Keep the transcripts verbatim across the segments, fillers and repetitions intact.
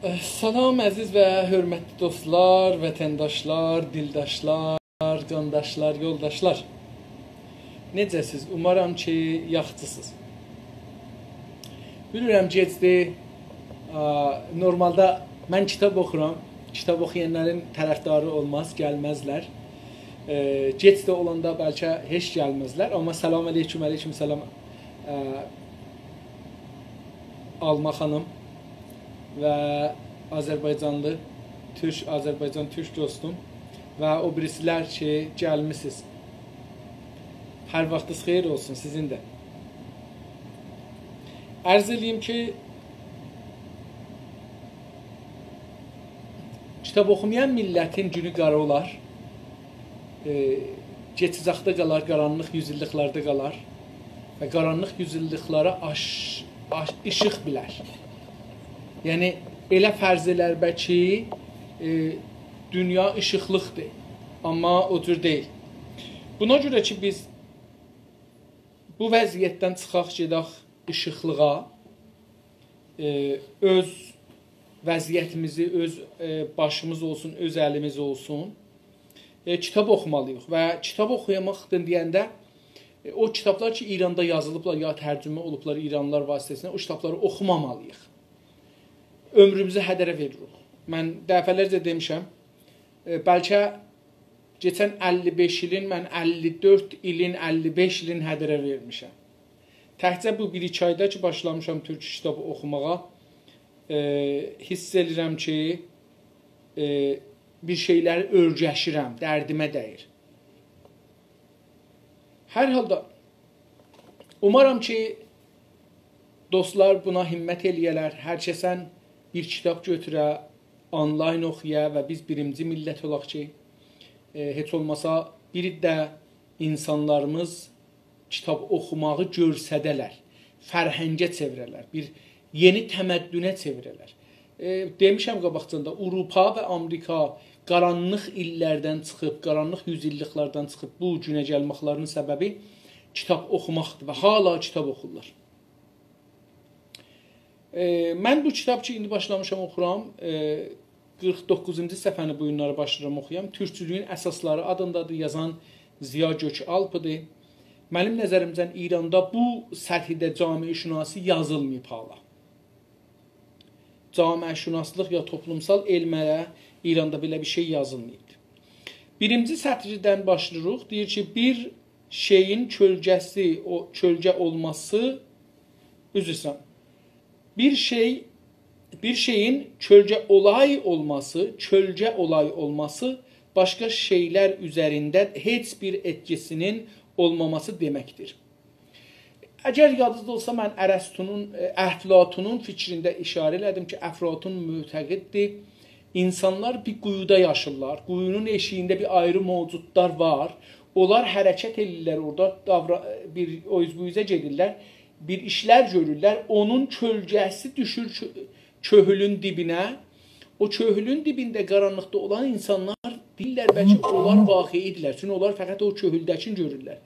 سلام، عزیز و حؤرمتلی دوستلار، وطنداشلار، دیلداشلار، قانداشلار، یولداشلار. نئجه‌سیز؟ اومارام کی، یاخشیسیز. بیلیرم، گئجدی. آ، نورمالدا من کیتاب اوخورام. کیتاب اوخویانلارین طرفداری اولماز، گلمزلر. ائ، گئج ده اولاندا بلکه هئچ گلمزلر. آمما سلام علیکم، علیکم سلام. ا، آلما خانیم و آذربایجانلی، تورک، آذربایجان تورک دوستوم و او بیریسیلر کی، گلمیسینیز. هر واختینیز خئییر اولسون سیزین ده. عرض ائله‌ییم کی، کیتاب اوخومایان میللتین گونو قارا اولار. ائ، گئچ اوزاقدا قالار، قارانلیق یوز ایللیکلرده قالار و قارانلیق یوز ایللیکلره آش-، آش-، ایشیق بیلر. یعنی، ائله فرض ائلر به کی، ائ، دونیا ایشیقلیقدیر، آمما او جور دئییل. بونا گؤره کی، بیز بو وضعیتدن چیخاق، گئدک ایشیقلیغا، ائ، اؤز وضعیتیمیزی، اؤز، ائ، باشیمیز اولسون، اؤز الیمیز اولسون، ائ، کیتاب اوخومالیییق. و کیتاب اوخوماق دئینده، ائ، او کیتابلار کی، ایراندا یازیلیبلار، یا ترجمه اولوبلار ایرانلیلار واسطه‌سیله، او کیتابلاری اوخومامالیییق. عؤمروموزو هدره وئریریک. من دفعه‌لرجه دئمیشم، ائ، بلکه کئچن اللی بئش ایلین، من اللی دؤرد ایلین، اللی بئش ایلین هدره وئرمیشم. تکجه بو بیر-ایکی آیدا کی، باشلامیشام تورک کیتابی اوخوماغا، ائ، حیس ائدیرم کی، ائ، بیر شئیلری اؤرگشیرم، دردیمه دَییر. هر حالدا، اومارام کی، دوستلار بونا همت ائله‌یه‌لر، هر کسن بیر کیتاب گؤتوره، آنلاین اوخویا و بیز بیرینجی میللت اولاق کی، ائ، هئچ اولماسا بیر ده اینسانلاریمیز کیتاب اوخوماغی گؤرسده‌لر، فرهنگه چئویره‌لر، بیر یئنی تمدنه چئویره‌لر. ائ، دئمیشم قاباقجان دا، آوروپا و آمریکا قارانلیق ایللردن چیخیب، قارانلیق یوز ایللیکلردن چیخیب بو گونه گلمکلرینین سببی کیتاب اوخوماقدیر و حالا کیتاب اوخورلار. ائ، من بو کیتاب کی، ایندی باشلامیشام اوخورام، ائ، قیرخ دوققوزونجو صفحه‌نی بو گونلری باشلاییرام اوخویام. تورکچولویون اساسلاری آدیندادیر، یازان ضیا گؤک‌آلپ‌دیر. منیم نظریمجه ایراندا بو سطحده جامعه‌شناسی یازیلماییب حالا. جامعه‌شناسلیق یا توپلومسال علملره ایراندا بئله بیر شئی یازیلماییب. بیرینجی سطردن باشلاییریق. دئییر کی، بیر شئیین کؤلگه‌سی، او، کؤلگه اولماسی، عذر ایسته‌ییرم. بیر شئی، بیر شئیین کؤلگه اولای اولماسی، کؤلگه اولای اولماسی باشقا شئیلر اوزرینده هئچ بیر ائتکیسینین اولماماسی دئمکدیر. اگر یادینیزدا اولسا، من ارسطونون، ائ، افلاطونون فیکرینده اشاره ائله‌دیم کی، افلاطون معتقددیر، اینسانلار بیر قویودا یاشیرلار، قویونون ائشیگینده بیر آیری موجودلار وار، اونلار حرکت ائدیرلر اورادا، داورا-، بیر او اوز بو اوزه گئدیرلر، بیر ایشلر گؤرورلر، اونون کؤلگه‌سی دوشور کؤ-، کؤهولون دیبینه. او کؤهولون دیبینده قارانلیقدا اولان اینسانلار دئییرلر، بلکه اونلار واقعی‌دیرلر. چونکی اونلار فقط او کؤهولده‌کینی گؤرورلر.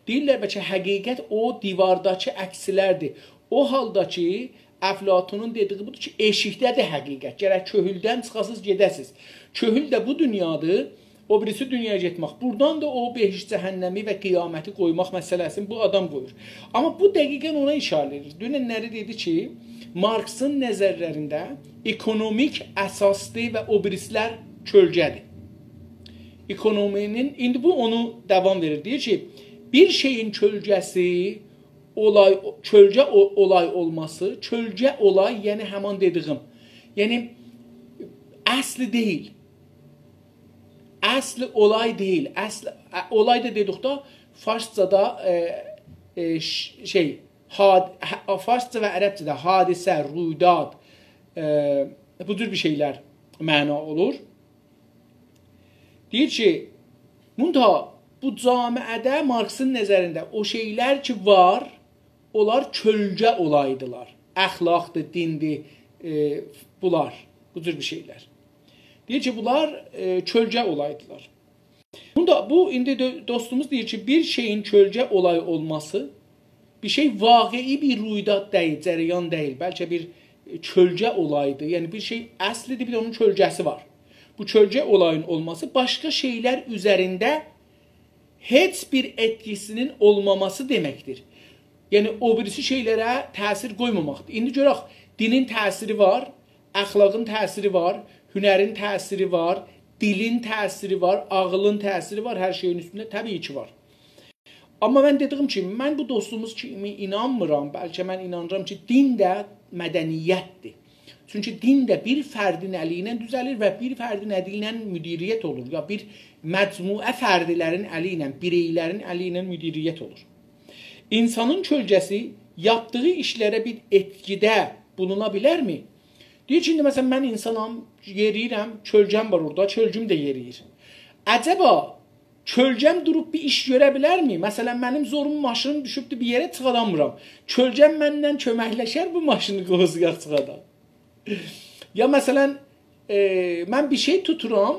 دئییرلر، بلکه حقیقت او دیوارداکی عکسلردیر. او حالدا کی، افلاطونون دئدیگی بودور کی، ائشیکده‌دیر حقیقت. گرک کؤهولدن چیخاسینیز، گئده‌سینیز. کؤهول ده بو دونیادیر. او بیریسی دونیایا گئتمک. بورادان دا او بهشت، جهنمی و قیامتی قویماق مسئله‌سینی بو آدام قویور. آمما بو دقیقاً اونا اشاره ائدیر. دونن‌لری دئدی کی، مارکسین نظرلرینده اکونومیک اساسدیر و او بیریسیلر کؤلگه‌دیر. اکونومی‌نین، ایندی بو اونو داوام وئریر. دئییر کی، بیر شئیین کؤلگه‌سی اولای، کؤلگه او-، اولای اولماسی، کؤلگه اولای، یعنی همان دئدیگیم، یعنی اصلی دئییل. اصلی اولای دئییل. اصلی، ا، اولای دا دئدیکده فارسجادا، ائ، ائ، ش-، شئی، حاد-، ح-، فارسجا و عربجه‌ده حادثه، رویداد، ائ، بو جور بیر شئیلر معنا اولور. دئییر کی، منتها بو جامعه‌ده مارکسین نظرینده او شئیلر کی وار، اونلار کؤلگه اولایدیلار. اخلاقدیر، دیندیر، ائ، بونلار، بو جور بیر شئیلر. دئییر کی، بونلار، ائ، کؤلگه اولایدیلار. بوندا بو، ایندی دو-، دوستوموز دئییر کی، بیر شئیین کؤلگه اولای اولماسی، بیر شئی واقعی بیر رویداد دئییل، جریان دئییل، بلکه بیر کؤلگه اولایی‌دیر. یعنی بیر شئی اصلی‌دیر، بیر ده اونون کؤلگه‌سی وار. بو کؤلگه اولایین اولماسی باشقا شئیلر اوزرینده هئچ بیر ائتکی‌سینین اولماماسی دئمکدیر. یعنی او بیریسی شئیلره تأثیر قویماماقدیر. ایندی گؤرک، دینین تأثیری وار، اخلاقین تأثیری وار، هنرین تأثیری وار، دیلین تأثیری وار، عاغیلین تأثیری وار، هر شئیین اوستونده طبیعی کی وار. آمما من دئدیگیم کیمی، من بو دوستوموز کیمی اینانمیرام. بلکه من اینانیرام کی، دین ده مدنیت‌دیر. چونکی دین ده بیر فردین الی ایله دوزه‌لیر و بیر فردین الی ایله مدیریت اولور. یا بیر مجموعه فردلرین الی ایله، بیرئی‌لرین الی ایله مدیریت اولور. اینسانین کؤلگه‌سی یاپدیغی ایشلره بیر ائتکیده بولونا بیلرمی؟ دئییر کی، ایندی مثلا من اینسانام، یئرییرم، کؤلگه‌م وار اورادا، کؤلگه‌م ده یئریییر. عجبا کؤلگه‌م دوروب بیر ایش گؤره بیلرمی؟ مثلا منیم زوروم ماشینیم دوشوبدور بیر یئره، چیخادامیرام. کؤلگه‌م منن کؤمکلشر بو ماشینی قووزویاق، چیخاداق. یا مثلا، ائ، من بیر شئی توتورام،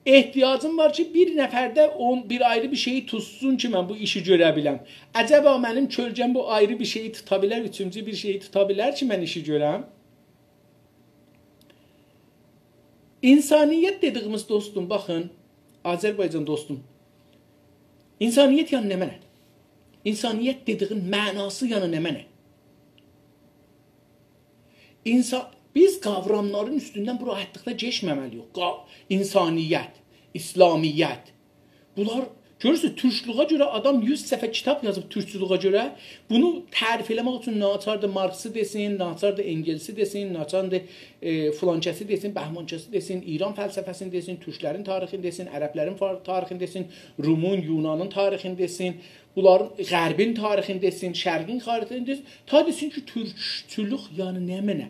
احتیاجیم وار کی، بیر نفر ده اون، بیر آیری بیر شئیی توتسون کی، من بو ایشی گؤره بیلم. عجبا منیم کؤلگه‌م بو آیری بیر شئیی توتا بیلر، اوچونجو بیر شئیی توتا بیلر کی، من ایشی گؤرم؟ اینسانیت دئدیگیمیز، دوستوم، باخین، آذربایجان دوستوم، اینسانیت یعنی نمنه؟ اینسانیت دئدیگین معناسی یعنی نمنه؟ اینسان، بیز قاوراملارین اوستوندن بو راحتلیقدا کئچمه‌مه‌لی‌ییک. قا-، اینسانیت، اسلامیت، بونلار، گؤرورسونوز، تورکلوغا گؤره آدام یوز صفحه کیتاب یازیب تورکچولوگه گؤره. بونو تعریف ائله‌مک اوچون ناچاردیر مارکسی دئسین، ناچاردیر انگلسی دئسین، ناچاردیر، ائ، فلانکسی دئسین، بهمانکسی دئسین، ایران فلسفه‌سینی دئسین، تورکلرین تاریخینی دئسین، عربلرین فار-، تاریخینی دئسین، رومون، یونانین تاریخینی دئسین، بونلارین غربین تاریخینی دئسین، شرقین تاریخینی دئسین. تا دئسین کی، تورکچولوک یعنی نمنه؟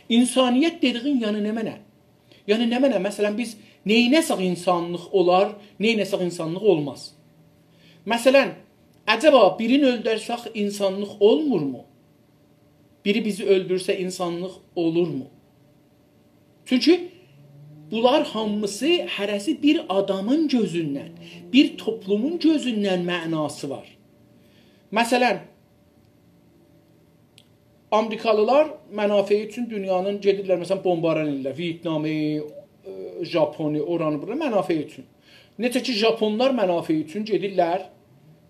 اینسانیت دئدیگین یعنی نمنه؟ یعنی نمنه؟ مثلا بیز نئینه‌سک اینسانلیق اولار، نئینه‌سک اینسانلیق اولماز. مثلا، عجبا بیرینی اؤلدورسک اینسانلیق اولمورمو؟ بیری بیزی اؤلدورسه اینسانلیق اولورمو؟ چونکی بونلار هامیسی، هره‌سی بیر آدامین گؤزوندن، بیر توپلومون گؤزوندن معناسی وار. مثلا، آمریکالیلار منافعی اوچون دونیانین گئدیرلر، مثلا، بمباران ائدیرلر. ویتنامی، ائ، ژاپونی، اورانی، بورانی منافعی اوچون. نئجه کی، ژاپونلار منافعی اوچون گئدیرلر،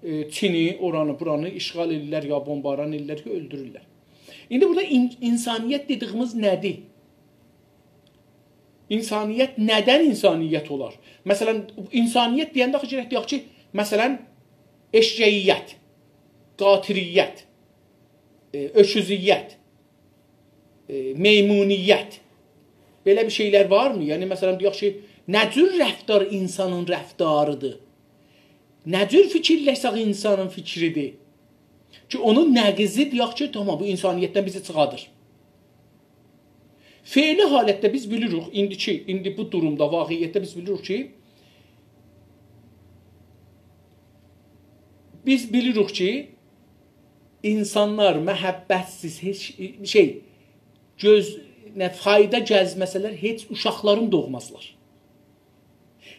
ائ، چینی، اورانی، بورانی اشغال ائدیرلر، یا بمباران ائدیرلر، یا اؤلدورورلر. ایندی بورادا این-، اینسانیت دئدیگیمیز نه‌دیر؟ اینسانیت ندن اینسانیت اولار؟ مثلا، اینسانیت دئینده آخی گرک دئیک کی، مثلا، ائششه‌ییت، قاطیریت، ائ، اؤکوزویت، ائ، میمونیت. بئله بیر شئیلر وارمی؟ یعنی، مثلا، دئیک کی، نه جور رفتار اینسانین رفتاری‌دیر؟ نه جور فیکیرلشسک اینسانین فیکری‌دیر؟ کی، اونون نقیضی دئیک کی، تامام، بو اینسانیتدن بیزی چیخادیر. فعلی حالتده بیز بیلیریک، ایندیکی، ایندی بو دورومدا، واقعیتده بیز بیلیریک کی، بیز بیلیریک کی، اینسانلار محبت‌سیز، هئچ شئی، گؤز، نه فایدا گزمه‌سه‌لر، هئچ اوشاقلارین دوغمازلار.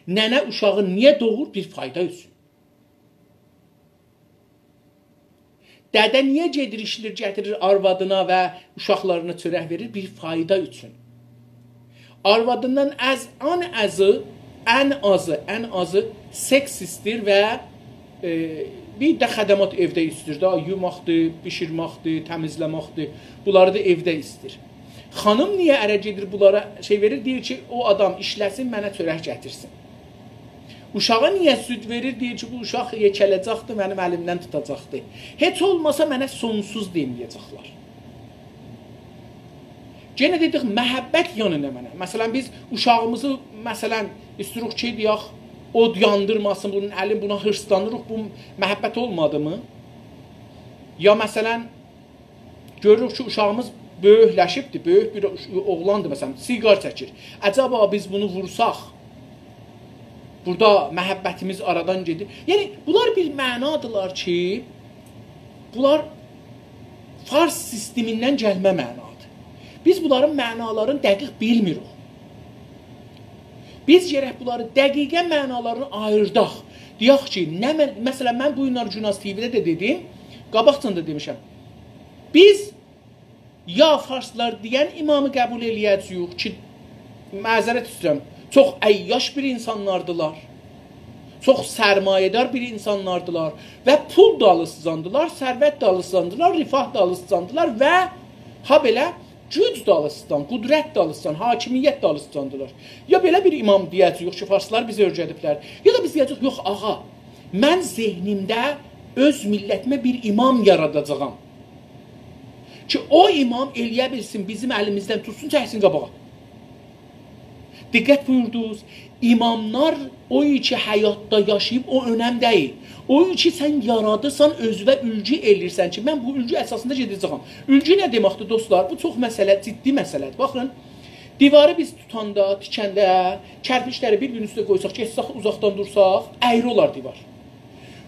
ننه اوشاغی نییه دوغور؟ بیر فایدا اوچون. دده نییه گئدیر، ایشله‌ییر، گتیریر آروادینا و اوشاقلارینا چؤرک وئریر؟ بیر فایدا اوچون. آروادیندان از، ان آزی، ان آزی، ان آزی سکس ایسته‌ییر و، ائ، بیر ده خدمات ائوده ایسته‌ییر ده، یوماقدیر، بیشیرمکدیر، تمیزله‌مکدیر. بونلاری دا ائوده ایسته‌ییر. خانیم نییه اره گئدیر، بونلارا شئی وئریر؟ دئییر کی، او آدام ایشله‌سین، منه چؤرک گتیرسین. اوشاغا نییه سود وئریر؟ دئییر کی، بو اوشاق یئکه‌له‌جکدیر، منیم الیمدن توتاجاقدیر. هئچ اولماسا منه سونسوز دئمه‌یه‌جکلر. یئنه دئدیک، محبت یعنی نمنه؟ مثلا، بیز اوشاغیمیزی، مثلا، ایسته‌ییریک کی، دئیک، اود یاندیرماسین بونون الین، بونا هیرسلانیریق، بو محبت اولمادی‌می؟ یا، مثلا، گؤروروک کی، اوشاغیمیز بؤیوکلشیبدیر، بؤیوک بیر اوش-، اوغلاندیر، مثلا، سیگار چکیر. عجبا بیز بونو وورساق، بورادا محبتیمیز آرادان گئدیر؟ یعنی، بونلار بیر معنادیرلار کی، بونلار فارس سیستمیندن گلمه معنادیر. بیز بونلارین معنالارینی دقیق بیلمیریک. بیز گرک بونلاری دقیقه معنالارینی آییرداق. دئیک کی، نه مه-، مثلا، من بو گونلر گوناز تی‌وی‌ده ده دئدیم، قاباقجان دا دئمیشم. بیز یا فارسلار دئین امامی قبول ائله‌یه‌جه‌ییک کی، معذرت ایسته‌ییرم، چوخ عیاش بیر اینسانلاردیلار، چوخ سرمایه‌دار بیر اینسانلاردیلار و پول دالیسیجاندیلار، ثروت دالیسیجاندیلار، رفاه دالیسیجاندیلار و هابئله گوج دالیسیجان، قدرت دالیسیجان، حاکمیت دالیسیجاندیلار. یا بئله بیر امام دئیه‌جه‌ییک کی، فارسلار بیزی اؤرگدیبلر، یا دا بیز دئیه‌جه‌ییک، یوخ، آغا، من ذهنیمده اؤز میللتیمه بیر امام یاراداجاغام کی، او امام ائله‌یه بیلسین، بیزیم الیمیزدن توتسون، چکسین قاباغا. دقت بویوردونوز، اماملار او کی حیاتدا یاشاییب، او اؤنم دئییل. او کی سن یارادیرسان، اؤزونه اولگو ائله‌ییرسن کی، من بو اولگو اساسیندا گئده‌جه‌یم. اولگو نه دئمکدیر، دوستلار؟ بو چوخ مسئله، جدی مسئله‌دیر. باخین، دیواری بیز توتاندا، تیکنده، کرپیچلری بیر-بیرینین اوسته قویساق، گئتسک، اوزاقدان دورساق، اَیری اولار دیوار.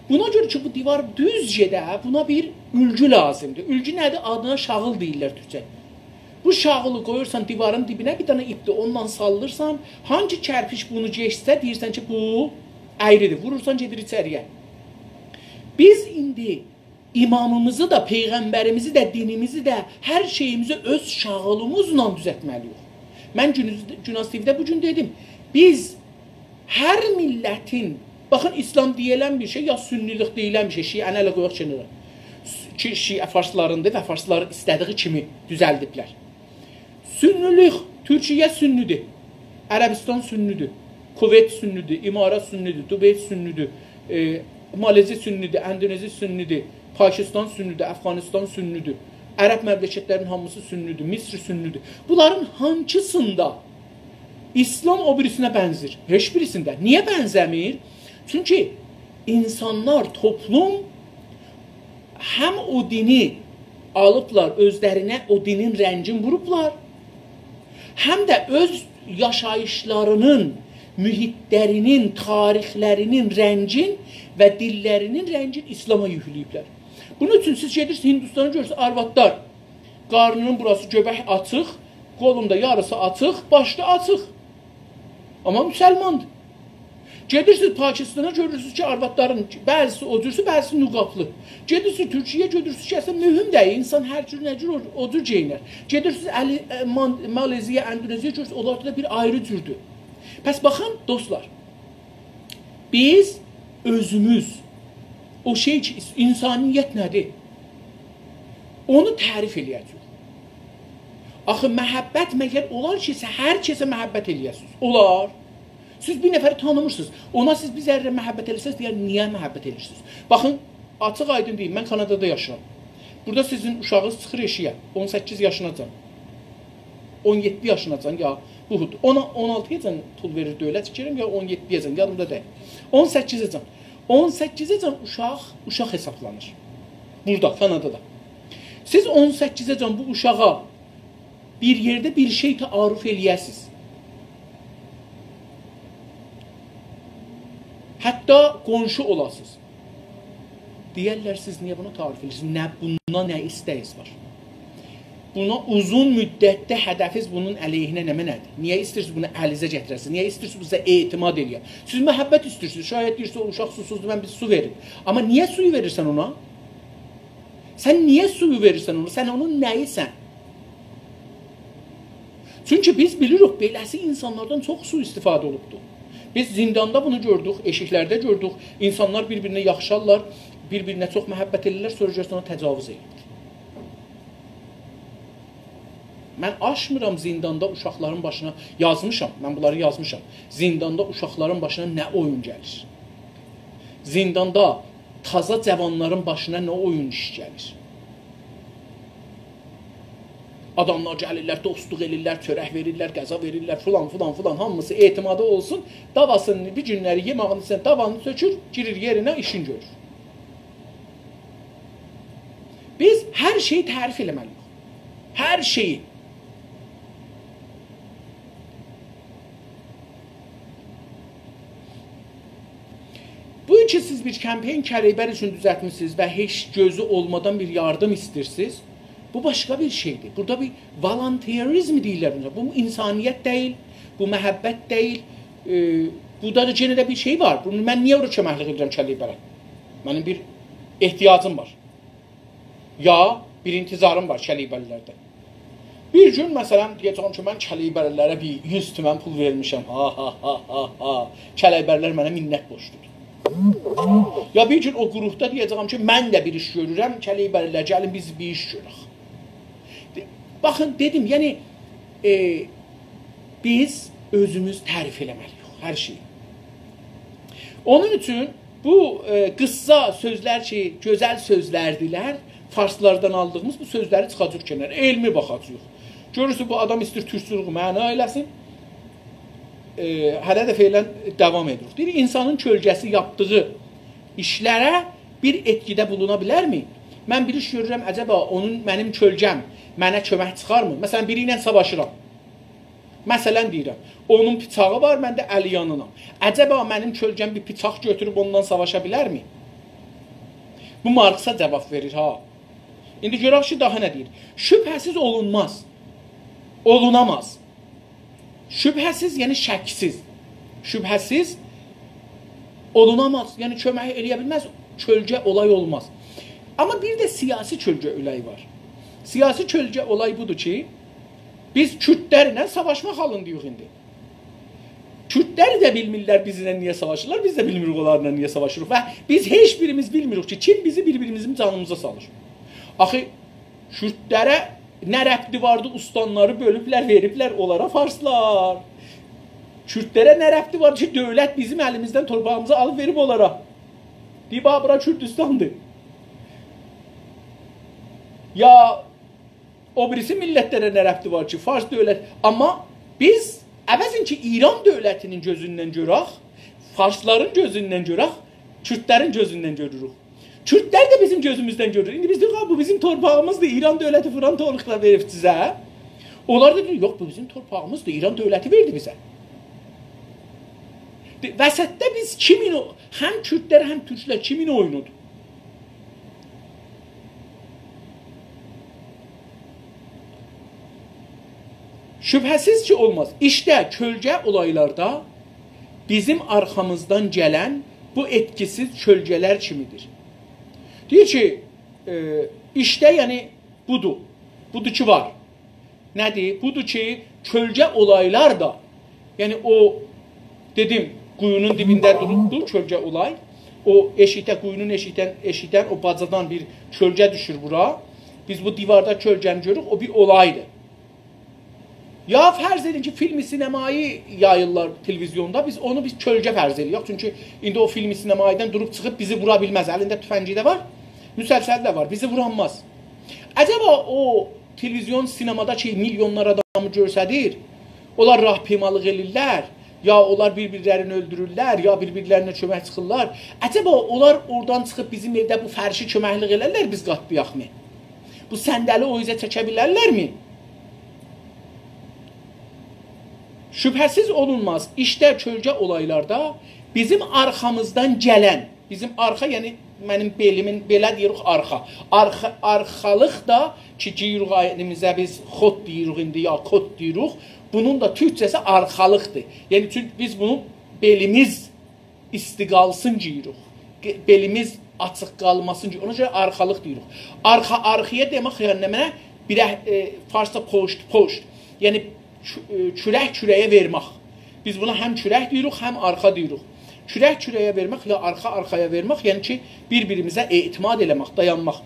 بونا گؤره کی، بو دیوار دوز گئده، بونا بیر اولگو لازیمدیر. اولگو نه‌دیر؟ آدینا شاغیل دئییرلر تورکجه. بو شاغیلی قویورسان دیوارین دیبینه، بیر دنه ایپدیر، اونونلا ساللیرسان، هانسی کرپیچ بونو کئچسه، دئییرسن کی، بو اَیریدیر. وورورسان، گئدیر ایچری‌یه. بیز ایندی امامیمیزی ده، پیغمبریمیزی ده، دینیمیزی ده، هر شئییمیزی اؤز شاغیلیمیزلا دوزلتمه‌لی‌ییک. من گونوز-، گوناز تی‌وی‌ده بو گون دئدیم، بیز هر میللتین، باخین، اسلام دئییلن بیر شئی، یا سنی‌لیک دئییلن بیر شئی، شیعه‌نی هله قویاق کنارا. کی، شیعه فارسلاریندیر و فارسلار ایسته‌دیگی کیمی دوزلدیبلر. سنی‌لیک، تورکیه سنی‌دیر، عربستان سنی‌دیر، کویت سنی‌دیر، امارات سنی‌دیر، دوبی سنی‌دیر، ائ، مالزی سنی‌دیر، اندونزی سنی‌دیر، پاکستان سنی‌دیر، افغانستان سنی‌دیر، عرب مملکتلرینین هامیسی سنی‌دیر، مصر سنی‌دیر. بونلارین هانسیندا اسلام او بیریسینه بنزیر؟ هئچ بیریسینده. نییه بنزه‌میر؟ چونکی اینسانلار، توپلوم هم او دینی آلیبلار، اؤزلرینه او دینین رنگین ووروبلار، هم ده اؤز یاشاییشلارینین، محیطلرینین، تاریخلرینین رنگین و دیللرینین رنگین اسلاما یوکله‌ییبلر. بونون اوچون سیز گئدیرسینیز هندوستانا، گؤرورسونوز، آروادلار قارنینین بوراسی گؤبک آچیق، قولون دا یاریسی آچیق، باشی دا آچیق. آمما مسلماندیر. گئدیرسینیز پاکستانا، گؤرورسونوز کی، آروادلارین بعضیسی او جورسو، بعضیسی نقابلی. گئدیرسینیز تورکیه‌یه، گؤرورسونوز کی، اصلینده مهم دئییل. اینسان هر جور، نه جور او، او جور گئیینر. گئدیرسینیز علی-، ائ، مان-، مالزی‌یه، اندونزی‌یه، گؤرورسونوز، اونلاردا دا بیر آیری جوردور. پس باخین، دوستلار، بیز اؤزوموز او شئی کی، اینسانیت نه‌دیر؟ اونو تعریف ائله‌یه‌جه‌ییک. آخی محبت مگر اولار کی، سن هر کسه محبت ائله‌یه‌سینیز؟ اولار. سیز بیر نفری تانیمیرسینیز، اونا سیز بیر ذره محبت ائله‌سز، دئیر، نییه محبت ائله‌ییرسینیز؟ باخین، آچیق آیدین دئییم، من کانادادا یاشاییرام. بورادا سیزین اوشاغینیز چیخیر ائشییه، اون سککیز یاشیناجان، اون یئددی یاشیناجان، یا بو حدود. اون، اون آلتی‌یاجان پول وئریر دؤولت، فیکریم، یا اون یئددی‌یه‌جان، یادیمدا دئییل. اون سککیزه‌جان. اون سککیزه‌جان اوشاق، اوشاق حسابلانیر. بورادا، کانادادا. سیز اون سککیزه‌جان بو اوشاغا بیر یئرده بیر شئی تعارف ائله‌یه‌سینیز. حتی قونشو اولاسینیز. دئیرلر، سیز نییه بونا تعارف ائدیرسینیز؟ نه، بوندا نه ایسته‌ییز وار؟ بونا اوزون مدتده هدفیز بونون علیهینه نمنه‌دیر؟ نییه ایسته‌ییرسینیز بونو الینیزه گتیره‌سینیز؟ نییه ایسته‌ییرسینیز بونو سیزه اعتماد ائله‌یه؟ سیز محبت ایسته‌ییرسینیز. شاید دئییرسینیز، او اوشاق سوسوزدور، من بیر سو وئریم. آمما نییه سویو وئریرسن اونا؟ سن نییه سویو وئریرسن اونا؟ سن اونون نه‌ییسن؟ چونکی بیز بیلیریک، بئله‌سی اینسانلاردان چوخ سوءاستفاده اولوبدور. بیز زینداندا بونو گؤردوک، ائشیکلرده گؤردوک. اینسانلار بیر-بیرینه یاخشیلارلار، بیر-بیرینه چوخ محبت ائدیرلر، سونرا گؤرورسن اونا تجاوز ائدیر. من آشمیرام زینداندا اوشاقلارین باشینا، یازمیشام، من بونلاری یازمیشام. زینداندا اوشاقلارین باشینا نه اویون گلیر؟ زینداندا تازا جاوانلارین باشینا نه اویون ایش گلیر؟ آداملار گلیرلر، دوستلوق ائدیرلر، چؤرک وئریرلر، غذا وئریرلر، فلان، فلان، فلان. هامیسی اعتمادی اولسون. داواسینی، بیر گونلری یئماغین ایچینه داوانی تؤکور، گیریر یئرینه، ایشین گؤرور. بیز هر شئیی تعریف ائله‌مه‌لی‌ییک. هر شئیی. بو کی، سیز بیر کمپین کلیبر اوچون دوزلتمیسینیز و هئچ گؤزو اولمادان بیر یاردیم ایسته‌ییرسینیز، بو باشقا بیر شئیدیر. بورادا بیر والانتیریزم دئییرلر بونا. بو اینسانیت دئییل، بو محبت دئییل. ائ، بورادا دا یئنه ده بیر شئی وار. بونو من نییه اورا کؤمکلیک ائدیرم کلیبره؟ منیم بیر احتیاجیم وار. یا بیر انتظاریم وار کلیبرلردن. بیر گون، مثلا، دئیه‌جم کی، من کلیبرلره بیر یوز تومن پول وئرمیشم. ها، ها، ها، ها، ها. کلیبرلر منه منت بورجلودور. یا بیر گون او گروپدا دئیه‌جم کی، من ده بیر ایش گؤرورم، کلیبرلر، گلین بیز بیر ایش گؤرک. دئ-، باخین، دئدیم، یعنی، ائ، بیز اؤزوموز تعریف ائله‌مه‌لی‌ییک هر شئیی. اونون اوچون بو، ائ، قیسسا سؤزلر کی، گؤزل سؤزلردیلر، فارسلاردان آلدیغیمیز بو سؤزلری چیخاجاق کنارا، علمی باخاجاغیق. گؤرورسون، بو آدام ایسته‌ییر تورکچولوگو معنا ائله‌سین. ائ، هله ده فعلا داوام ائدیر. دئییر، اینسانین کؤلگه‌سی یاپدیغی ایشلره بیر ائتکیده بولونا بیلرمی؟ من بیر ایش گؤرورم، عجبا اونون، منیم کؤلگه‌م منه کؤمک چیخارمی؟ مثلا، بیری ایله ساواشیرام. مثلا دئییرم، اونون بیچاغی وار، من ده الیانینام. عجبا منیم کؤلگه‌م بیر بیچاق گؤتوروب اوندان ساواشا بیلرمی؟ بو مارکسا جاواب وئریر، ها. ایندی گؤرک کی، داها نه دئییر. شبهه‌سیز اولونماز. اولوناماز. شبهه‌سیز، یعنی شک‌سیز. شبهه‌سیز اولوناماز، یعنی کؤمک ائله‌یه بیلمز، کؤلگه اولای اولماز. آمما بیر ده سیاسی کؤلگه اولایی وار. سیاسی کؤلگه اولای بودور کی، بیز کوردلرله ساواشماق حالینداییق ایندی. کوردلر ده بیلمیرلر بیزله نییه ساواشیرلار، بیز ده بیلمیریک اونلارلا نییه ساواشیریق. و بیز هئچ بیریمیز بیلمیریک کی، کیم بیزی بیر-بیریمیزین جانیمیزا سالیر. آخی کوردلره نه ربطی واردی، اوستانلاری بؤلوبلر، وئریبلر اونلارا فارسلار. کوردلره نه ربطی وار کی، دؤولت بیزیم الیمیزدن تورپاغیمیزی آلیب وئریب اونلارا؟ دئییب، «آ، بورا کوردوستاندیر.» یا او بیریسی میللتلره نه ربطی وار کی، فارس دؤولت؟ آمما بیز عوضین کی، ایران دؤولتینین گؤزوندن گؤرک، فارسلارین گؤزوندن گؤرک، کوردلرین گؤزوندن گؤروروک. کوردلر ده بیزیم گؤزوموزدن گؤرور. ایندی بیز دئییریک، «آ، بو بیزیم تورپاغیمیزدیر، ایران دؤولتی فیلان تورپاقلار وئریب سیزه.» اونلار دا دئییر، «یوخ، بو بیزیم تورپاغیمیزدیر، ایران دؤولتی وئردی بیزه.» دئ-، وسطده بیز کیمین او-، هم کوردلر، هم تورکلر کیمین اویونودور؟ شبهه‌سیز کی، اولماز. ایشته کؤلگه اولایلاردا بیزیم آرخامیزدان گلن بو ائتکی‌سیز کؤلگه‌لر کیمی‌دیر. دئییر کی، ائ، ایشته، یعنی بودور. بودور کی، وار. نه‌دیر؟ بودور کی، کؤلگه اولایلار دا، یعنی او، دئدیم، قویونون دیبینده دوروبدور کؤلگه اولای. او ائشیکده، قویونون ائشیکدن، ائشیکدن، او باجادان بیر کؤلگه دوشور بورا. بیز بو دیواردا کؤلگه‌نی گؤروروک، او بیر اولایدیر. یا فرض ائدین کی، فیلم سینمایی یاییرلار تلویزیوندا، بیز اونو بیز کؤلگه فرض ائله‌یک. چونکی ایندی او فیلم سینمایی‌دان دوروب چیخیب بیزی وورا بیلمز. الینده تفنگی ده وار، مسلسلی ده وار، بیزی وورانماز. عجبا او تلویزیون، سینمادا کی، میلیونلار آدامی گؤرسدیر، اونلار راهپیمالیق ائلیرلر، یا اونلار بیر-بیرلرینی اؤلدورورلر، یا بیر-بیرلرینه کؤمک چیخیرلار. عجبا اونلار اورادان چیخیب بیزیم ائوده بو فرشی کؤمکلیک ائلرلر، بیز قاتلایاقمی؟ بو صندلی او اوزه چکه بیلرلرمی؟ شبهه‌سیز اولونماز، ایشته کؤلگه اولایلاردا بیزیم آرخامیزدان گلن، بیزیم آرخا، یعنی منیم بئلیمین، بئله دئییریک آرخا. آرخا، آرخالیق دا کی، گئییریک الیمیزه، بیز خوت دئییریک ایندی، یا کوت دئییریک. بونون دا تورکجه‌سی آرخالیقدیر. یعنی، چونکی بیز بونو بئلیمیز ایستی قالسین گئییریک. ق-، بئلیمیز آچیق قالماسین گئییریک. اونا گؤره آرخالیق دئییریک. آرخا، آرخایا دئمک، یعنی نمنه؟ بیرک، ائ، فارسدا پشت، پشت. یعنی کو-، ائ، کورک کوره‌یه وئرمک. بیز بونا هم کورک دئییریک، هم آرخا دئییریک. کورک کوره‌یه وئرمک یا آرخا آرخایا وئرمک، یعنی کی، بیر-بیریمیزه اعتماد ائله‌مک، دایانماق.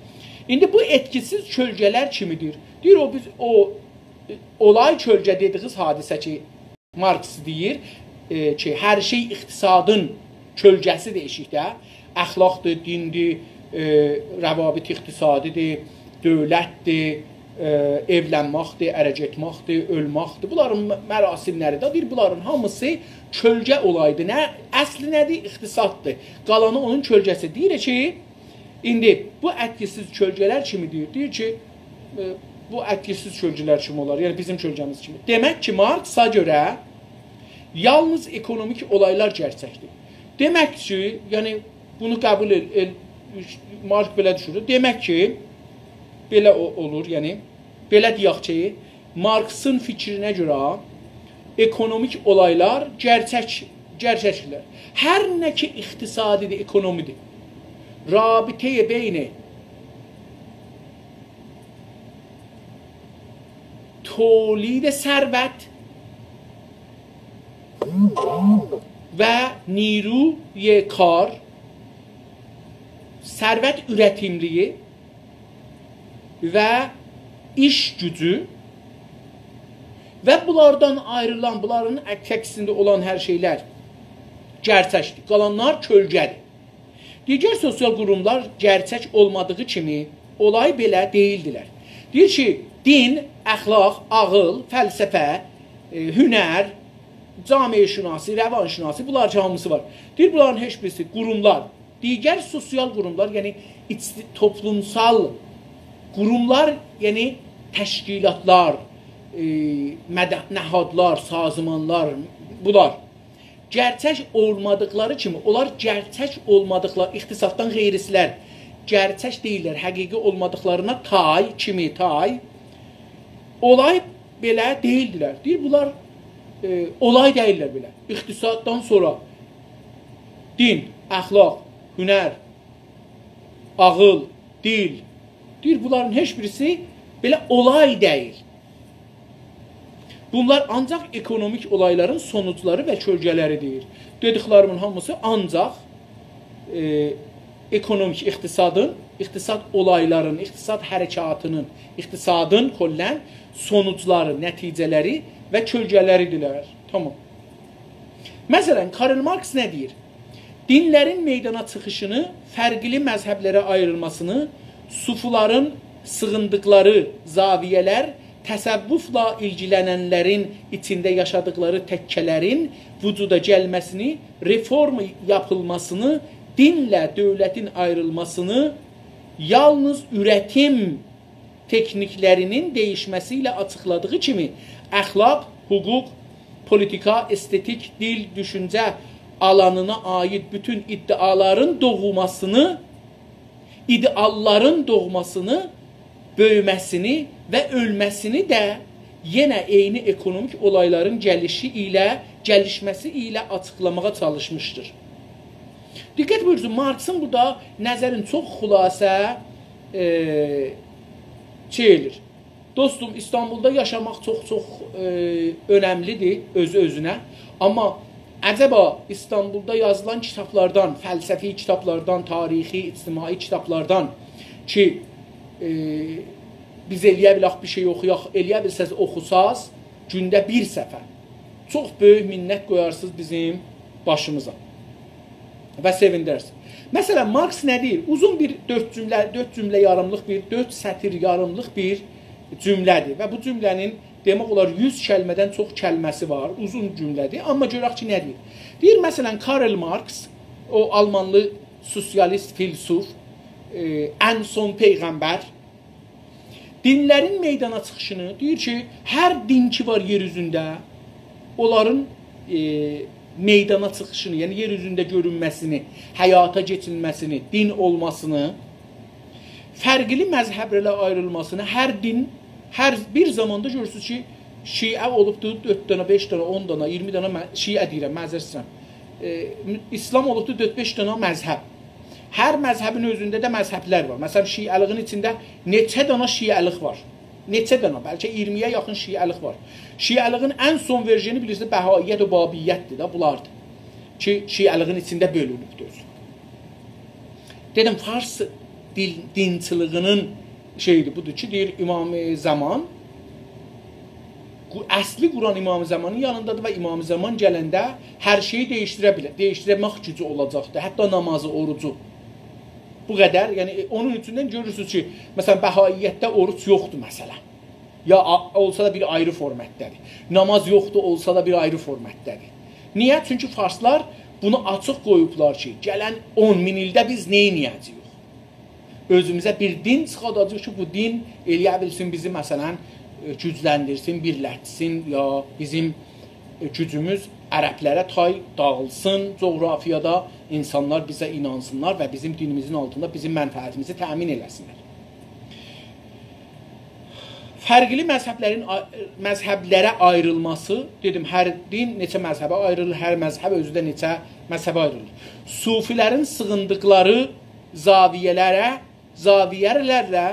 ایندی بو ائتکی‌سیز کؤلگه‌لر کیمی‌دیر. دئییر، او بیز، او، ائ، اولای کؤلگه دئدیگینیز حادثه کی، مارکس دئییر، ائ، کی، هر شئی اقتصادین کؤلگه‌سی‌دیر ائشیکده. اخلاقدیر، دیندیر، ائ، روابط اقتصادی‌دیر، دؤولتدیر، ائ، ائولنمکدیر، اره گئتمکدیر، اؤلمکدیر. بونلارین م-، مراسملری ده دئییر، بونلارین هامیسی کؤلگه اولایدی. نه، اصلی نه‌دیر؟ اقتصاددیر. قالانی اونون کؤلگه‌سی. دئییر کی، ایندی بو ائتکی‌سیز کؤلگه‌لر کیمی‌دیر. دئییر کی، ائ، بو ائتکی‌سیز کؤلگه‌لر کیمی اولار؟ یعنی بیزیم کؤلگه‌میز کیمی. دئمک کی، مارکسا گؤره یالنیز اکونومیک اولایلار گئرچکدیر. دئمک کی، یعنی بونو قبول ائل، ائل، مارکس بئله دوشونور. دئمک کی، بئله او-، اولور، یعنی بئله دئیک کی، مارکسین فیکرینه گؤره اکونومیک اولایلار گئرچک، گئرچکدیرلر. هر نه کی اقتصادی‌دیر، اکونومی‌دیر. رابطه‌ی بین، ت-، تولید ثروت و نیروی کار، ثروت اورتیملیگی و ایش گوجو و بونلاردان آیریلان، بونلارین عکسینده اولان هر شئیلر گئرچکدیر. قالانلار کؤلگه‌دیر. دیگر سوسیال قوروملار گئرچک اولمادیغی کیمی اولای بئله دئییلدیلر. دئییر کی، دین، اخلاق، عاغیل، فلسفه، ائ، هنر، جامعه‌شناسی، روانشناسی، بونلار کی، هامیسی وار. دئییر، بونلارین هئچ بیریسی قوروملار، دیگر سوسیال قوروملار، یعنی ایچ-، توپلومسال قوروملار، یعنی تشکیلاتلار، ائ، مده-، نهادلار، سازمانلار، بونلار گئرچک اولمادیقلاری کیمی، اونلار گئرچک اولمادیقلاری، اقتصاددان غیریسیلر گئرچک دئییللر، حقیقی اولمادیقلارینا تای، کیمی تای، اولای بئله دئییلدیلر. دئییر، بونلار، ائ، اولای دئییللر بئله. اقتصاددان سونرا دین، اخلاق، هنر، عاغیل، دیل. دئییر، بونلارین هئچ بیریسی بئله اولای دئییل. بونلار آنجاق اکونومیک اولایلارین سونوجلاری و کؤلگه‌لریدیر. دئدیکلریمین هامیسی آنجاق، ائ، اکونومیک، اقتصادین، اقتصاد اولایلارین، اقتصاد حرکاتینین، اقتصادین کلاً سونوجلاری، نتیجه‌لری و کؤلگه‌لریدیرلر. تامام. مثلاً، کارل مارکس نه دئییر؟ دینلرین میدانا چیخیشینی، فرقلی مذهبلره آیریلماسینی، صوفیلارین سیغیندیقلاری زاویه‌لر، تصوفلا ایلگیلننلرین ایچینده یاشادیقلاری تکه‌لرین وجودا گلمه‌سینی، رفورم یاپیلماسینی، دینله دؤولتین آیریلماسینی، یالنیز اورتیم تکنیکلرینین دییشمه‌سی ایله آچیقلادیغی کیمی، اخلاق، حقوق، پولیتیکا، استتیک، دیل، دوشونجه آلانینا عایید بوتون ادعالارین دوغماسینی، ایدئاللارین دوغماسینی، بؤیومه‌سینی و اؤلمه‌سینی ده یئنه عینی اکونومیک اولایلارین گلیشی ایله، گلیشمه‌سی ایله آچیقلاماغا چالیشمیشدیر. دقت بویورسون، مارکسین بورادا نظرین چوخ خلاصه، ائ، شئی ائله‌ییر. دوستوم، ایستانبولدا یاشاماق چوخ-چوخ، ائ، اؤنملیدیر اؤزو-اؤزونه. آمما عجبا ایستانبولدا یازیلان کیتابلاردان، فلسفی کیتابلاردان، تاریخی، اجتماعی کیتابلاردان کی، ائ، بیز ائلیه بیلک بیر شئی اوخویاق، ائلیه بیلسز اوخوساز، گونده بیر صفحه، چوخ بؤیوک منت قویارسینیز بیزیم باشیمیزا و سئویندرسینیز. مثلاً، مارکس نه دئییر؟ اوزون بیر دؤرد جمله، دؤرد جمله یاریملیق بیر، دؤرد سطیر یاریملیق بیر جمله‌دیر و بو جمله‌نین، دئمک اولار، یوز کلمه‌دن چوخ کلمه‌سی وار، اوزون جمله‌دیر. آمما گؤرک کی، نه دئییر؟ دئییر، مثلاً، کارل مارکس، او آلمانلی سوسیالیست فیلسوف، ائ، ان سون پیغمبر، دینلرین میدانا چیخیشینی، دئییر کی، هر دین کی وار یئر اوزونده، اونلارین، ائ، میدانا چیخیشینی، یعنی یئر اوزونده گؤرونمه‌سینی، حیاتا کئچیریلمه‌سینی، دین اولماسینی، فرقلی مذهبلره آیریلماسینی، هر دین، هر بیر زاماندا گؤرورسونوز کی، شیعه اولوبدور دؤرد دنه، بئش دنه، اون دنه، اییرمی دنه مه-، شیعه دئییرم، معذرت ایسته‌ییرم. ائ، ایسلام اولوبدور دؤرد-بئش دنه مذهب. هر مذهبین اؤزونده ده مذهبلر وار. مثلاً، شیعه‌لیگین ایچینده نئچه دنه شیعه‌لیک وار؟ نئچه دنه؟ بلکه اییرمی‌یه یاخین شیعه‌لیک وار. شیعه‌لیگین ان سون ورژنی، بیلیرسینیز، بهائیت و بابیت‌دیر ده، بونلاردیر. کی، شیعه‌لیگین ایچینده بؤلونوبدور. دئدیم، فارس دیل، دینچیلیگینین شئییدیر، بودور کی، دئییر، امام زمان، قو-، اصلی قرآن امام زمانین یانیندادیر و امام زمان گلنده هر شئیی دییشدیره بیلر، دییشدیرمک گوجو اولاجاقدیر، حتی نامازی، اوروجو. بو قدر، یعنی، ائ، اونون اوچوندن گؤرورسونوز کی، مثلاً، بهائیتده اوروج یوخدور، مثلاً. یا آ-، اولسا دا بیر آیری فورماتدادیر. ناماز یوخدور، اولسا دا بیر آیری فورماتدادیر. نییه؟ چونکی فارسلار بونو آچیق قویوبلار کی، گلن اون مین ایلده بیز نئینیه‌جه‌ییک؟ اؤزوموزه بیر دین چیخاداجاغیق کی، بو دین ائلیه بیلسین بیزی، مثلاً، ائ، گوجلندیرسین، بیرلشسین، یا بیزیم، ائ، گوجوموز عربلره تای داغیلسین، جغرافیادا اینسانلار بیزه اینانسینلار و بیزیم دینیمیزین آلتیندا بیزیم منفعتیمیزی تأمین ائله‌سینلر. فرقلی مذهبلرین آ-، مذهبلره آیریلماسی، دئدیم، هر دین نئچه مذهبه آیریلیر، هر مذهب اؤزو ده نئچه مذهبه آیریلیر. صوفیلرین سیغیندیقلاری زاویه‌لره، زاویه‌لرله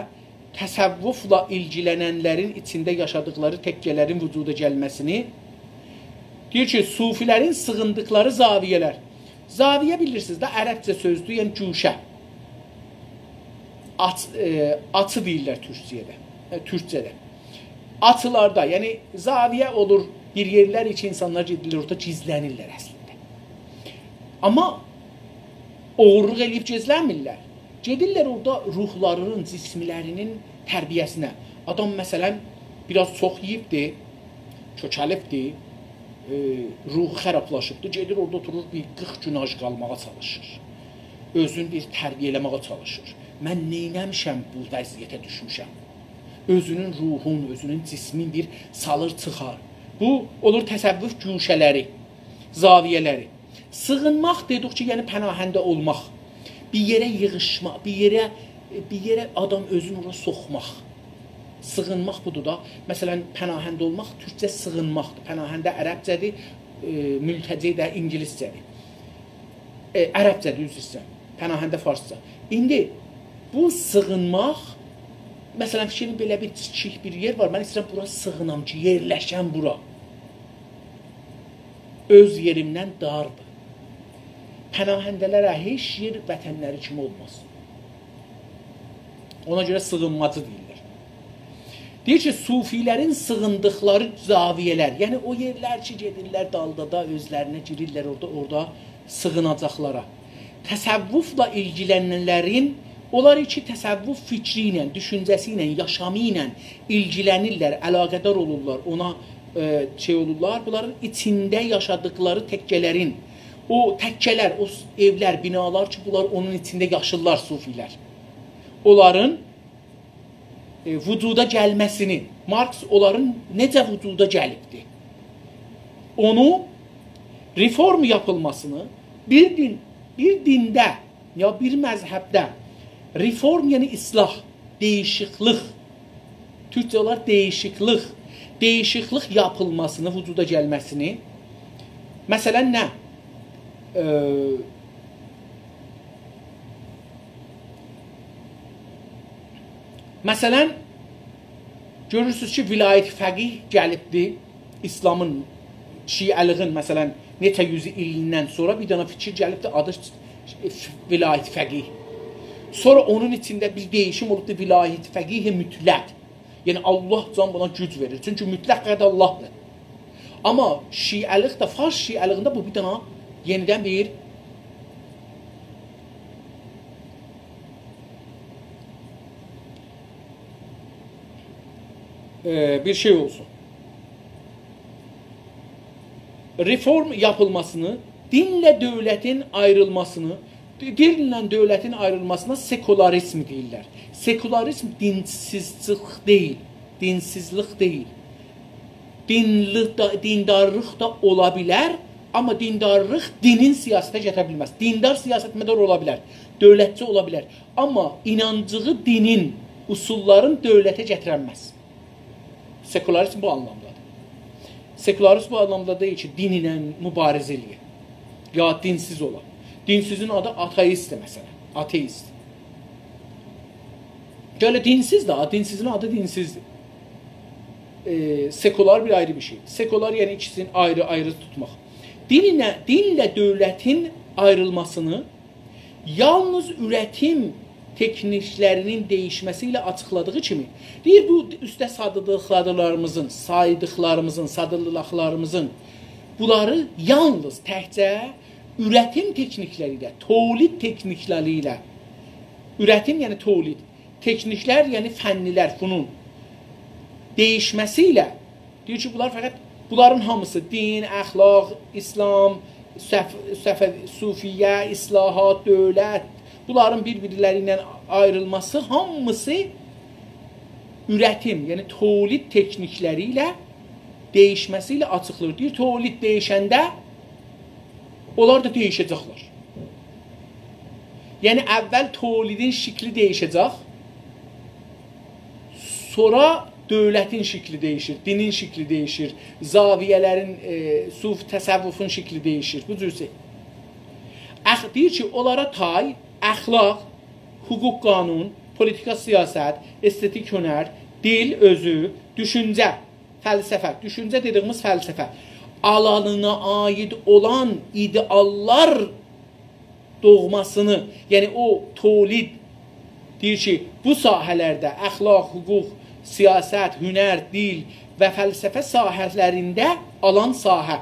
تصوفلا ایلگیلننلرین ایچینده یاشادیقلاری تکه‌لرین وجودا گلمه‌سینی، دئییر کی، صوفی‌لرین سیغیندیقلاری زاویه‌لر. زاویه بیلیرسینیز ده، عربجه سؤزدور، یعنی گوشه. آچ-، ائ، آچی دئییرلر تورکجه‌ده. ائ، تورکجه‌ده. آچیلاردا، یعنی زاویه اولور بیر یئرلر کی، اینسانلار گئدیرلر اورادا گیزلنیرلر اصلینده. آمما اوغورلوق ائله‌ییب گیزلنمیرلر. گئدیرلر اورادا روحلارینین، جسملرینین تربیه‌سینه. آدام، مثلا، بیر آز چوخ یئییبدی، کؤکلیبدی، ائ، روحو خرابلاشیبدی. گئدیر اورادا اوتورور، بیر قیرخ گون آج قالماغا چالیشیر. اؤزونو بیر تربیه ائله‌مه‌یه چالیشیر. من نئینه‌میشم، بو وضعیته دوشموشم؟ اؤزونون روحون، اؤزونون جسمین بیر سالیر چیخار. بو اولور تصوف گوشه‌لری، زاویه‌لری. سیغینماق دئدیک کی، یعنی پناهنده اولماق. بیر یئره ییغیشماق، بیر یئره، بیر یئره آدام اؤزونو اورا سوخماق. سیغینماق بودور دا. مثلا، پناهنده اولماق تورکجه سیغینماقدیر. پناهنده عربجه‌دیر، ائ، ملتجی ده اینگیلیسجه‌دیر. ائ، عربجه‌دیر، عذر ایسته‌ییرم. پناهنده فارسجا. ایندی بو سیغینماق، مثلا، فیکرین بئله بیر کیچیک بیر یئر وار. من ایسته‌ییرم بورا سیغینام کی، یئرلشم بورا. اؤز یئریمدن داردیر. پناهنده‌لره هئچ یئر وطنلری کیمی اولماز. اونا گؤره سیغینماجی دئییرلر. دئییر کی، صوفی‌لرین سیغیندیقلاری زاویه‌لر، یعنی او یئرلر کی، گئدیرلر دالدادا، اؤزلرینه گیریرلر اورادا، اورادا سیغیناجاقلارا. تصوفلا ایلگیلننلرین، اونلار کی، تصوف فیکری ایله، دوشونجه‌سی ایله، یاشامی ایله ایلگیلنیرلر، علاقه‌دار اولورلار، اونا، ائ، شئی اولورلار، بونلارین ایچینده یاشادیقلاری تکه‌لرین، او تکه‌لر، او س-، ائولر، بینالار کی، بونلار اونون ایچینده یاشیرلار صوفی‌لر. اونلارین، ائ، وجودا گلمه‌سینی، مارکس اونلارین نئجه وجودا گلیبدی؟ اونو رفورم یاپیلماسینی، بیر دین، بیر دینده یا بیر مذهبده رفورم، یعنی اصلاح، دییشیکلیک، تورکجه اولار دییشیکلیک، دییشیکلیک یاپیلماسینی، وجودا گلمه‌سینی، مثلا، نه؟ ائ، مثلا، گؤرورسونوز کی، ولایت فقیه گلیبدی، ایسلامین، شیعه‌لیگین، مثلا، نئچه یوز ایلیندن سونرا بیر دنه فیکیر گلیبدی، آدی ولایت فقیه. سونرا اونون ایچینده بیر دییشیم اولوبدو، ولایت فقیه مطلق. یعنی، الله جان بونا گوج وئریر. چونکی مطلق قدر اللهدیر. آمما شیعه‌لیکده، فارس شیعه‌لیگینده بو بیر دنه یئنیدن بیر، ائ، بیر شئی اولسون. رفورم یاپیلماسینی، دینله دؤولتین آیریلماسینی، دینله دؤولتین آیریلماسینا سکولاریزم دئییرلر. سکولاریزم دینسیزلیک دئییل، دینسیزلیک دئییل. دینلی، دا، دیندارلیق دا اولا بیلر، آمما دیندارلیق دینین سیاسته گتیره بیلمز. دیندار سیاستمدار اولا بیلر، دؤولتچی اولا بیلر. آمما اینانجیغی دینین اصوللارین دؤولته گتیرنمز. سکولاریزم بو آنلامدادیر. سکولاریزم بو آنلامدا دئییل کی، دین ایله مبارزه ائله‌یه. یا دینسیز اولا. دینسیزین آدی آتئیستدیر، مثلا. آتئیست. ائله دینسیز ده، دینسیزین آدی دینسیزدیر. ائ، سکولار بیر آیری بیر شئی. سکولار، یعنی ایکیسینی آیری-آیری توتماق. دین ایله، دینله دؤولتین آیریلماسینی یالنیز اورتیم تکنیکلرینین دییشمه‌سی ایله آچیقلادیغی کیمی، دئییر، بو اوسته سادیقلاریمیزین، سایدیقلاریمیزین، سادیقلاریمیزین، بونلاری یالنیز تکجه اورتیم تکنیکلری ایله، تولید تکنیکلری ایله، اورتیم، یعنی تولید، تکنیکلر، یعنی فنلر، فنون دییشمه‌سی ایله دئییر کی، بونلار فقط، بونلارین هامیسی، دین، اخلاق، ایسلام، صف-، صف-، صوفیه، اصلاحات، دؤولت، بونلارین بیر-بیرلری ایله آیریلماسی، هامیسی اورتیم، یعنی تولید تکنیکلری ایله دییشمه‌سی ایله آچیقلانیر. دئییر، تولید دییشنده اونلار دا دییشه‌جکلر. یعنی، اول تولیدین شکلی دییشه‌جک، سونرا دؤولتین شکلی دییشیر، دینین شکلی دییشیر، زاویه‌لرین، ائ، صوف-، تصوفون شکلی دییشیر. بو جور شئی. اخ-، دئییر کی، اونلارا تای، اخلاق، حقوق، قانون، پولیتیکا، سیاست، استتیک هنر، دیل اؤزو، دوشونجه، فلسفه. دوشونجه دئدیگیمیز فلسفه. آلانینا عایید اولان ایده‌آللار دوغماسینی، یعنی او تولید، دئییر کی، بو ساحه‌لرده اخلاق، حقوق، سیاست، هنر، دیل و فلسفه ساحه‌لرینده آلان ساحه.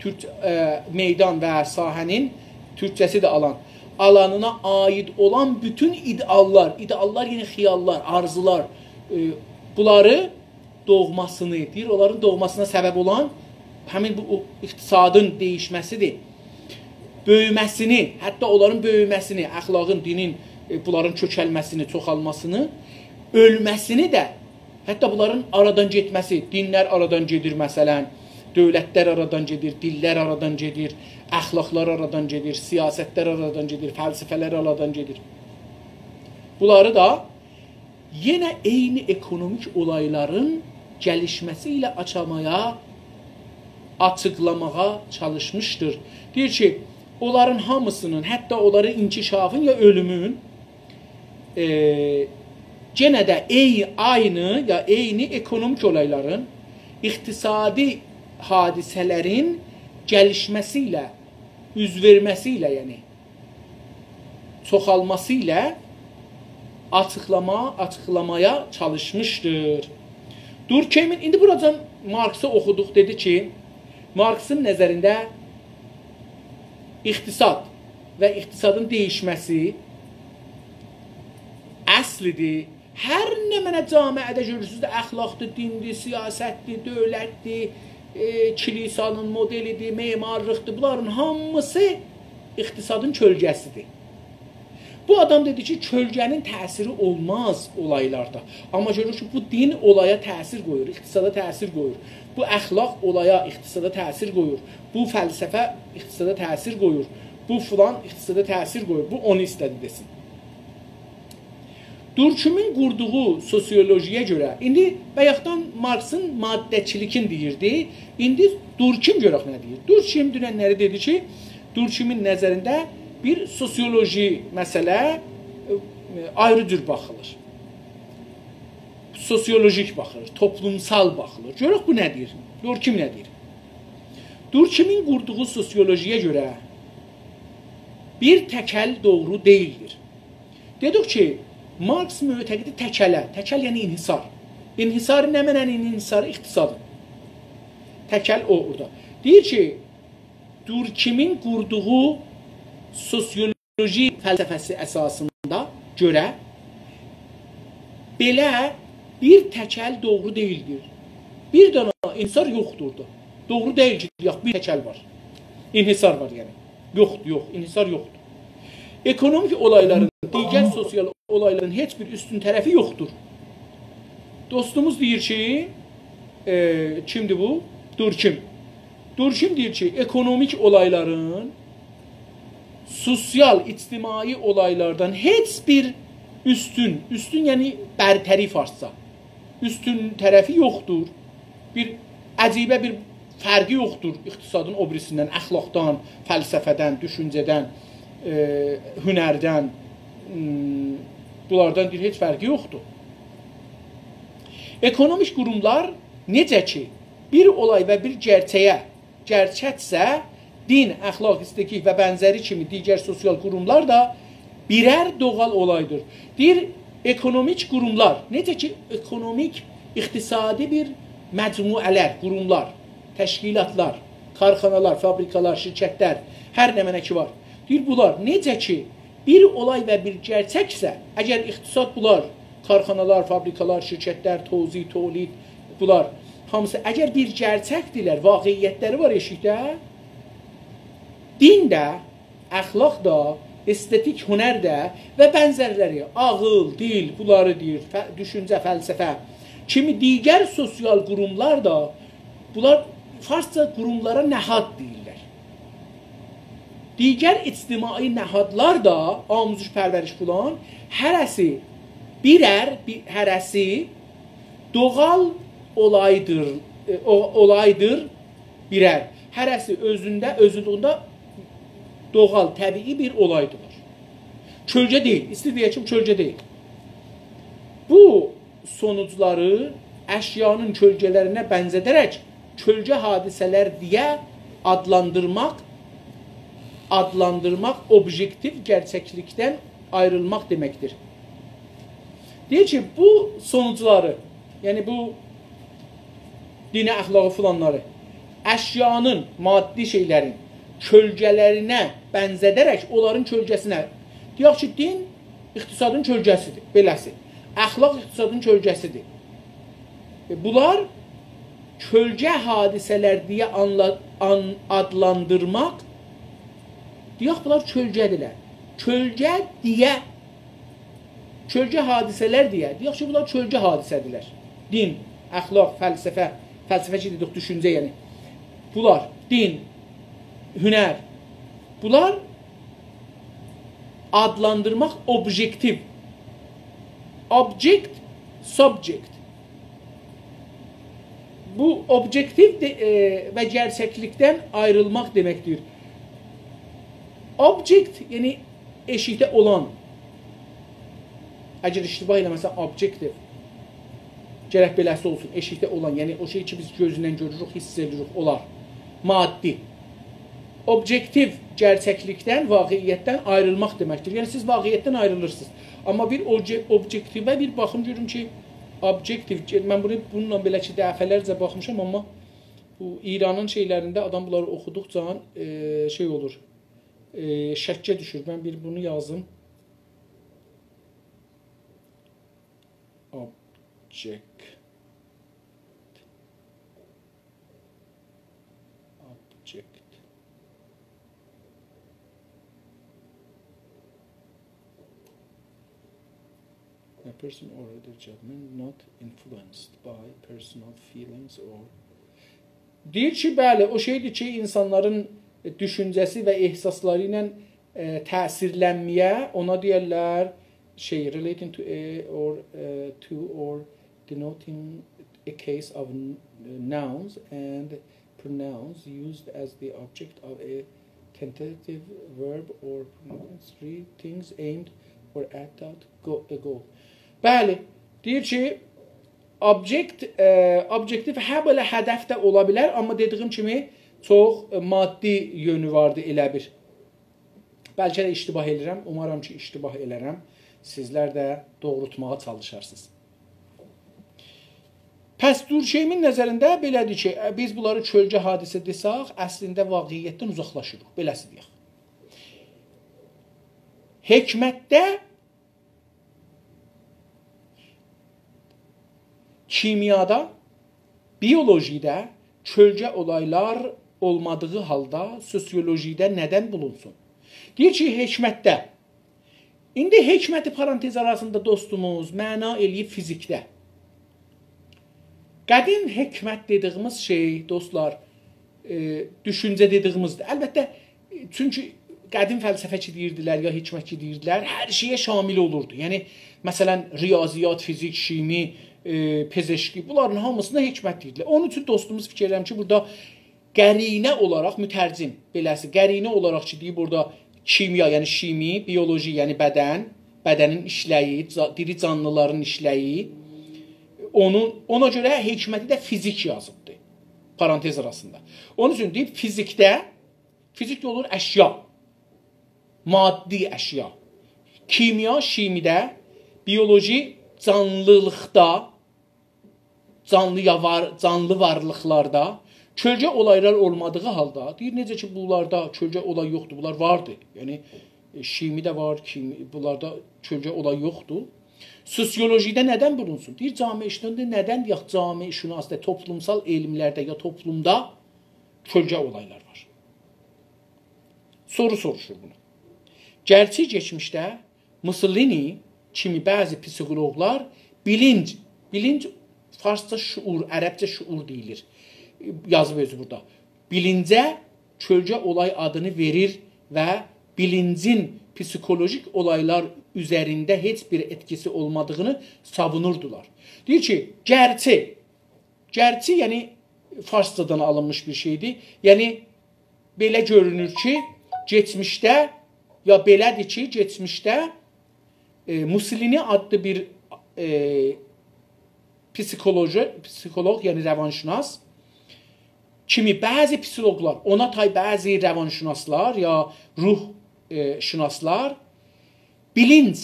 تورک، ائ، میدان و ساحه‌نین تورکجه‌سی ده آلان. آلانینا عایید اولان بوتون ایده‌آللار، ایده‌آللار، یعنی خیاللار، آرزولار، ائ، بونلاری دوغماسینی، دئییر، اونلارین دوغماسینا سبب اولان همین بو اقتصادین دییشمه‌سیدیر. بؤیومه‌سینی، حتی اونلارین بؤیومه‌سینی، اخلاقین، دینین، ائ، بونلارین کؤکلمه‌سینی، چوخالماسینی، اؤلمه‌سینی ده، حتی بونلارین آرادان گئتمه‌سی، دینلر آرادان گئدیر، مثلا، دؤولتلر آرادان گئدیر، دیللر آرادان گئدیر، اخلاقلار آرادان گئدیر، سیاستلر آرادان گئدیر، فلسفه‌لر آرادان گئدیر. بونلاری دا یئنه عینی اکونومیک اولایلارین گلیشمه‌سی ایله آچامایا، آچیقلاماغا چالیشمیشدیر. دئییر کی، اونلارین هامیسینین، حتی اونلارین انکشافین یا اؤلومون، ائ، یئنه ده عی-، عینی یا عینی اکونومیک اولایلارین، اقتصادی حادثه‌لرین گلیشمه‌سی ایله، اوز وئرمه‌سی ایله، یعنی چوخالماسی ایله آچیقلاما-، آچیقلامایا چالیشمیشدیر. دورکیمین، ایندی بوراجان مارکسی اوخودوق، دئدی کی، مارکسین نظرینده اقتصاد و اقتصادین دییشمه‌سی اصلیدیر. هر نمنه جامعه‌ده گؤرورسونوز ده، اخلاقدیر، دیندیر، سیاستدیر، دؤولتدیر، ائ، کلیسانین مدلیدیر، معمارلیقدیر، بونلارین هامیسی اقتصادین کؤلگه‌سیدیر. بو آدام دئدی کی، کؤلگه‌نین تأثیری اولماز اولایلاردا. آمما گؤرور کی، بو دین اولایا تأثیر قویور، اقتصادا تأثیر قویور. بو اخلاق اولایا، اقتصادا تأثیر قویور. بو فلسفه اقتصادا تأثیر قویور. بو فلان اقتصادا تأثیر قویور. بو اونو ایسته‌دی دئسین. دورکیمین قوردوغو سوسیولوژی‌یه گؤره، ایندی بایاقدان مارکسین ماده‌چیلیکین دئییردی، ایندی دورکیم گؤرک نه دئییر. دورکیم دوننلری دئدی کی، دورکیمین نظرینده بیر سوسیولوژی مسئله، ائ، آیری جور باخیلیر. سوسیولوژیک باخیلیر، توپلومسال باخیلیر. گؤرک بو نه دئییر، دورکیم نه دئییر. دورکیمین قوردوغو سوسیولوژی‌یه گؤره بیر تک‌ال دوغرو دئییلدیر. دئدیک کی، مارکس معتقدی تک‌اله، تک‌ال یعنی انحصار. انحصار نمنه‌نین انحصاری؟ اقتصادین. تک‌ال او اورادا. دئییر کی، دورکیمین قوردوغو سوسیولوژی فلسفه‌سی اساسیندا گؤره بئله بیر تک‌ال دوغرو دئییلدیر. بیر دنه انحصار یوخدور دا. دوغرو دئییل کی، یوخ، بیر تک‌ال وار. انحصار وار یعنی. یوخدور، یوخ، انحصار یوخدور. اکونومیک اولایلارین، دیگر سوسیال اولایلارین هئچ بیر اوستون طرفی یوخدور. دوستوموز دئییر کی، ائ، کیمدیر بو؟ دورکیم. دورکیم دئییر کی، اکونومیک اولایلارین سوسیال، اجتماعی اولایلاردان هئچ بیر اوستون، اوستون یعنی برتری فارسجا، اوستون طرفی یوخدور. بیر عجیبه بیر فرقی یوخدور اقتصادین او بیریسیندن، اخلاقدان، فلسفه‌دن، دوشونجه‌دن، ائ، هنردن، م، بونلاردان دئییر، هئچ فرقی یوخدور. اکونومیک قوروملار نئجه کی، بیر اولای و بیر گئرچه‌یه گئرچکسه، دین، اخلاق، استتیک و بنزری کیمی دیگر سوسیال قوروملار دا بیرر دوغال اولایدیر. دئییر، اکونومیک قوروملار، نئجه کی، اکونومیک، اقتصادی بیر مجموعه‌لر، قوروملار، تشکیلاتلار، کارخانالار، فابریکالار، شرکتلر، هر نمنه کی وار. دئییر، بونلار نئجه کی، بیر اولای و بیر گئرچکسه، اگر اقتصاد بونلار، کارخانالار، فابریکالار، شرکتلر، توزیع، تولید، بونلار هامیسی، اگر بیر گئرچکدیرلر، واقعیتلری وار ائشیکده، دین ده، اخلاق دا، استتیک هنر ده و بنزرلری، عاغیل، دیل، بونلاری دئییر، فه-، دوشونجه، فلسفه کیمی دیگر سوسیال قوروملار دا، بونلار فارسجا قوروملارا نهاد دئییرلر. دیگر اجتماعی نهادلار دا، آموزش، پرورش فلان، هره‌سی بیرر، بی-، هره‌سی دوغال اولایدیر، ائ، او-، اولایدیر بیرر. هره‌سی اؤزونده، اؤزلویونده دوغال، طبیعی بیر اولایدیر. کؤلگه دئییل، ایسته‌ییر دئیک کی، کؤلگه دئییل. سونوجلاری اشیانین کؤلگه‌لرینه بنزه‌ده‌رک کؤلگه حادثه‌لر دئیه آدلاندیرماق، آدلاندیرماق اوبژکتیو گئرچکلیکدن آیریلماق دئمکدیر. دئییر کی، بو سونوجلاری، یعنی بو دینی، اخلاقی، فلانلاری اشیانین، مادی شئیلرین کؤلگه‌لرینه بنزه‌ده‌رک، اونلارین کؤلگه‌سینه، دئیک کی، دین اقتصادین کؤلگه‌سیدیر، بئله‌سی. اخلاق اقتصادین کؤلگه‌سیدیر. ائ، بونلار کؤلگه حادثه‌لر دئیه آنلا-، آن-، آدلاندیرماق، دئیک، بونلار کؤلگه‌دیرلر. کؤلگه دئیه، کؤلگه حادثه‌لر دئیه، دئیک کی، بونلار کؤلگه حادثه‌دیرلر. دین، اخلاق، فلسفه، فلسفه کی دئدیک، دوشونجه، یعنی. بونلار، دین، هنر، بونلار آدلاندیرماق اوبژکتیو. Object, subject. بو اوبژکتیو ده، ائ، و گئرچکلیکدن آیریلماق دئمکدیر. Object، یعنی ائشیکده اولان. اگر اشتباه ائله‌مه‌سم، objective. گرک بئله‌سی اولسون، ائشیکده اولان، یعنی او شئی کی، بیز گؤزله گؤروروک، حیس ائدیریک، اولار. مادی. اوبژکتیو گئرچکلیکدن، واقعیتدن آیریلماق دئمکدیر. یعنی سیز واقعیتدن آیریلیرسینیز. آمما بیر اوجه-، اوبژکتیوه بیر باخین گؤرون کی، اوبژکتیو، من بونو بونونلا بئله کی، دفعه‌لرجه باخمیشام، آمما بو ایرانین شئیلرینده آدام بونلاری اوخودوقجا، ائ، شئی اولور، ائ، شکّه دوشور. من بیر بونو یازیم. Object. Object. A person or other judgment not influenced by personal feelings or دئییر کی، بلی، او شئیدیر کی، اینسانلارین دوشونجه‌سی و احساسلاری ایله، ائ، تأثیرلنمه‌یه، اونا دئیرلر، شئی، relating to a or, ائ, to or denoting a case of n-, nouns and pronouns used as the object of a tentative verb or pronouns three things aimed or at that go-, a goal. بلی، دئییر کی، object، ائ، objective هه بئله هدف ده اولا بیلر، آمما دئدیگیم کیمی چوخ، ائ، مادی یؤنو واردی ائله بیر. بلکه ده اشتباه ائله‌ییرم، اومارام کی، اشتباه ائله‌رم. سیزلر ده دوغرولتماغا چالیشارسینیز. پس دورکهایمین نظرینده بئله‌دیر کی، ائ، بیز بونلاری کؤلگه حادثه دئسک، اصلینده واقعیتدن اوزاقلاشیریق، بئله‌سی دئیک. حکمتده، کیمیادا، بیولوژیده کؤلگه اولایلار اولمادیغی حالدا سوسیولوژیده ندن بولونسون؟ دئییر کی، حکمتده. ایندی حکمتی پارانتز آراسیندا دوستوموز معنا ائله‌ییب فیزیکده. قدیم حکمت دئدیگیمیز شئی، دوستلار، ائ، دوشونجه دئدیگیمیزدیر. البته، چونکی قدیم فلسفه کی دئییردیلر، یا حکمت کی دئییردیلر، هر شئیه شامل اولوردو. یعنی، مثلا، ریاضیات، فیزیک، شیمی، ائ، پزشکی، بونلارین هامیسینا حکمت دئییردیلر. اونون اوچون دوستوموز فیکیر ائدیرم کی، بورادا قرینه اولاراق مترجم، بئله‌سی، قرینه اولاراق کی، دئییب بورادا کیمیا، یعنی شیمی، بیولوژی، یعنی بدن، بدنین ایشله‌یی، جا-، دیری جانلیلارین ایشله‌یی، اونون، اونا گؤره حکمتی ده فیزیک یازیبدی، پارانتز آراسیندا. اونون اوچون دئییب، فیزیکده، فیزیک ده اولور اشیا، مادی اشیا. کیمیا، شیمیده، بیولوژی، جانلیلیقدا، جانلی یا وار-، جانلی وارلیقلاردا کؤلگه اولایلار اولمادیغی حالدا، دئییر، نئجه کی، بونلاردا کؤلگه اولای یوخدور، بونلار واردی. یعنی، ائ، شیمی ده وار، کیمی، بونلاردا کؤلگه اولای یوخدور. سوسیولوژیده ندن بولونسون؟ دئییر، جامعه‌شناسیده ندن، یا جامعه‌شناسیده، توپلومسال علملرده، یا توپلومدا کؤلگه اولایلار وار؟ سورو سوروشور بونو. گرچی کئچمیشده موسولینی کیمی بعضی پسیخولوقلار بیلینج، بیلینج فارسجا شعور، عربجه شعور دئییلیر. یازیب اؤزو بورادا. بیلینجه کؤلگه اولای آدینی وئریر و بیلینجین پسیخولوژیک اولایلار اوزرینده هئچ بیر ائتکیسی اولمادیغینی ساوونوردولار. دئییر کی، گرچی گرچی، یعنی، فارسجادان آلینمیش بیر شئیدیر. یعنی، بئله گؤرونور کی، کئچمیشده، یا بئله‌دیر کی، کئچمیشده، ائ، موسولینی آدلی بیر، ائ، پسیکولوژی، پسیکولوق، یعنی روانشناس کیمی بعضی پسیکولوقلار، اونا تای بعضی روانشناسلار یا روح، ائ، شناسلار بیلینج،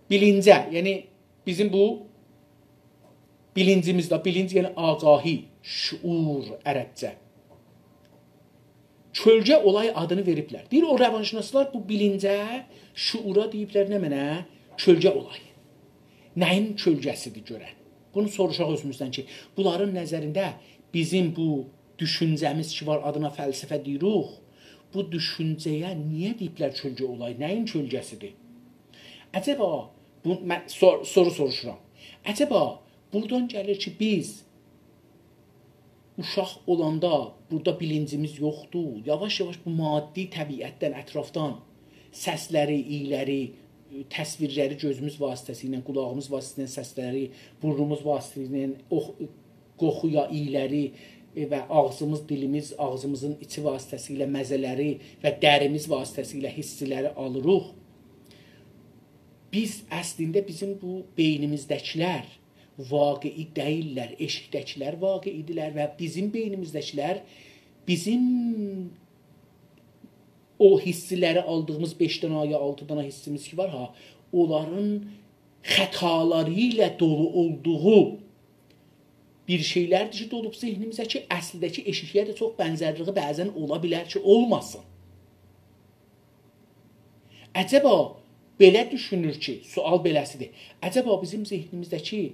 بیلینجه، یعنی بیزیم بو بیلینجیمیز ده، بیلینج یعنی آگاهی، شعور عربجه. کؤلگه اولای آدینی وئریبلر. دئییر، او روانشناسلار بو بیلینجه، شعورا دئییبلر نمنه؟ کؤلگه اولای. نه‌یین کؤلگه‌سیدیر گؤرن؟ بونو سوروشاق اؤزوموزدن کی، بونلارین نظرینده بیزیم بو دوشونجه‌میز کی وار، آدینا فلسفه دئییریک، بو دوشونجه‌یه نییه دئییبلر کؤلگه اولای؟ نه‌یین کؤلگه‌سیدیر؟ عجبا، بو، من سور-، سورو سوروشورام. عجبا، بورادان گلیر کی، بیز اوشاق اولاندا بورادا بیلینجیمیز یوخدور. یاواش-یاواش بو مادی طبیعتدن، اطرافدان سسلری، اییلری، تصویرلری گؤزوموز واسطه‌سیله، قولاغیمیز واسطه‌سیله سسلری، بورنوموز واسطه‌سیله او قوخو یا اییلری، ائ، و آغزیمیز، دیلیمیز، آغزیمیزین ایچی واسطه‌سیله مزه‌لری و دریمیز واسطه‌سیله حیسلری آلیریق. بیز اصلینده بیزیم بو بئینیمیزده‌کیلر واقعی دئییللر، ائشیکده‌کیلر واقعی‌دیرلر و بیزیم بئینیمیزده‌کیلر بیزیم او حیسلری آلدیغیمیز بئش دنه یا آلتی دنه حیسیمیز کی وار ها، اونلارین خطالاری ایله دولو اولدوغو بیر شئیلردیر کی، دولوب ذهنیمیزه کی، اصلینده کی، ائشیکلییه ده چوخ بنزرلیگی بعضا اولا بیلر کی، اولماسین. عجبا، بئله دوشونور کی، سؤال بئله‌سیدیر. عجبا بیزیم ذهنیمیزده‌کی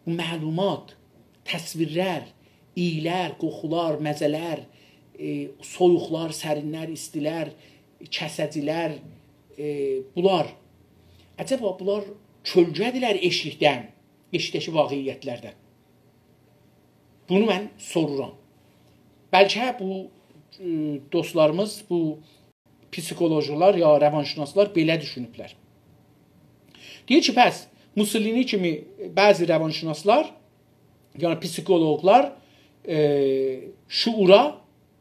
معلومات، تصویرلر، اییلر، قوخولار، مزه‌لر، ائ، سویوقلار، سرینلر، ایستیلر، کسه‌جیلر، ائ، بونلار، عجبا بونلار کؤلگه‌دیرلر ائشیکدن، ائشیکده‌کی واقعیتلردن؟ بونو من سورورام. بلکه بو، ائ، دوستلاریمیز، بو پسیکولوژلار یا روانشناسلار بئله دوشونوبلر. دئییر کی، پس موسولینی کیمی بعضی روانشناسلار، یعنی پسیکولوقلار، ائ، شعورا،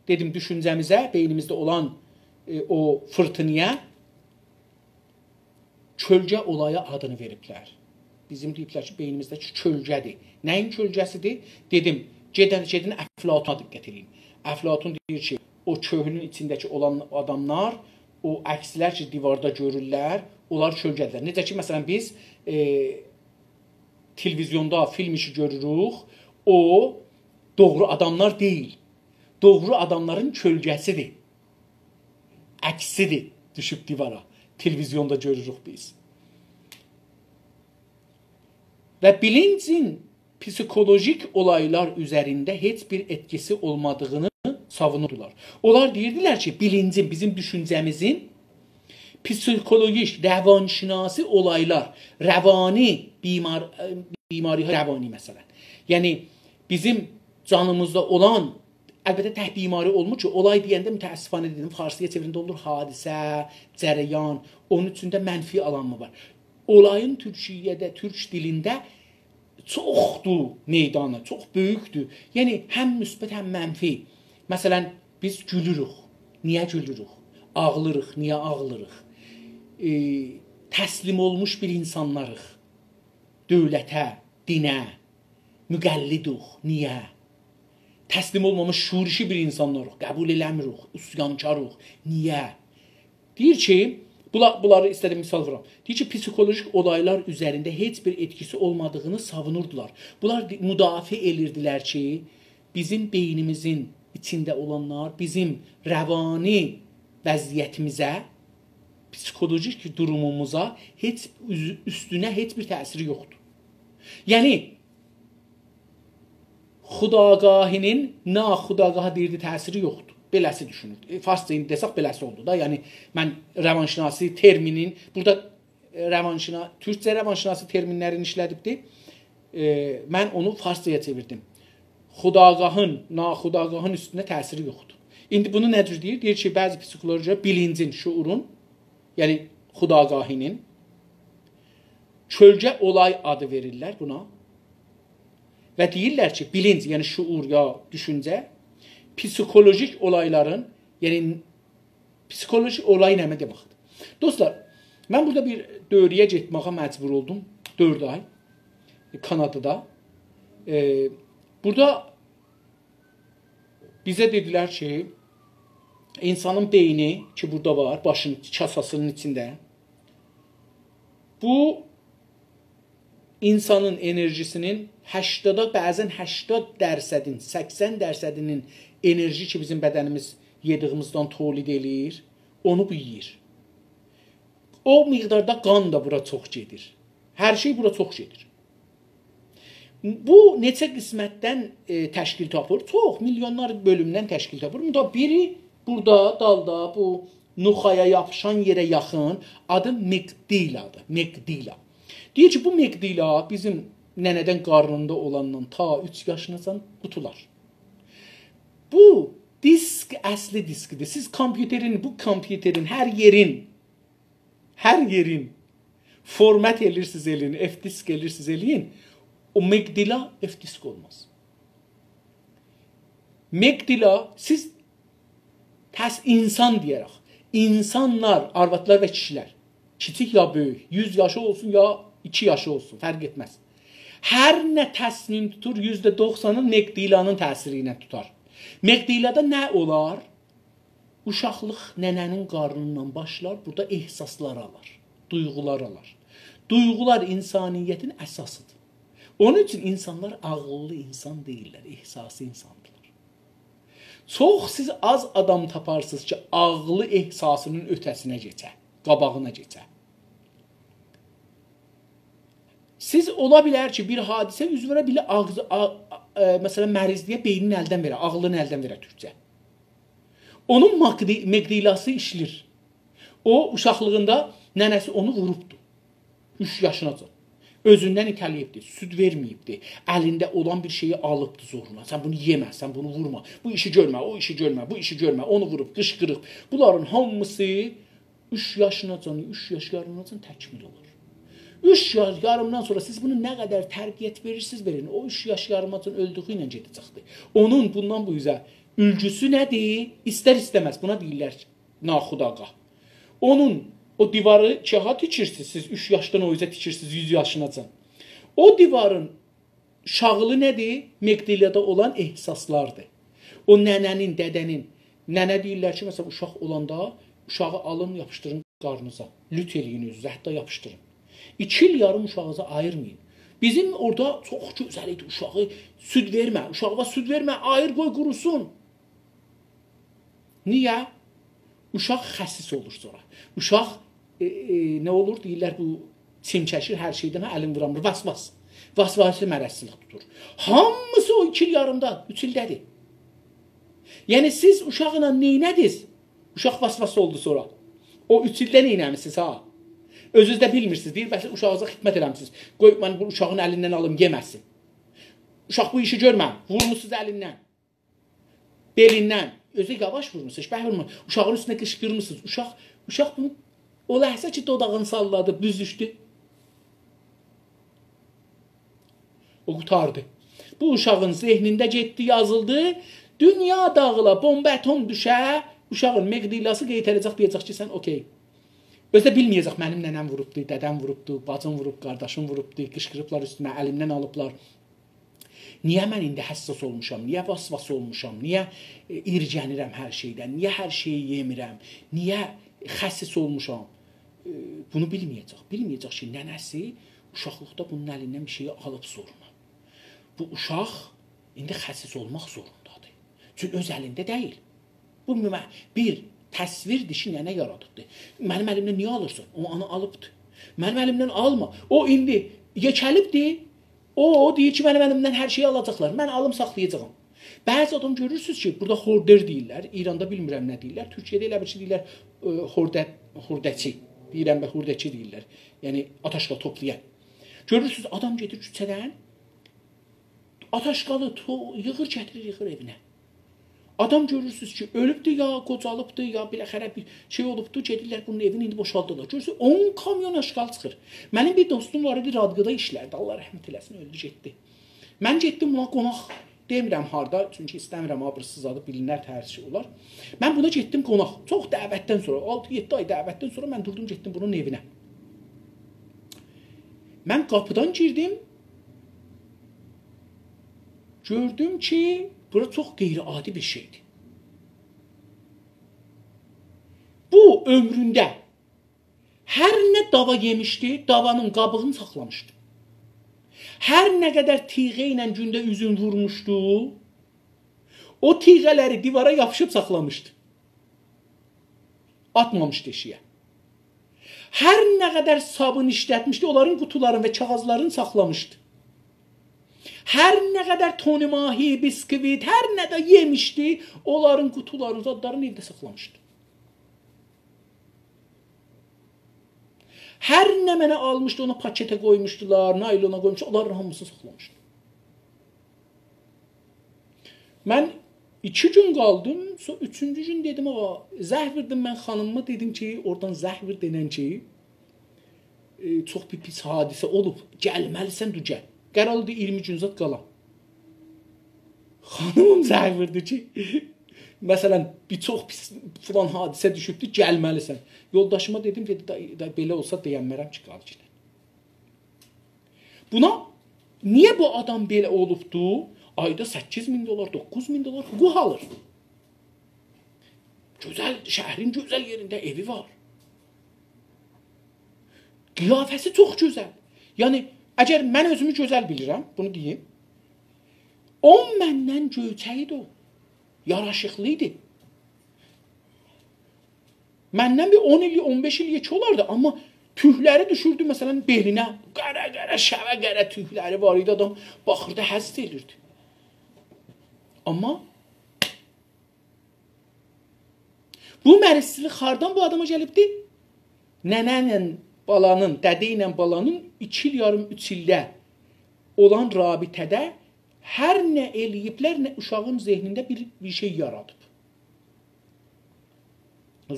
دئدیم، دوشونجه‌میزه، بئینیمیزده اولان، ائ، او فیرتینایا کؤلگه اولایی آدینی وئریبلر. بیزیم دئییبلر کی، بئینیمیزده‌کی کؤلگه‌دیر. نه‌یین کؤلگه‌سیدیر؟ دئدیم، گئدن، گئدین افلاطونا دقت ائدین. افلاطون دئییر کی، او کؤهونون ایچینده‌کی اولان آداملار، او عکسلر کی، دیواردا گؤرورلر، اونلار کؤلگه‌دیرلر. نئجه کی، مثلا، بیز، ائ، تلویزیوندا فیلم ایشی گؤروروک، او دوغرو آداملار دئییل. دوغرو آداملارین کؤلگه‌سیدیر. عکسیدیر، دوشوب دیوارا. تلویزیوندا گؤروروک بیز. و بیلینجین پسیکولوژیک اولایلار اوزرینده هئچ بیر ائتکیسی اولمادیغینی ساوونوردولار. اونلار دئییردیلر کی، بیلینجین، بیزیم دوشونجه‌میزین پسیکولوژیک، روانشناسی اولایلار، روانی بیمار-، بیماری روانی مثلا. یعنی بیزیم جانیمیزدا اولان، البته تک بیماری اولمور کی، اولای دئینده متأسفانه دئدیم، فارسی‌یا چئویرنده اولور حادثه، جریان، اونون اوچون ده منفی آلانمی وار. اولایین تورکیه‌ده، تورک دیلینده چوخدور میدانی، چوخ بؤیوکدور. یعنی هم مثبت، هم منفی. مثلا، بیز گولوروک. نییه گولوروک؟ آغلیریق. نییه آغلیریق؟ ائ، تسلیم اولموش بیر اینسانلاریق. دؤولته، دینه، مقلدوق. نییه؟ تسلیم اولمامیش شورشی بیر اینسانلاریق. قبول ائله‌میریک. عصیانکاریق. نییه؟ دئییر کی، بولا-، بونلاری ایسته‌دیم مثال وورام. دئییر کی، پسیکولوژیک اولایلار اوزرینده هئچ بیر ائتکیسی اولمادیغینی ساوونوردولار. بونلار دی-، مدافعه ائدیردیلر کی، بیزیم بئینیمیزین ایچینده اولانلار بیزیم روانی وضعیتیمیزه، پسیکولوژیک دوروموموزا هئچ اوز-، اوستونه هئچ بیر تأثیری یوخدور. یعنی، خودآگاهی‌نین ناخودآگاها دئییردی، تأثیری یوخدور. بئله‌سی دوشونور. ائ، فارسجا ایندی دئسک بئله‌سی اولدو دا. یعنی، من روانشناسی ترمینین، بورادا، ائ، روانشنا-، تورکجه روانشناسی ترمینلرینی ایشله‌دیبدی. ائ، من اونو فارسجایا چئویردیم. خودآگاهین، ناخودآگاهین اوستونه تأثیری یوخدور. ایندی بونو نه جور دئییر؟ دئییر کی، بعضی پسیکولوژی‌لر بیلینجین، شعورون، یعنی خودآگاهی‌نین کؤلگه اولای آدی وئریرلر بونا. و دئییرلر کی، بیلینج، یعنی شعور یا دوشونجه، پسیکولوژیک اولایلارین، یعنی پسیکولوژیک اولای نمنه دئمکدیر؟ دوستلار، من بورادا بیر دؤوره‌یه گئتمه‌یه مجبور اولدوم، دؤرد آی. کانادادا. ائ، بورادا بیزه دئدیلر کی، اینسانین بئینی کی، بورادا وار، باشین کاساسینین ایچینده، بو اینسانین انرژیسینین هشتادا، بعضاً هشتاد درصدین، سکسن درصدینین انرژی کی، بیزیم بدنیمیز یئدیگیمیزدن تولید ائله‌ییر، اونو بو یئییر. او مقداردا قان دا بورا چوخ گئدیر. هر شئی بورا چوخ گئدیر. بو نئچه قسمتدن، ائ، تشکیل تاپیر؟ چوخ، میلیونلار بؤلومدن تشکیل تاپیر. بوندا بیری بورادا، دالدا، بو نخاعا یاپیشان یئره یاخین، آدی مئگدیلادیر، مئگدیلا. دئییر کی، بو مئگدیلا بیزیم ننه‌دن قارنیندا اولاندان تا اوچ یاشیناجان توتولار. بو دیسک اصلی دیسکدیر. سیز کامپیوترین، بو کامپیوترین هر یئرین، هر یئرین فورمت ائله‌ییرسینیز ائله‌یین، اف دیسک ائله‌ییرسینیز ائله‌یین، او مئگدیلا اف دیسک اولماز. مئگدیلا، سیز تس اینسان دئیه‌رک، اینسانلار، آروادلار و کیشیلر، کیچیک یا بؤیوک، یوز یاشی اولسون یا ایکی یاشی اولسون، فرق ائتمز. هر نه تصمیم توتور، یوزده دوخسانین مئگدیلانین تأثیری ایله توتار. مئگدیلادا نه اولار؟ اوشاقلیق ننه‌نین قارنیندان باشلار، بورادا احساسلار آلار، دویغولار آلار. دویغولار انسانیتین اساسیدیر. اونون اوچون اینسانلار عاغیللی اینسان دئییللر، احساسی اینساندیرلار. چوخ سیز آز آدام تاپارسینیز کی، عاغلی احساسینین اؤته‌سینه کئچه، قاباغینا کئچه. سیز اولا بیلر کی، بیر حادثه اوز وئره، بیله آغزی، آ-، آ-، ائ، مثلا، مریضلییه بئینین الدن وئره، عاغلین الدن وئره تورکجه. اونون مقدی-، مقدیلاسی ایشلیر. او، اوشاقلیغیندا ننه‌سی اونو ووروبدو. اوچ یاشیناجان. اؤزوندن ایته‌له‌ییبدی، سود وئرمه‌ییبدی. الینده اولان بیر شئیی آلیبدی زورونان. سن بونو یئمه، سن بونو وورما. بو ایشی گؤرمه، او ایشی گؤرمه، بو ایشی گؤرمه. اونو ووروب، قیشقیریب. بونلارین هامیسی اوچ یاشیناجان، اوچ یاش یاریمیناجان تکمیل اولور. اوچ یاش یاریمدان سونرا سیز بونو نه قدر تربیت وئریرسینیز وئرین، او اوچ یاش یاریماجان اؤلدویو ایله گئده‌جکدیر. اونون بوندان بو اوزه اولگوسو نه‌دیر؟ ایستر-ایسته‌مز بونا دئییرلر ناخودآگاه. اونون او دیواری کی ها تیکیرسینیز، سیز اوچ یاشدان او اوزه تیکیرسینیز، یوز یاشیناجان. او دیوارین شاغلی نه‌دیر؟ مقدیلادا اولان احساسلاردیر. او ننه‌نین، دده‌نین، ننه دئییرلر کی، مثلا، اوشاق اولاندا اوشاغی آلین، یاپیشدیرین قارنینیزا. لوت ائله‌یین اؤزونوزه، حتی یاپیشدیرین. ایکی ایل یاریم اوشاغینیزی آییرمایین. بیزیم اورادا چوخ گؤزل ایدی، اوشاغی سود وئرمه، اوشاغیوا سود وئرمه، آییر، قوی قوروسون. نییه؟ اوشاق خسیس اولور سونرا. اوشاق، ائ، ائ، نه اولور؟ دئییرلر، بو چیمچه‌شیر هر شئیدن، ها، الین وورامیر. وسواس. وسواسی مرضچیلیک توتور. هامیسی او ایکی ایل یاریمدا، اوچ ایلده‌دیر. یعنی، سیز اوشاقلا نئینه‌دینیز؟ اوشاق وسواس اولدو سونرا. او اوچ ایلده نئینه‌میسینیز، ها؟ اؤزونوز ده بیلمیرسینیز. دئییر، بس اوشاغینیزا خدمت ائله‌میسینیز. قوی، من بو اوشاغین الیندن آلیم، یئمه‌سین. اوشاق بو ایشی گؤرمه، وورموسونوز الیندن. بئلیندن. اؤزو یاواش وورموسونوز، هئچ بک وورمور. اوشاغین اوستونه قیشقیرمیسینیز. اوشاق، اوشاق بو، او لحظه کی، دوداغینی ساللادی، بوزوشدو. او قوتاردی. بو اوشاغین ذهنینده گئتدی، یازیلدی. دونیا داغیلا، بمب، اتم دوشه، اوشاغین مقدیلاسی قئیتره‌جک، دئیه‌جک کی، سن اوکی. اؤزو ده بیلمه‌یه‌جک، منیم ننه‌م ووروبدو، دده‌م ووروبدو، باجیم ووروب، قارداشیم ووروبدو، قیشقیریبلار اوستومه، الیمدن آلیبلار. نییه من ایندی حساس اولموشام؟ نییه وسواس اولموشام؟ نییه، ائ، ایرگلنیرم هر شئیدن؟ نییه هر شئیی یئمیرم؟ نییه خسیس اولموشام؟ ائ، بونو بیلمه‌یه‌جک. بیلمه‌یه‌جک کی، ننه‌سی اوشاقلیقدا بونون الیندن بیر شئیی آلیب زورونان. بو اوشاق ایندی خسیس اولماق زوروندادیر. چونکی اؤز الینده دئییل. بو مو-، بیر تصویردیر کی، ننه یارادیبدیر. منیم الیمدن نییه آلیرسان؟ او آنا آلیبدیر. منیم الیمدن آلما. او ایندی یئکه‌لیبدیر. او، او دئییر کی، منیم الیمدن هر شئیی آلاجاقلار. من آلیم ساخلایاجاغام. بعضی آدام گؤرورسونوز کی، بورادا هوردر دئییرلر. ایراندا بیلمیرم نه دئییرلر. تورکیه‌ده ائله بیر شئی دئییرلر، ائ، هورده‌چی دئییرم و هورده‌چی دئییرلر. یعنی، آتاشقال توپلایان. گؤرورسونوز، آدام گئدیر کوچه‌دن، آتاشقالی تو-، ییغیر، گتیریر، ییغیر ائوینه. آدام گؤرورسونوز کی، اؤلوبدو، یا قوجالیبدی، یا بالاخره بیر شئی اولوبدو، گئدیرلر بونون ائوینی ایندی بوشالدیرلار. گؤرورسونوز، اون کامیون آشغال چیخیر. منیم بیر دوستوم وار ایدی، رادیودا ایشلردی، الله رحمت ائله‌سین، اؤلدو، گئتدی. من گئتدیم اونا قوناق، دئمیرم هاردا، چونکی ایسته‌میرم آبیری‌سیز آدی بیلینر، ترس شئی اولار. من بونا گئتدیم قوناق. چوخ دعوتدن سونرا، آلتی-یئددی آی دعوتدن سونرا من دوردوم، گئتدیم بونون ائوینه. من قاپیدان گیردیم، گؤردوم کی، بورا چوخ غیرعادی بیر شئیدیر. بو عؤمرونده هر نه داوا یئمیشدی، داوانین قابیغینی ساخلامیشدی. هر نه قدر تیغه ایله گونده اوزون وورموشدو، او تیغه‌لری دیوارا یاپیشیب ساخلامیشدی. آتمامیشدی ائشیگه. هر نه قدر صابون ایشلتمیشدی، اونلارین قوطولارینی و کاغیذلارینی ساخلامیشدی. هر نه قدر تن ماهی، بیسکویت، هر نه ده یئمیشدی، اونلارین قوطولارینی، زادلارینی ائوده ساخلامیشدی. هر نمنه آلمیشدی، اونا پاکته قویموشدولار، نایلونا قویموشدولار، اونلارین هامیسینی ساخلامیشدی. من ایکی گون قالدیم، سو-، اوچونجو گون دئدیم، «آغا»، زنگ ووردوم من خانیمیما، دئدیم کی، اورادان زنگ وور، دئنن کی، ائ، چوخ بیر پیس حادثه اولوب، گلمه‌لیسن، دور گل. قرار اولدو اییرمی گون زاد قالام. خانیمیم زنگ ووردو کی، مثلا، بیر چوخ پیس فلان حادثه دوشوبدو، گلمه‌لیسن. یولداشیما دئدیم، دئدی، «دا، دا، بئله اولسا دئینمرم کی، قال گئدن.» بونا نییه بو آدام بئله اولوبدو؟ آیدا سککیز مین دلار، دوققوز مین دلار حقوق آلیر. گؤزل، شهرین گؤزل یئرینده ائوی وار. قیافه‌سی چوخ گؤزل. یعنی، اگر من اؤزومو گؤزل بیلیرم، بونو دئییم، او مندن گؤیچک ایدی او. یاراشیقلی ایدی. مندن بیر اون ایل، اون بئش ایل یئکه اولاردی، آمما توکلری دوشوردو، مثلا، بئلینه. قارا-قارا، شبه قارا توکلری وار ایدی، آدام باخیردی، حظ ائلیردی. آمما بو مریضلیک هاردان بو آداما گلیبدی؟ ننه ایله بالانین، دده ایله بالانین ایکی ایل یاریم، اوچ ایلده اولان رابطه‌ده هر نه ائله‌ییبلر، نه اوشاغین ذهنینده بیر، بیر شئی یارادیب.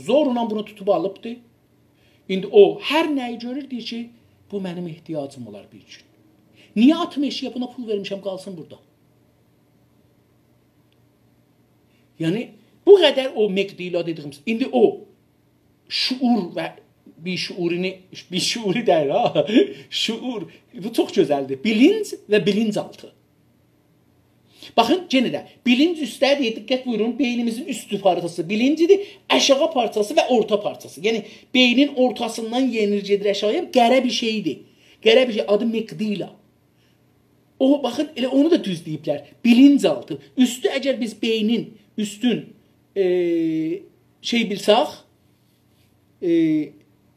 زورلا بونو توتوب آلیبدی. ایندی او هر نه‌یی گؤرور، دئییر کی، بو منیم احتیاجیم اولار بیر گون. نییه آتیم ائشیگه، بونا پول وئرمیشم، قالسین بورادا؟ یعنی، بو قدر او مقدیلا دئدیگیمیز، ایندی او شعور و بی‌شعورینی، بی‌شعوری دئییل ها، شعور، بو چوخ گؤزلدیر. بیلینج و بیلینج آلتی. باخین، یئنه ده بیلینج اوسته‌دیر، دقت بویورون، بئینیمیزین اوستو پارچاسی بیلینجدیر، آشاغی پارچاسی و اورتا پارچاسی. یعنی، بئینین اورتاسیندان یئنیر گئدیر آشاغییا، قره بیر شئیدیر. قره بیر شئی، آدی مقدیلا. او، باخین، ائله اونو دا دوز دئییبلر. بیلینج آلتی. اوستو، اگر بیز بئینین اوستون، ائ، شئی بیلسک، ائ،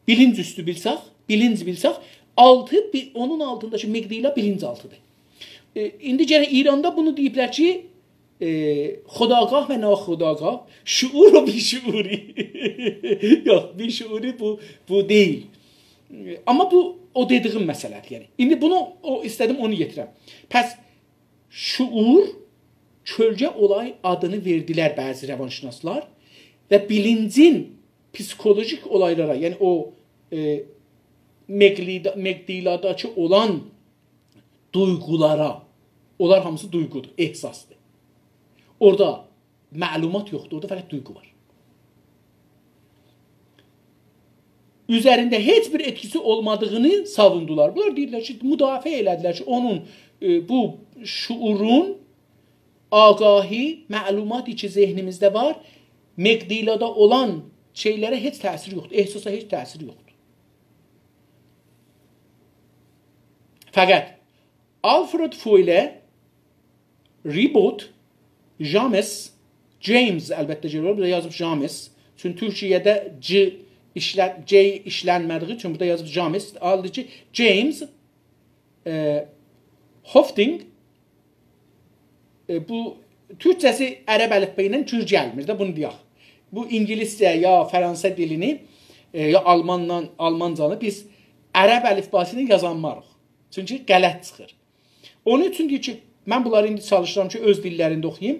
بیلینج اوستو بیلسک، بیلینج بیلسک، آلتی، بی-، اونون آلتینداکی مقدیلا بیلینج آلتیدیر. ائ، ایندی گرک ایراندا بونو دئییبلر کی، ائ، خودآگاه و ناخودآگاه، شعور و بی‌شعوری. یوخ، بی‌شعوری بو، بو دئییل. ائ، آمما بو، او دئدیگیم مسئله‌دیر، یعنی. ایندی بونو، او، ایسته‌دیم اونو یئتیرم. پس شعور، کؤلگه اولای آدینی وئردیلر بعضی روانشناسلار و بیلینجین پسیکولوژیک اولایلارا، یعنی او، ائ، مقلیدا-، مقدیلاداکی اولان دویغولارا، اونلار هامیسی دویغودور، احساسدیر. اورادا معلومات یوخدور، اورادا فقط دویغو وار. اوزرینده هئچ بیر ائتکیسی اولمادیغینی ساووندولار. بونلار دئییرلر کی، مدافعه ائله‌دیلر کی، اونون، ائ، بو شعورون، آگاهی، معلوماتی کی، ذهنیمیزده وار، مقدیلادا اولان شئیلره هئچ تأثیری یوخدور، احساسا هئچ تأثیری یوخدور. فقط آلفرد فویله، ریبوت، جامس، جیمز، البته کی، بورادا یازیب جامس. چونکی تورکیه‌ده ج ایشله-، J ایشلنمه‌دیگی اوچون بورادا یازیب جامس. آلدی کی، جیمز، ائ، هافتینگ، ائ، بو تورکجه‌سی عرب الفبا ایله جور گلمیر ده، بونو دئیک. بو اینگیلیسجه یا فرانسه دیلینی، ائ، یا آلماندان، آلمانجانی بیز عرب الفباسی ایله یازانماریق. چونکی غلط چیخیر. اونون اوچون دئییر کی، من بونلاری ایندی چالیشیرام کی، اؤز دیللرینده اوخویوم.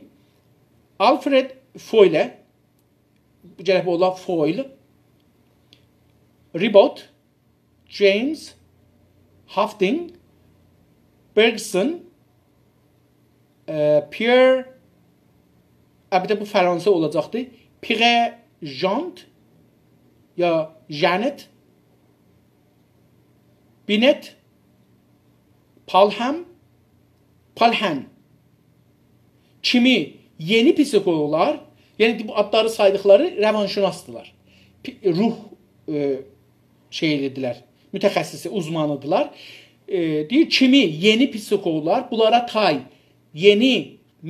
آلفرد فویله، گرک بو اولا فویل، ریبوت، جیمز، هافتینگ، برگسون، ائ، پیر، البته بو فرانسه اولاجاقدی، پیره ژانت، یا ژنت، بینت، پالهم، پالهن. کیمی یئنی پسیخولوقلار، یعنی بو آدلاری سایدیقلاری روانشناسدیلار. پی-، روح، ائ، شئیلیدیرلر، متخصصی، اوزمانیدیرلار. ائ، دئییر، کیمی یئنی پسیخولوقلار، بونلارا تای یئنی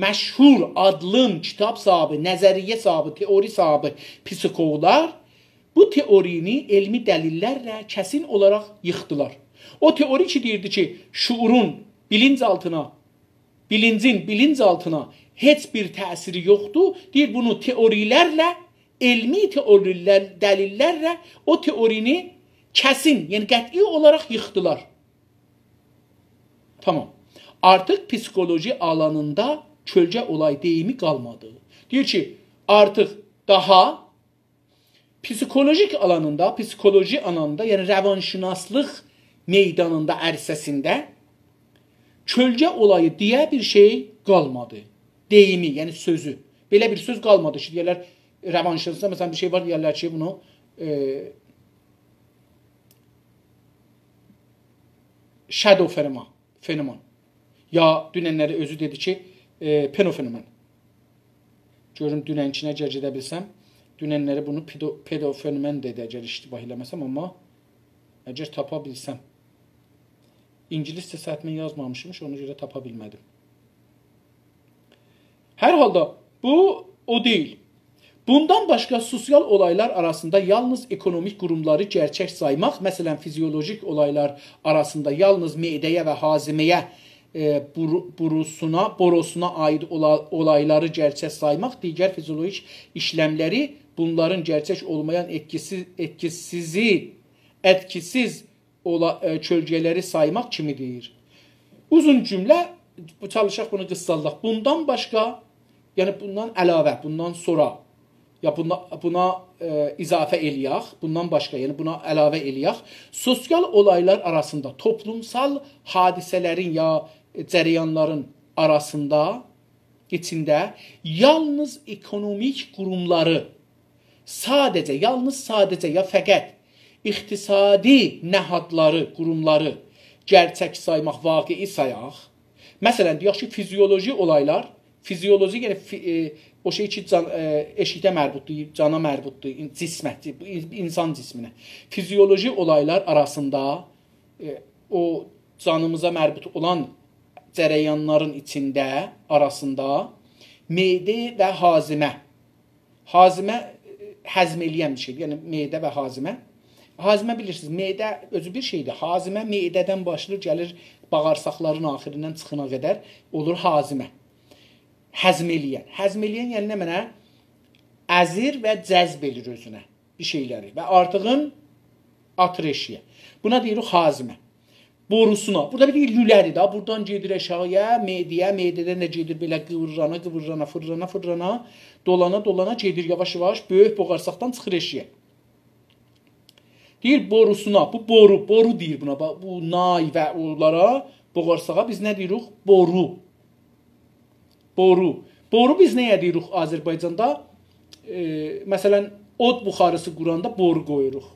مشهور، آدلین، کیتاب صاحیبی، نظریه صاحیبی، تئوری صاحیبی پسیخولوقلار بو تئورینی علمی دلیللرله کسین اولاراق ییخدیلار. او تئوری کی، دئییردی کی، شعورون بیلینج آلتینا، بیلینجین بیلینج آلتینا هئچ بیر تأثیری یوخدور. دئییر، بونو تئوریلرله، علمی تئوریلر، دلیللرله او تئورینی کسین، یعنی قطعی اولاراق ییخدیلار. تامام. آرتیق پسیخولوژی آلانیندا کؤلگه اولای دئییمی قالمادی. دئییر کی، آرتیق داها پسیخولوژیک آلانیندا، پسیخولوژی آلانیندا، یعنی روانشناسلیق میدانیندا، عرصه‌سینده کؤلگه اولایی دئیه بیر شئی قالمادی. دئییمی، یعنی سؤزو. بئله بیر سؤز قالمادی کی، دئیرلر، روانشناسدا، مثلا، بیر شئی وار، دئیرلر کی، بونو، ائ، شادو فنومن، فنومن. یا دوننلری اؤزو دئدی کی، ائ، پنوفنومن. گؤروم دوننکینه گل گئده بیلسم. دوننلری بونو پیدو-، پدوفنومن دئدی، اگر اشتباه ائله‌مه‌سم، آمما اگر تاپا بیلسم. اینگیلیسجه سطحیمه یازمامیشمیش، اونا گؤره تاپا بیلمه‌دیم. هر حالدا بو او دئییل. بوندان باشقا سوسیال اولایلار آراسیندا یالنیز اکونومیک قوروملاری گئرچک سایماق، مثلا، فیزیولوژیک اولایلار آراسیندا یالنیز معده‌یه و هاضمه‌یه، ائ، بورو-، بوروسونا، بوروسونا عایید اولا-، اولایلاری گئرچک سایماق، دیگر فیزیولوژیک ایشلملری بونلارین گئرچک اولمایان ائتکیسی-، ائتکیسیزی، ائتکیسیز اولا-، ائ، کؤلگه‌لری سایماق کیمیدیر. اوزون جمله، بو، چالیشاق بونو قیسالداق. بوندان باشقا، یعنی بوندان علاوه، بوندان سونرا، یا بونا، بونا، ائ، اضافه ائله‌یک، بوندان باشقا، یعنی بونا علاوه ائله‌یک. سوسیال اولایلار آراسیندا، توپلومسال حادثه‌لرین یا جریانلارین آراسیندا، ایچینده یالنیز اکونومیک قوروملاری، ساده‌جه، یالنیز ساده‌جه یا فقط اقتصادی نهادلاری، قوروملاری گئرچک سایماق، واقعی سایاق. مثلا، دئیک کی، فیزیولوژی اولایلار، فیزیولوژی، یعنی فی-، ائ، او شئی کی، جان، ائ، ائشیکده مربوطدور، جانا مربوطدور، این-، جسمه، بو این-، اینسان جسمینه. فیزیولوژی اولایلار آراسیندا، ائ، او جانیمیزا مربوط اولان جریانلارین ایچینده، آراسیندا معده و هاضمه. هاضمه، ائ، هضم ائله‌ین بیر شئیدیر. یعنی معده و هاضمه. هاضمه بیلیرسینیز، معده اؤزو بیر شئیدیر. هاضمه معده‌دن باشلاییر، گلیر باغیرساقلارین آخیریندان چیخانا قدر اولور هاضمه. هضم ائله‌ین. هضم ائله‌ین، یعنی نمنه؟ ازیر و جذب ائله‌ییر اؤزونه بیر شئیلری و آرتیغین آتیر ائشیگه. بونا دئییریک هاضمه. بوروسونا. بورادا بیر لوله‌دیر دا. بورادان گئدیر آشاغییا، معده‌یه، معده‌دن ده گئدیر بئله قیویرانا، قیویرانا، فیرلانا، فیرلانا، دولانا، دولانا گئدیر یاواش-یاواش بؤیوک باغیرساقدان چیخیر ائشیگه. دئییر بوروسونا. بو بورو، بورو دئییر بونا. باخ، بو نای و اونلارا، باغیرساغا بیز نه دئییریک؟ بورو. بورو. بورو بیز نه‌یه دئییریک آذربایجاندا؟ ائ، مثلا، اود بخاریسی قوراندا بورو قویوروق.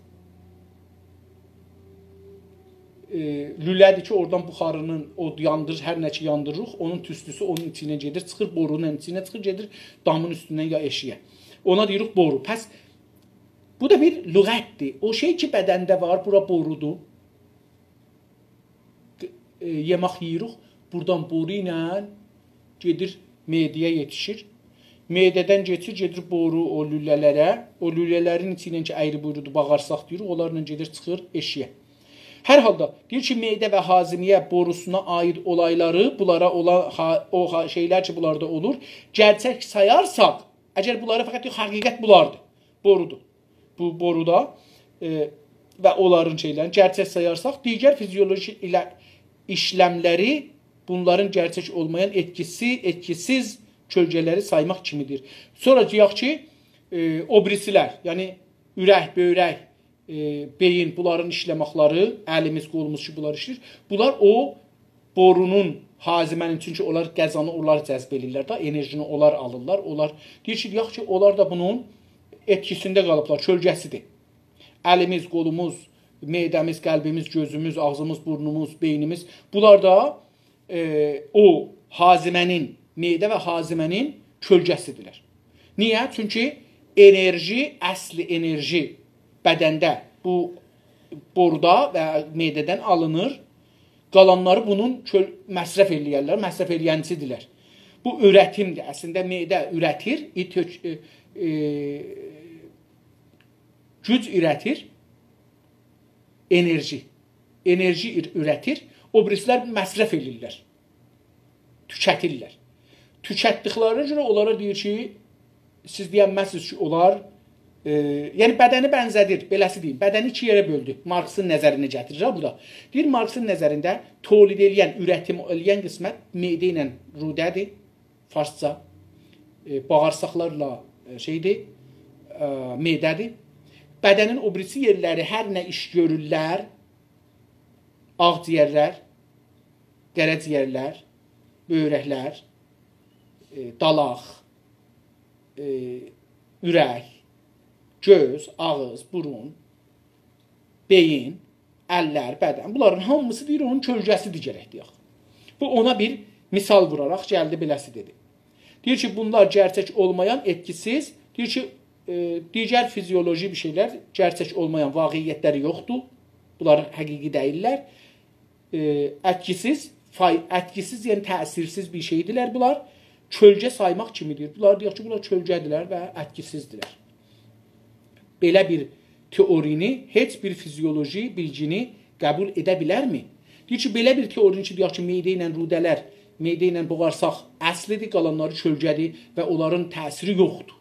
ائ، لوله‌دیر کی، اورادان بخارینین اود یاندیریر، هر نه کی یاندیریریق، اونون توستوسو اونون ایچیندن گئدیر، چیخیر، بورونون ایچینه چیخیر، گئدیر دامین اوستوندن یا ائشیگه. اونا دئییریک بورو. پس بو دا بیر لغتدیر. او شئی کی، بدنده وار، بورا بورودور. ائ، یئمک یئییریک، بورادان بورو ایله گئدیر معده‌یه یئتیشیر. معده‌دن کئچیر، گئدیر بورو او لوله‌لره. او لوله‌لرین ایچی ایله کی، اَیری بویرودو، باغیرساق دئییریک، اونلارلا گئدیر، چیخیر ائشیگه. هر حالدا، دئییر کی، معده و هاضمه بوروسونا عایید اولایلاری، بونلارا اولا-، ها-، او ها-، شئیلر کی، بونلاردا اولور، گئرچک سایارساق، اگر بونلاری فقط دئییر، حقیقت بونلاردیر، بورودور. بو بورودا، ائ، و اونلارین شئیلرینی گئرچک سایارساق، دیگر فیزیولوژیک ایله-، ایشلملری بونلارین گئرچک اولمایان ائتکیسی، ائتکیسیز کؤلگه‌لری سایماق کیمیدیر. سونرا دئیک کی، ائ، او بیریسیلر، یعنی اورک، بؤیرک، ائ، بئیین، بونلارین ایشله‌مکلری، الیمیز، قولوموز کی، بونلار ایشله‌ییر. بونلار او بورونون، هاضمه‌نین، چونکی اونلار غذانی اونلار جذب ائله‌ییرلر دا، انرژینی اونلار آلیرلار. اونلار، دئییر کی، دئیک کی، اونلار دا بونون ائتکیسینده قالیبلار، کؤلگه‌سیدیر. الیمیز، قولوموز، معده‌میز، قلبیمیز، گؤزوموز، آغزیمیز، بورنوموز، بئینیمیز، بونلار دا، ائ، او هاضمه‌نین معده و هاضمه‌نین کؤلگه‌سی‌دیرلر. نییه؟ چونکی انرژی، اصل انرژی بدنده بو بورودا و معده‌دن آلینیر. قالانلاری بونون کؤل-، مصرف ائله‌یرلر، مصرف ائله‌ینچی‌دیرلر. بو اورتیم‌دیر. اصلینده معده اورتیر، ایتوک-، ائ، ائ، گوج اورتیر، انرژی. انرژی اور-، اورتیر، او بیریسی‌لر مصرف ائله‌ییرلر. توکتیرلر. توکتدیکلرینه گؤره اونلارا دئییر کی، سیز دئینمزسینیز کی، اونلار، ائ، یعنی بدنی بنزه‌دیر، بئله‌سی دئییم. بدنی ایکی یئره بؤلدو. مارکسین نظرینه گتیریر ها بو دا. دئییر، مارکسین نظرینده تولید ائله‌ین، اورتیم ائله‌ین قسمت معده ایله روده‌دیر، فارسجا. ائ، باغیرساقلارلا، ائ، شئیدیر، ائ، معده‌دیر. بدنین او بیریسی یئرلری هر نه ایش گؤرورلر، آغ‌جیگرلر، قره‌جیگرلر، بؤیرکلر، ائ، دالاق، ائ، اورک، گؤز، آغیز، بورون، بئیین، اللر، بدن. بونلارین هامیسی دئییر، اونون کؤلگه‌سی‌دیر گرک دئیک. بو اونا بیر مثال ووراراق گلدی، بئله‌سی دئدی. دئییر کی، بونلار گئرچک اولمایان، ائتکی‌سیز، دئییر کی، ائ، دیگر فیزیولوژی بیر شئیلر، گئرچک اولمایان واقعیتلری یوخدور. بونلار حقیقی دئییللر. ائ، ائتکی‌سیز، فای-، ائتکی‌سیز، یعنی تأثیرسیز بیر شئیدیرلر بونلار. کؤلگه سایماق کیمی‌دیر. بونلار دئیک کی، بونلار کؤلگه‌دیرلر و ائتکی‌سیزدیرلر. بئله بیر تئورینی هئچ بیر فیزیولوژی بیلگینی قبول ائده بیلرمی؟ دئییر کی، بئله بیر تئورینی کی، دئیک کی، معده ایله روده‌لر، معده ایله باغیرساق اصلی‌دیر، قالانلاری کؤلگه‌دیر و اونلارین تأثیری یوخدور.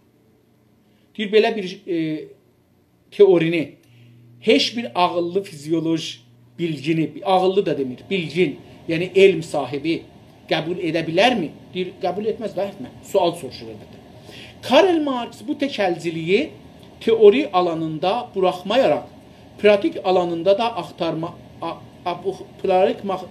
دئییر، بئله بیر، ائ، تئورینی هئچ بیر عاغیللی فیزیولوژ بیلگینی، عاغیللی دا دئمیر، بیلگین، یعنی علم صاحیبی قبول ائده بیلرمی؟ دئییر، قبول ائتمز ده، حتماً. سؤال سوروشور البته. کارل مارکس بو تکلجیلیگی تئوری آلانیندا بوراخمایاراق، پراتیک آلانیندا دا آختارما-، آ-، آ-، بو پراتیک ماخ-،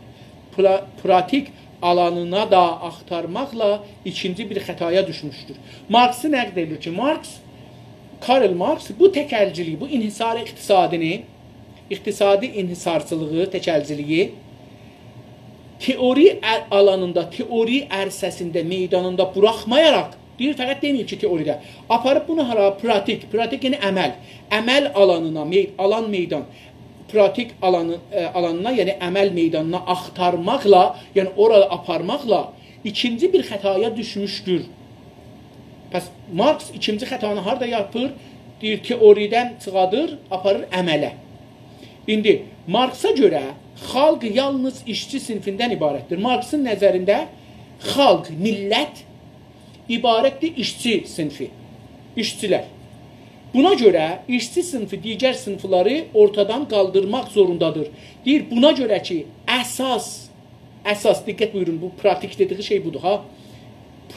پرا-، پراتیک آلانینا دا آختارماقلا ایکینجی بیر خطایا دوشموشدور. مارکسی نقد ائدیر کی، مارکس، کارل مارکس بو تکلجیلیگی، بو انحصار اقتصادینی، اقتصادی انحصارچیلیغی، تکلجیلیگی تئوری ا-، آلانیندا، تئوری عرصه‌سینده، میدانیندا بوراخمایاراق، دئییر، فقط دئمه‌ییب کی، تئوریده. آپاریب بونو هارا؟ پراتیک، پراتیک یعنی عمل. عمل آلانینا، می-، آلان میدان، پراتیک آلانی، ائ، آلانینا، یعنی عمل میدانینا آختارماقلا، یعنی اورا آپارماقلا ایکینجی بیر خطایا دوشموشدور. پس مارکس ایکینجی خطانی هاردا یاپیر؟ دئییر، تئوریدن چیخادیر، آپاریر عمله. ایندی مارکسا گؤره خالق یالنیز ایشچی صینفیندن عبارتدیر. مارکسین نظرینده خالق، میللت عبارتدیر ایشچی صینفی، ایشچیلر. بونا گؤره ایشچی صینفی دیگر صینفلری اورتادان قالدیرماق زوروندادیر. دئییر، بونا گؤره کی، اساس، اساس، دقت بویورون، بو پراتیک دئدیگی شئی بودور ها.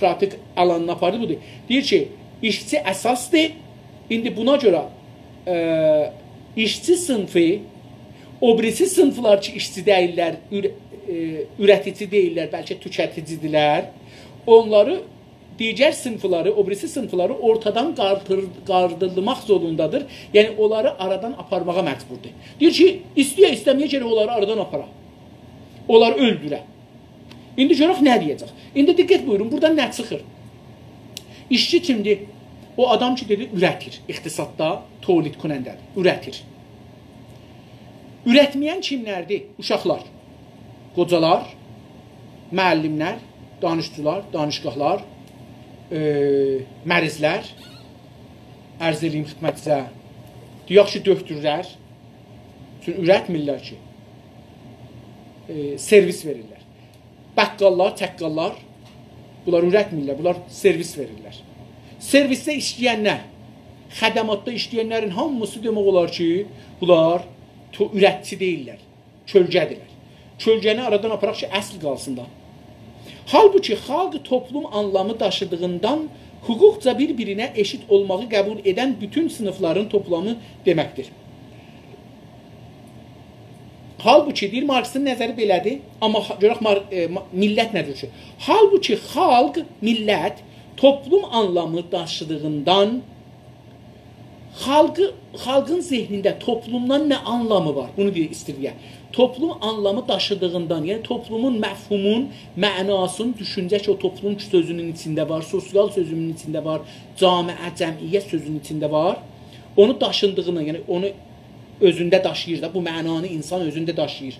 پراتیک آلانینا آپاردی، بودور. دئییر کی، ایشچی اساسدیر. ایندی بونا گؤره، ائ، ایشچی صینفی، او بیریسی صینفلار کی، ایشچی دئییللر، اور-، ائ، اورتیجی دئییللر، بلکه توکتیجی‌دیرلر. اونلاری، دیگر صینفلاری، او بیریسی صینفلاری اورتادان قالدیر-، قالدیرماق زوروندادیر. یعنی، اونلاری آرادان آپارماغا مجبوردور. دئییر کی، ایسته‌یه ایسته‌مه‌یه گرک اونلاری آرادان آپارا. اونلاری اؤلدوره. ایندی گؤرک نه دئیه‌جک. ایندی دقت بویورون، بورادا نه چیخیر؟ ایشچی کیمدیر؟ او آدام کی، دئدی، اورتیر. اقتصاددا تولید کننده‌دیر، اورتیر. اورتمه‌ین کیملردیر؟ اوشاقلار، قوجالار، معلم‌لر، دانشجولار، دانشگاهلار، ائ، مریض‌لر، عرض ائله‌ییم خدمتینیزه، دئیک کی، دؤکتورلر، چون اورتمیرلر کی، ائ، سرویس وئریرلر. بقاللار، چقاللار، بونلار اورتمیرلر، بونلار سرویس وئریرلر. سرویسده ایشله‌ینلر، خدماتدا ایشله‌ینلرین هامیسی دئمک اولار کی، بونلار تو-، اورتیجی دئییللر، کؤلگه‌دیرلر. کؤلگه‌نی آرادان آپاراق کی، اصل قالسین دا. حالبوکی خالق توپلوم آنلامی داشیدیغیندان حقوقجا بیر-بیرینه ائشیت اولماغی قبول ائدن بوتون صینیفلارین توپلامی دئمکدیر. حالبوکی، دئییر، مارکسین نظری بئله‌دیر، آمما خا-، گؤرک مار-، ائ، ما-، میللت نه جور کی؟ حالبوکی خالق، میللت، توپلوم آنلامی داشیدیغیندان خالقی، خالقین ذهنینده توپلومدان نه آنلامی وار؟ بونو دئییر، ایسته‌ییر دئیه. توپلوم آنلامی داشیدیغیندان، یعنی توپلومون مفهومون، معناسینین، دوشونجه کی، او توپلوم سؤزونون ایچینده وار، سوسیال سؤزونون ایچینده وار، جامعه، جمعیت سؤزونون ایچینده وار. اونو داشیدیغینا، یعنی اونو اؤزونده داشیییر دا، بو معنانی اینسان اؤزونده داشیییر.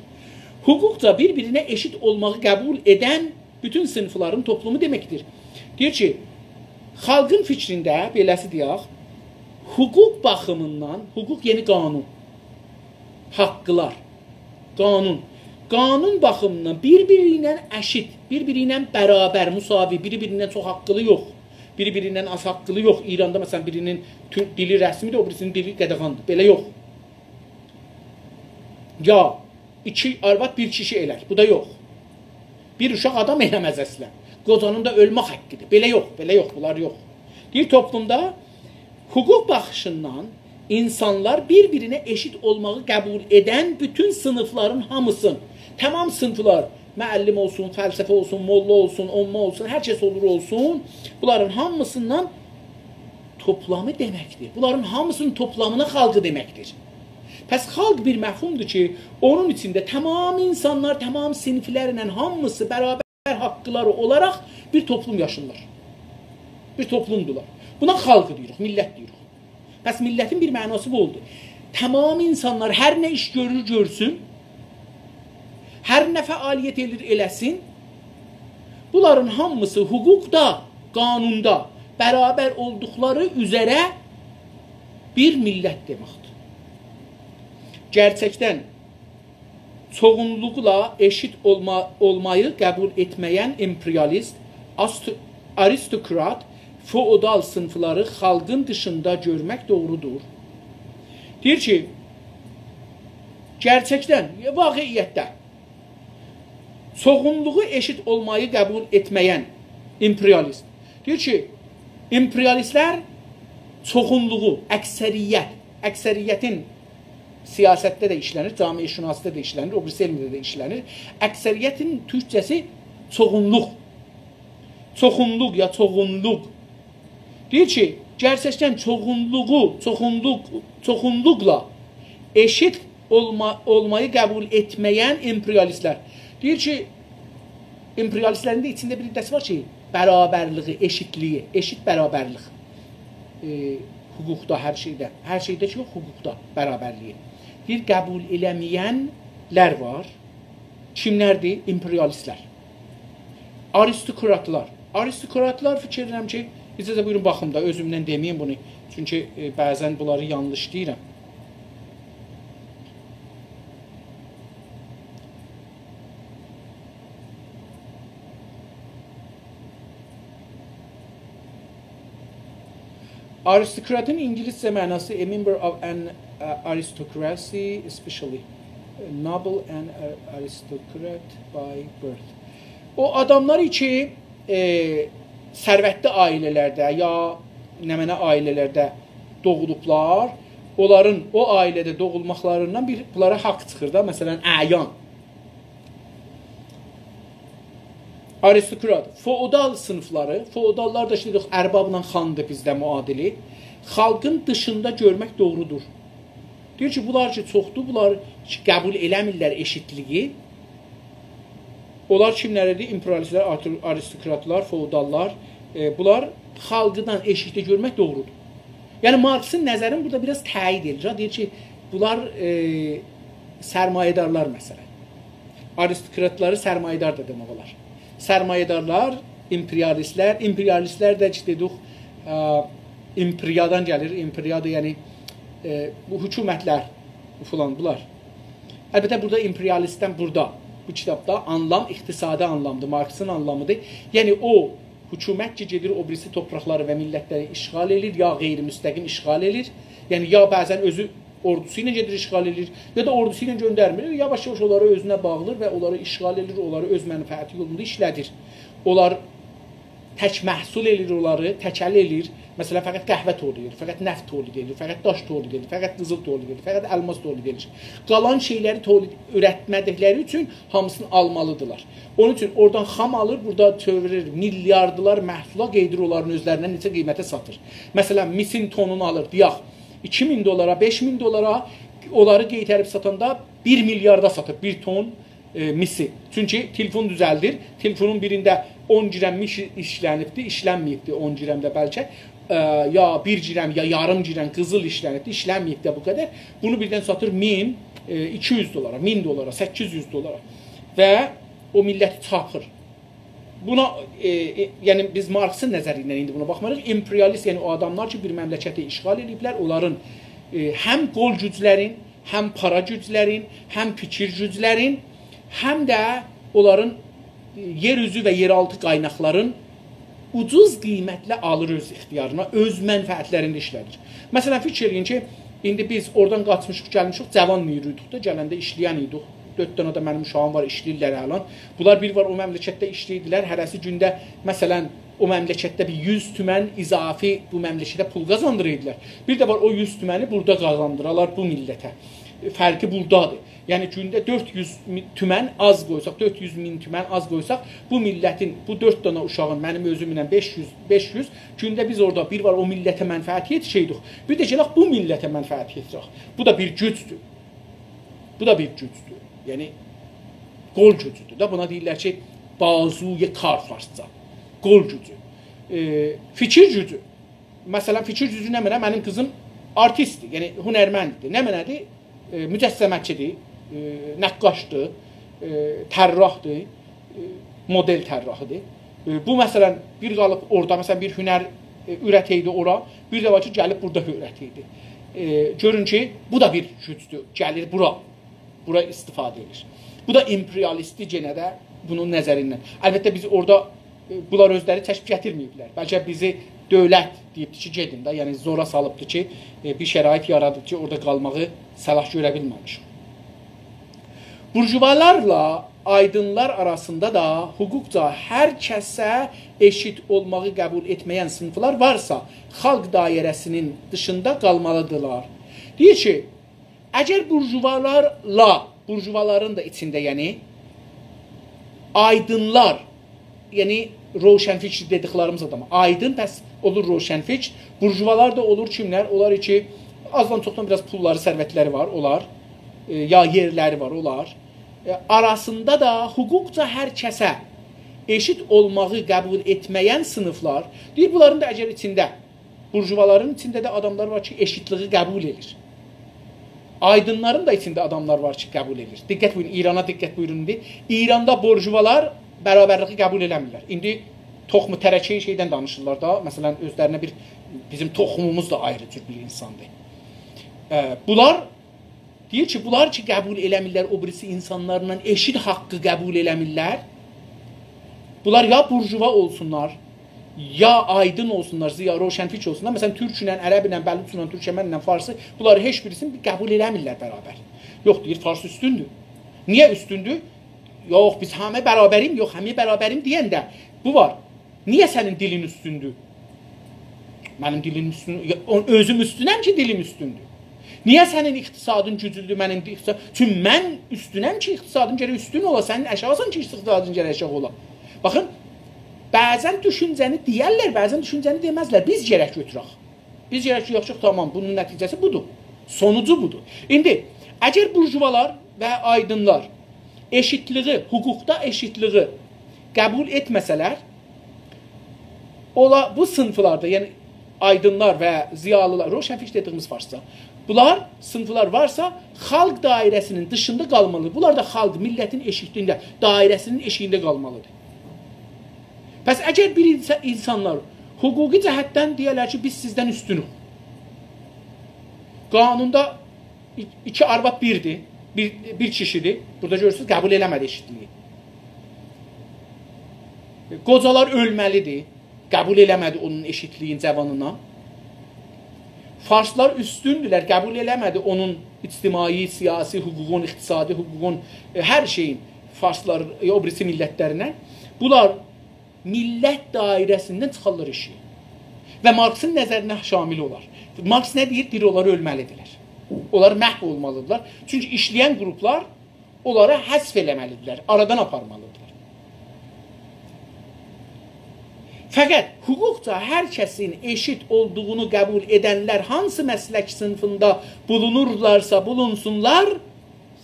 حقوقجا بیر-بیرینه ائشیت اولماغی قبول ائدن بوتون صینیفلارین توپلومو دئمکدیر. دئییر کی، خالقین فیکرینده، بئله‌سی دئیک، حقوق باخیمیندان، حقوق یعنی قانون، حاقلار، قانون، قانون باخیمیندان بیر-بیری ایله ائشیت، بیر-بیری ایله برابر، مساوی، بیری-بیریندن چوخ حاقلی یوخ، بیری-بیریندن آز حاقلی یوخ. ایراندا، مثلا، بیرینین تو-، دیلی رسمی‌دیر، او بیریسینین دیلی قاداغاندیر. بئله یوخ. یا ایکی آرواد بیر کیشی ائلر. بو دا یوخ. بیر اوشاق آدام ائله‌مز اصلا. قوجانین دا اؤلمک حاققی‌دیر. بئله یوخ، بئله یوخ، بونلار یوخ. دئییر، توپلومدا حقوق باخیشیندان اینسانلار بیر-بیرینه ائشیت اولماغی قبول ائدن بوتون صینیفلارین هامیسین، تمام صینیفلار، معلم اولسون، فلسفه اولسون، موللا اولسون، عمه اولسون، هر کس اولور اولسون، بونلارین هامیسیندان توپلامی دئمکدیر. بونلارین هامیسینین توپلامینا خالقی دئمکدیر. پس خالق بیر مفهومدور کی، اونون ایچینده تمام اینسانلار، تمام صینیفلرله هامیسی برابر حاقلاری اولاراق بیر توپلوم یاشاییرلار. بیر توپلومدولار. بونا خالق دئییریک، میللت دئییریک. پس میللتین بیر معناسی بو اولدو. تمام اینسانلار هر نه ایش گؤرور، گؤرسون، هر نه فعالیت ائدیر، ائله‌سین، بونلارین هامیسی حقوقدا، قانوندا برابر اولدوقلاری اوزره بیر میللت دئمکدیر. گئرچکدن چوخونلوقلا ائشیت اولما-، اولمایی قبول ائتمه‌ین ایمپریالیست، آست-، آریستوکرات، فئودال صینیفلاری خالقین دیشیندا گؤرمک دوغرودور. دئییر کی، گئرچکدن، واقعیتده چوخونلوغو ائشیت اولمایی قبول ائتمه‌ین ایمپریالیست. دئییر کی، ایمپریالیستلر چوخونلوغو، اکثریت، اکثریتین سیاستده ده ایشله‌نیر، جامعه‌شناسی‌ده ده ایشله‌نیر، او بیریسی علمده ده ایشله‌نیر. اکثریتین تورکجه‌سی چوخونلوق. چوخونلوق یا چوخونلوق. دئییر کی، گئرچکدن چوخونلوغو، چوخونلوق، چوخونلوقلا ائشیت اولما-، اولمایی قبول ائتمه‌ین ایمپریالیستلر. دئییر کی، ایمپریالیستلرین ده ایچینده بیر حیصه‌سی وار کی، برابرلیگی، ائشیتلیگی، ائشیت برابرلیک. ائ، حقوقدا، هر شئیده، هر شئیده کی، یوخ، حقوقدا برابرلیگی. دئییر، قبول ائله‌مه‌ینلر وار. کیملردیر؟ ایمپریالیستلر. آریستوکراتلار. آریستوکراتلار، فیکیر ائدیرم کی، اجازه بویورون باخیم دا، اؤزومدن دئمه‌ییم بونو. چونکی، ائ، بعضا بونلاری یانلیش دئییرم. آریستوکراتین اینگیلیسجه معناسی: a member of an, uh, aristocracy, especially noble and, uh, aristocrat by birth. او آداملار کی، ائ، ثروتلی عائله‌لرده یا نمنه عائله‌لرده دوغولوبلار، اونلارین او عائله‌ده دوغولماقلاریندان بیر بونلارا حاق چیخیر دا، مثلا، اعیان. آریستوکرات، فئودال صینیفلاری، فئوداللار دا ایشته یوخ، اربابلا خاندیر بیزده معادلی، خالقین دیشیندا گؤرمک دوغرودور. دئییر کی، بونلار کی چوخدور، بونلار کی قبول ائله‌میرلر ائشیتلیگی. اونلار کیملردیر؟ ایمپریالیستلر، آرتو-، آریستوکراتلار، فئوداللار. ائ، بونلار خالقیندان ائشیکده گؤرمک دوغرودور. یعنی، مارکسین نظرینی بورادا بیر آز تأیید ائدیر. دئییر کی، بونلار، ائ، سرمایه‌دارلار، مثلا. آریستوکراتلاری سرمایه‌دار دا دئمک اولار. سرمایه‌دارلار، ایمپریالیستلر، ایمپریالیستلر ده کی، دئدیک، ا، ایمپریادان گلیر، ایمپریا دا، یعنی، ائ، بو حکومتلر، بو فلان، بونلار. البته، بورادا ایمپریالیستدن بورادا، بو کیتابدا آنلام اقتصادی آنلامدیر، مارکسین آنلامیدیر. یعنی، او حکومت کی، گئدیر او بیریسی تورپاقلاری و میللتلری اشغال ائله‌ییر، یا غیرمستقیم اشغال ائله‌ییر. یعنی، یا بعضا اؤزو اوردوسو ایله گئدیر اشغال ائله‌ییر، یا دا اوردوسو ایله گؤندرمیر. یاواش-یاواش اونلاری اؤزونه باغلیر و اونلاری اشغال ائله‌ییر، اونلاری اؤز منفعتی یولوندا ایشله‌دیر. اونلار تک محصول ائله‌ییر اونلاری، تک ال ائله‌ییر. مثلا، فقط قهوه تولید ائدیر، فقط نفت تولید ائدیر، فقط داش تولید ائدیر، فقط قیزیل تولید ائدیر، فقط الماس تولید ائدیر. قالان شئیلری تولید، اورتمه‌دیکلری اوچون هامیسینی آلمالیدیرلار. اونون اوچون اورادان خام آلیر، بورادا چئویریر، میلیاردلار محصولا، قئییدیر اونلارین اؤزلریندن نئچه قیمته ساتیر. مثلا، میسین تونونو آلیر، دئیک، ایکی مین دلارا، بئش مین دلارا، اونلاری قئیتریب ساتاندا بیر میلیاردا ساتیب، بیر تون، ائ، میسی. چونکی تلفون دوزلدیر، تلفونون بیرینده اون گرم میس ایشلنیبدی، ایشلنمه‌ییبدی اون گرم ده بلکه، ائ، یا بیر گرم، یا یاریم گرم قیزیل ایشلنیبدی، ایشلنمه‌ییب ده بو قدر. بونو بیردن ساتیر مین، ائ، ایکی یوز دلارا، مین دلارا، سککیز یوز دلارا و او میللتی چاپیر. بونا، ائ، ائ، یعنی بیز مارکسین نظری ایله ایندی بونا باخماریق. امپریالیست، یعنی او آداملار کی، بیر مملکتی اشغال ائله‌ییبلر، اونلارین، ائ، هم قول گوجلرین، هم پارا گوجلرین، هم فیکیر گوجلرین، هم ده اونلارین، ائ، یئر اوزو و یئر آلتی قایناقلارین اوجوز قیمتله آلیر اؤز اختیارینا، اؤز منفعتلرینده ایشله‌دیر. مثلا، فیکیر ائله‌یین کی، ایندی بیز اورادان قاچمیشیق، گلمیشیک، جاوان نیرویدوق دا، گلنده ایشله‌ین ایدیک. دؤرد دنه ده منیم اوشاغیم وار، ایشله‌ییرلر الان. بونلار بیر وار او مملکتده ایشله‌ییردیلر، هره‌سی گونده، مثلا، او مملکتده بیر یوز تومن اضافی بو مملکته پول قازاندیریردیلار. بیر ده وار او یوز تومنی بورادا قازاندیرالار بو میللته. فرقی بورادادیر. یعنی گونده دؤرد یوز مین تومن آز قویساق، دؤرد یوز مین تومن آز قویساق، بو میللتین، بو دؤرد دنه اوشاغین، منیم اؤزومله بئش یوز، بئش یوز، گونده بیز اورادا بیر وار او میللته منفعت یئتیشه‌یدیک، بیر ده گلک بو میللته منفعت یئتیرک. بو دا بیر گوجدور. بو دا بیر گوجدور. یعنی قول گوجودور دا. بونا دئییرلر کی، بازوی کار فارسجا. قول گوجو. ائ، فیکیر گوجو. مثلا، فیکیر گوجو نمنه؟ منیم قیزیم آرتیستدیر، یعنی هنرمنددیر. نمنه‌دیر؟ ائ، مجسمه‌چیدیر، ائ، نقاشدیر، ائ، طراحدیر، ائ، مدل طراحیدیر. ائ، بو، مثلا، بیر قالیب اورادا، مثلا، بیر هنر، ائ، اوره‌تیدی اورا، بیر ده وار کی، گلیب بورادا اوره‌تیدی. ائ، گؤرون کی، بو دا بیر گوجدور، گلیر بورا. بورا استفاده ائدیر. بو دا امپریالیستدیر یئنه ده بونون نظریندن. البته، بیز اورادا، ائ، بونلار اؤزلری چکیب گتیرمه‌ییبلر. بلکه بیزی دؤولت دئییبدی کی، گئدین ده، یعنی زورا سالیبدی کی، ائ، بیر شرایط یارادیب کی، اورادا قالماغی صلاح گؤره بیلمه‌میشیک. بورژوالارلا آیدینلار آراسیندا دا حقوقجا هر کسه ائشیت اولماغی قبول ائتمه‌ین صینیفلار وارسا، خالق دایره‌سینین دیشیندا قالمالیدیرلار. دئییر کی، اگر بورژوالارلا، بورژوالارین دا ایچینده، یعنی، آیدینلار، یعنی روشنفکر دئدیکلریمیز آدام، آیدین، پس اولور روشنفکر، بورژوالار دا اولور کیملر؟ اونلار کی، آزدان چوخدان بیر آز پوللاری، ثروتلری وار، اونلار، ائ، یا یئرلری وار، اونلار. ائ، آراسیندا دا حقوقجا هر کسه ائشیت اولماغی قبول ائتمه‌ین صینیفلار، دئییر، بونلارین دا اگر ایچینده بورژوالارین ایچینده ده آداملار وار کی، ائشیتلیگی قبول ائدیر. آیدینلارین دا ایچینده آداملار وار کی، قبول ائدیر. دقت بویورون، ایرانا دقت بویورون ایندی. ایراندا بورژوالار برابرلیگی قبول ائله‌میرلر. ایندی تخم ترکه شئیدن دانیشیرلار دا، مثلا، اؤزلرینه بیر، بیزیم توخوموموز دا آیری جور بیر اینساندیر. اه، بونلار دئییر کی، بونلار کی، قبول ائله‌میرلر او بیریسی اینسانلارلا ائشیت حاققی قبول ائله‌میرلر. بونلار یا بورژوا اولسونلار، یا آیدین اولسونلار، ضیا، روشنفکر اولسونلار. مثلا، تورکله، عربله، بلوچلا، تورکمنله، فارسی، بونلاری هئچ بیریسینی قبول ائله‌میرلر برابر. یوخ، دئییر، فارس اوستوندور. نییه اوستوندور؟ یوخ، بیز هامی برابریم، یوخ، هامی برابریم دئینده بو وار. نییه سنین دیلین اوستوندور؟ منیم دیلیم اوستون، یا، او-، اؤزوم اوستونم کی، دیلیم اوستوندور. نییه سنین اقتصادین گوجلودور، منیم دی-، اقتصاد-، چونکی من اوستونم کی، اقتصادیم گرک اوستون اولا، سنین آشاغیسان کی، اقتصادین گرک آشاغی اولا. باخین، بعضا دوشونجه‌نی دئیرلر، بعضا دوشونجه‌نی دئمزلر. بیز گرک گؤتورک. بیز گرک کی، یاخشی، تامام، بونون نتیجه‌سی بودور. سونوجو بودور. ایندی، اگر بورژوالار و آیدینلار ائشیتلیگی، حقوقدا ائشیتلیگی قبول ائتمه‌سه‌لر، اولا بو صینیفلاردا، یعنی آیدینلار و ضیالیلار، روشنفکر دئدیگیمیز فارسجا، بونلار صینیفلار وارسا، خالق دایره‌سینین دیشیندا قالمالیدیر. بونلار دا خالق، میللتین ائشیکلیگینده، دایره‌سینین ائشیگینده قالمالیدیر. پس اگر بیر اینسا-، اینسانلار حقوقی جهتدن دئیرلر کی، بیز سیزدن اوستونوک. قانوندا ای-، ایکی آرواد بیردیر، بیر، بیر کیشیدیر. بورادا گؤرورسونوز، قبول ائله‌مه‌دی ائشیتلیگی. قوجالار اؤلمه‌لیدیر، قبول ائله‌مه‌دی اونون ائشیتلیگین جاوانینا. فارسلار اوستوندولر، قبول ائله‌مه‌دی اونون اجتماعی، سیاسی حقوقون، اقتصادی حقوقون، ائ، هر شئیین فارسلار، ائ، او بیریسی میللتلریندن. بونلار میللت دایره‌سیندن چیخارلار ائشیگه. و مارکسین نظرینه شامل اولار. مارکس نه دئییر؟ دئییر، اونلار اؤلمه‌لیدیرلر. اونلار محو اولمالیدیرلار. چونکی ایشله‌ین قروپلار اونلاری حذف ائله‌مه‌لیدیرلر، آرادان آپارمالیدیرلار. فقط حقوقجا هر کسین ائشیت اولدوغونو قبول ائدنلر هانسی مسلک صینیفیندا بولونورلارسا بولونسونلار،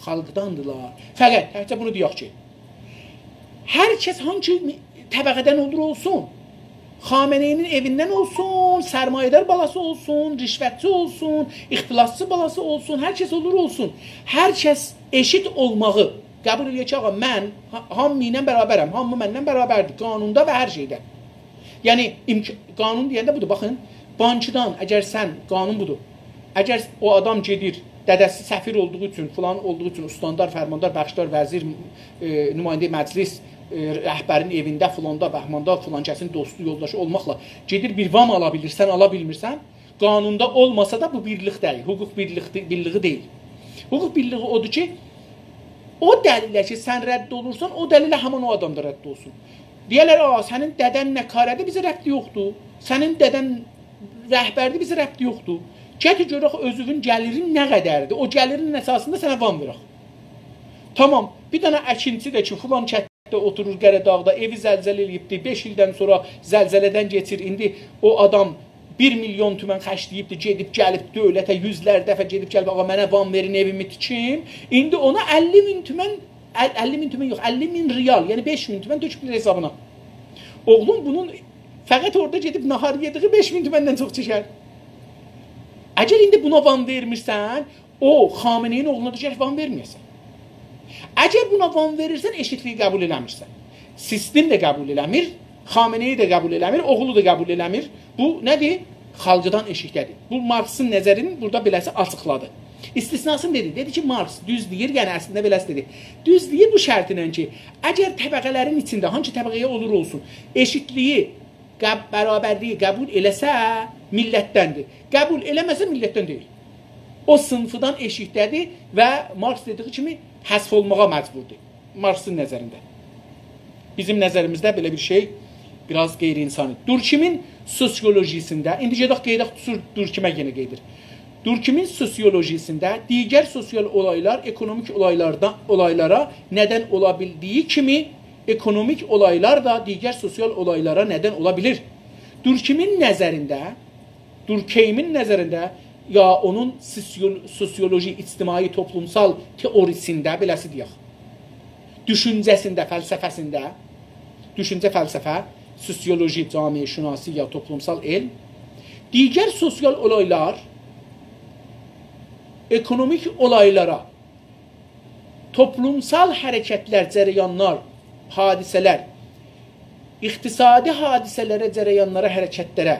خالقداندیلار. فقط تکجه بونو دئیک کی، هر کس هانسی طبقه‌دن اولور اولسون، خامنه‌ای‌نین ائویندن اولسون، سرمایه‌دار بالاسی اولسون، رشوتچی اولسون، اختلاسچی بالاسی اولسون، هر کس اولور اولسون، هر کس ائشیت اولماغی قبول ائدیر کی، آغا، من ها-، هامی ایله برابرم، هامی منن برابردیر قانوندا و هر شئیده. یعنی، امک-، قانون دئینده بودور، باخین، بانکدان، اگر سن، قانون بودور، اگر او آدام گئدیر، دده‌سی سفیر اولدوغو اوچون، فلان اولدوغو اوچون، استاندار، فرماندار، بخشدار، وزیر، ائ، نماینده مجلس، ائ، رهبرین ائوینده، فلاندا، بهماندا، فلان کسین دوستو، یولداشی اولماقلا گئدیر بیر وام آلا بیلیر، سن آلا بیلمیرسن، قانوندا اولماسا دا بو بیرلیک دئییل، حقوق بیرلیک، بیرلیگی دئییل. حقوق بیرلیگی اودور کی، او دلیله کی، سن رد اولورسان، او دلیله همین او آدام دا رد اولسون. دئیرلر، «آ، سنین دده‌ن نقاره‌دیر، بیزه ربطی یوخدور. سنین دده‌ن رهبردیر، بیزه ربطی یوخدور. گتیر گؤرک اؤزونون گلیرین نه قدردیر. او گلیرین اساسیندا سنه وام وئرک.» تامام، بیر دنه اکینچی ده کی، فلان کتده اوتورور قره‌داغدا، ائوی زلزله ائله‌ییبدی، بئش ایلدن سونرا زلزله‌دن کئچیر. ایندی او آدام بیر میلیون تومن خرجله‌ییبدی، گئدیب گلیب دؤولته یوزلر دفعه گئدیب گلیب، «آغا، منه وام وئرین، ائویمی تیکیم.» ایندی اونا اللی مین تومن، ال-، اللی مین تومن یوخ، اللی مین ریال، یعنی بئش مین تومن تؤکوبلر حسابینا. اوغلوم، بونون فقط اورادا گئدیب ناهار یئدیگی بئش مین تومندن چوخ چکر. اگر ایندی بونا وام وئرمیرسن، او، خامنه‌ای‌نین اوغلونا دا گرک وام وئرمه‌یه‌سن. اگر بونا وام وئریرسن، ائشیتلیگی قبول ائله‌میرسن. سیستم ده قبول ائله‌میر، خامنه‌ای ده قبول ائله‌میر، اوغلو دا قبول ائله‌میر. بو نه‌دیر؟ خالقدان ائشیکده‌دیر. بو مارکسین نظرینی بورادا بئله‌سی آچیقلادی. استثناسینی دئدی. دئدی کی، مارکس دوز دئییر، یعنی اصلینده بئله‌سی دئدی. دوز دئییر بو شرطینن کی، اگر طبقه‌لرین ایچینده، هانسی طبقه‌یه اولور اولسون، ائشیتلیگی، قب-، برابرلیگی قبول ائله‌سه، میللتدندیر. قبول ائله‌مه‌سه، میللتدن دئییل. او صینیفدان ائشیکده‌دیر و مارکس دئدیگی کیمی حذف اولماغا مجبوردور. مارکسین نظرینده. بیزیم نظریمیزده بئله بیر شئی بیر آز غیر انسانی. دورکیمین سوسیولوژی‌سینده، ایندی گئدک، قئییدک، دور-، دورکیمه یئنه قئییدیر. دورکیمین سوسیولوژی‌سینده دیگر سوسیال اولایلار اکونومیک اولایلاردان، اولایلارا ندن اولا بیلدیگی کیمی، اکونومیک اولایلار دا دیگر سوسیال اولایلارا ندن اولا بیلیر. دورکیمین نظرینده، دورکیمین نظرینده، یا اونون سوسیول-، سوسیولوژی، اجتماعی، توپلومسال تئوری‌سینده، بئله‌سی دئیک، دوشونجه‌سینده، فلسفه‌سینده، دوشونجه، فلسفه، سوسیولوژی، جامعه‌شناسی یا توپلومسال علم، دیگر سوسیال اولایلار اکونومیک اولایلارا، توپلومسال حرکتلر، جریانلار، حادثه‌لر، اقتصادی حادثه‌لره، جریانلارا، حرکتلره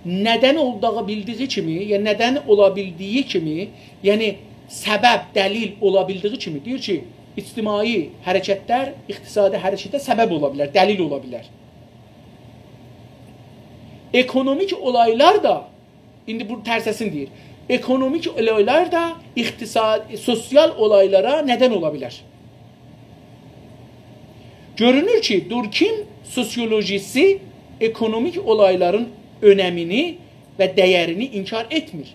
ندن اولدوغو بیلدیگی کیمی، یا ندن اولا بیلدیگی کیمی، یعنی سبب، دلیل اولا بیلدیگی کیمی، دئییر کی، اجتماعی حرکتلر اقتصادی حرکته سبب اولا بیلر، دلیل اولا بیلر. اکونومیک اولایلار دا، ایندی بو ترسه‌سینی دئییر، اکونومیک اولایلار دا اقتصاد، سوسیال اولایلارا ندن اولا بیلر. گؤرونور کی، دورکیم سوسیولوژی‌سی اکونومیک اولایلارین اؤنمینی و دَیَرینی انکار ائتمیر.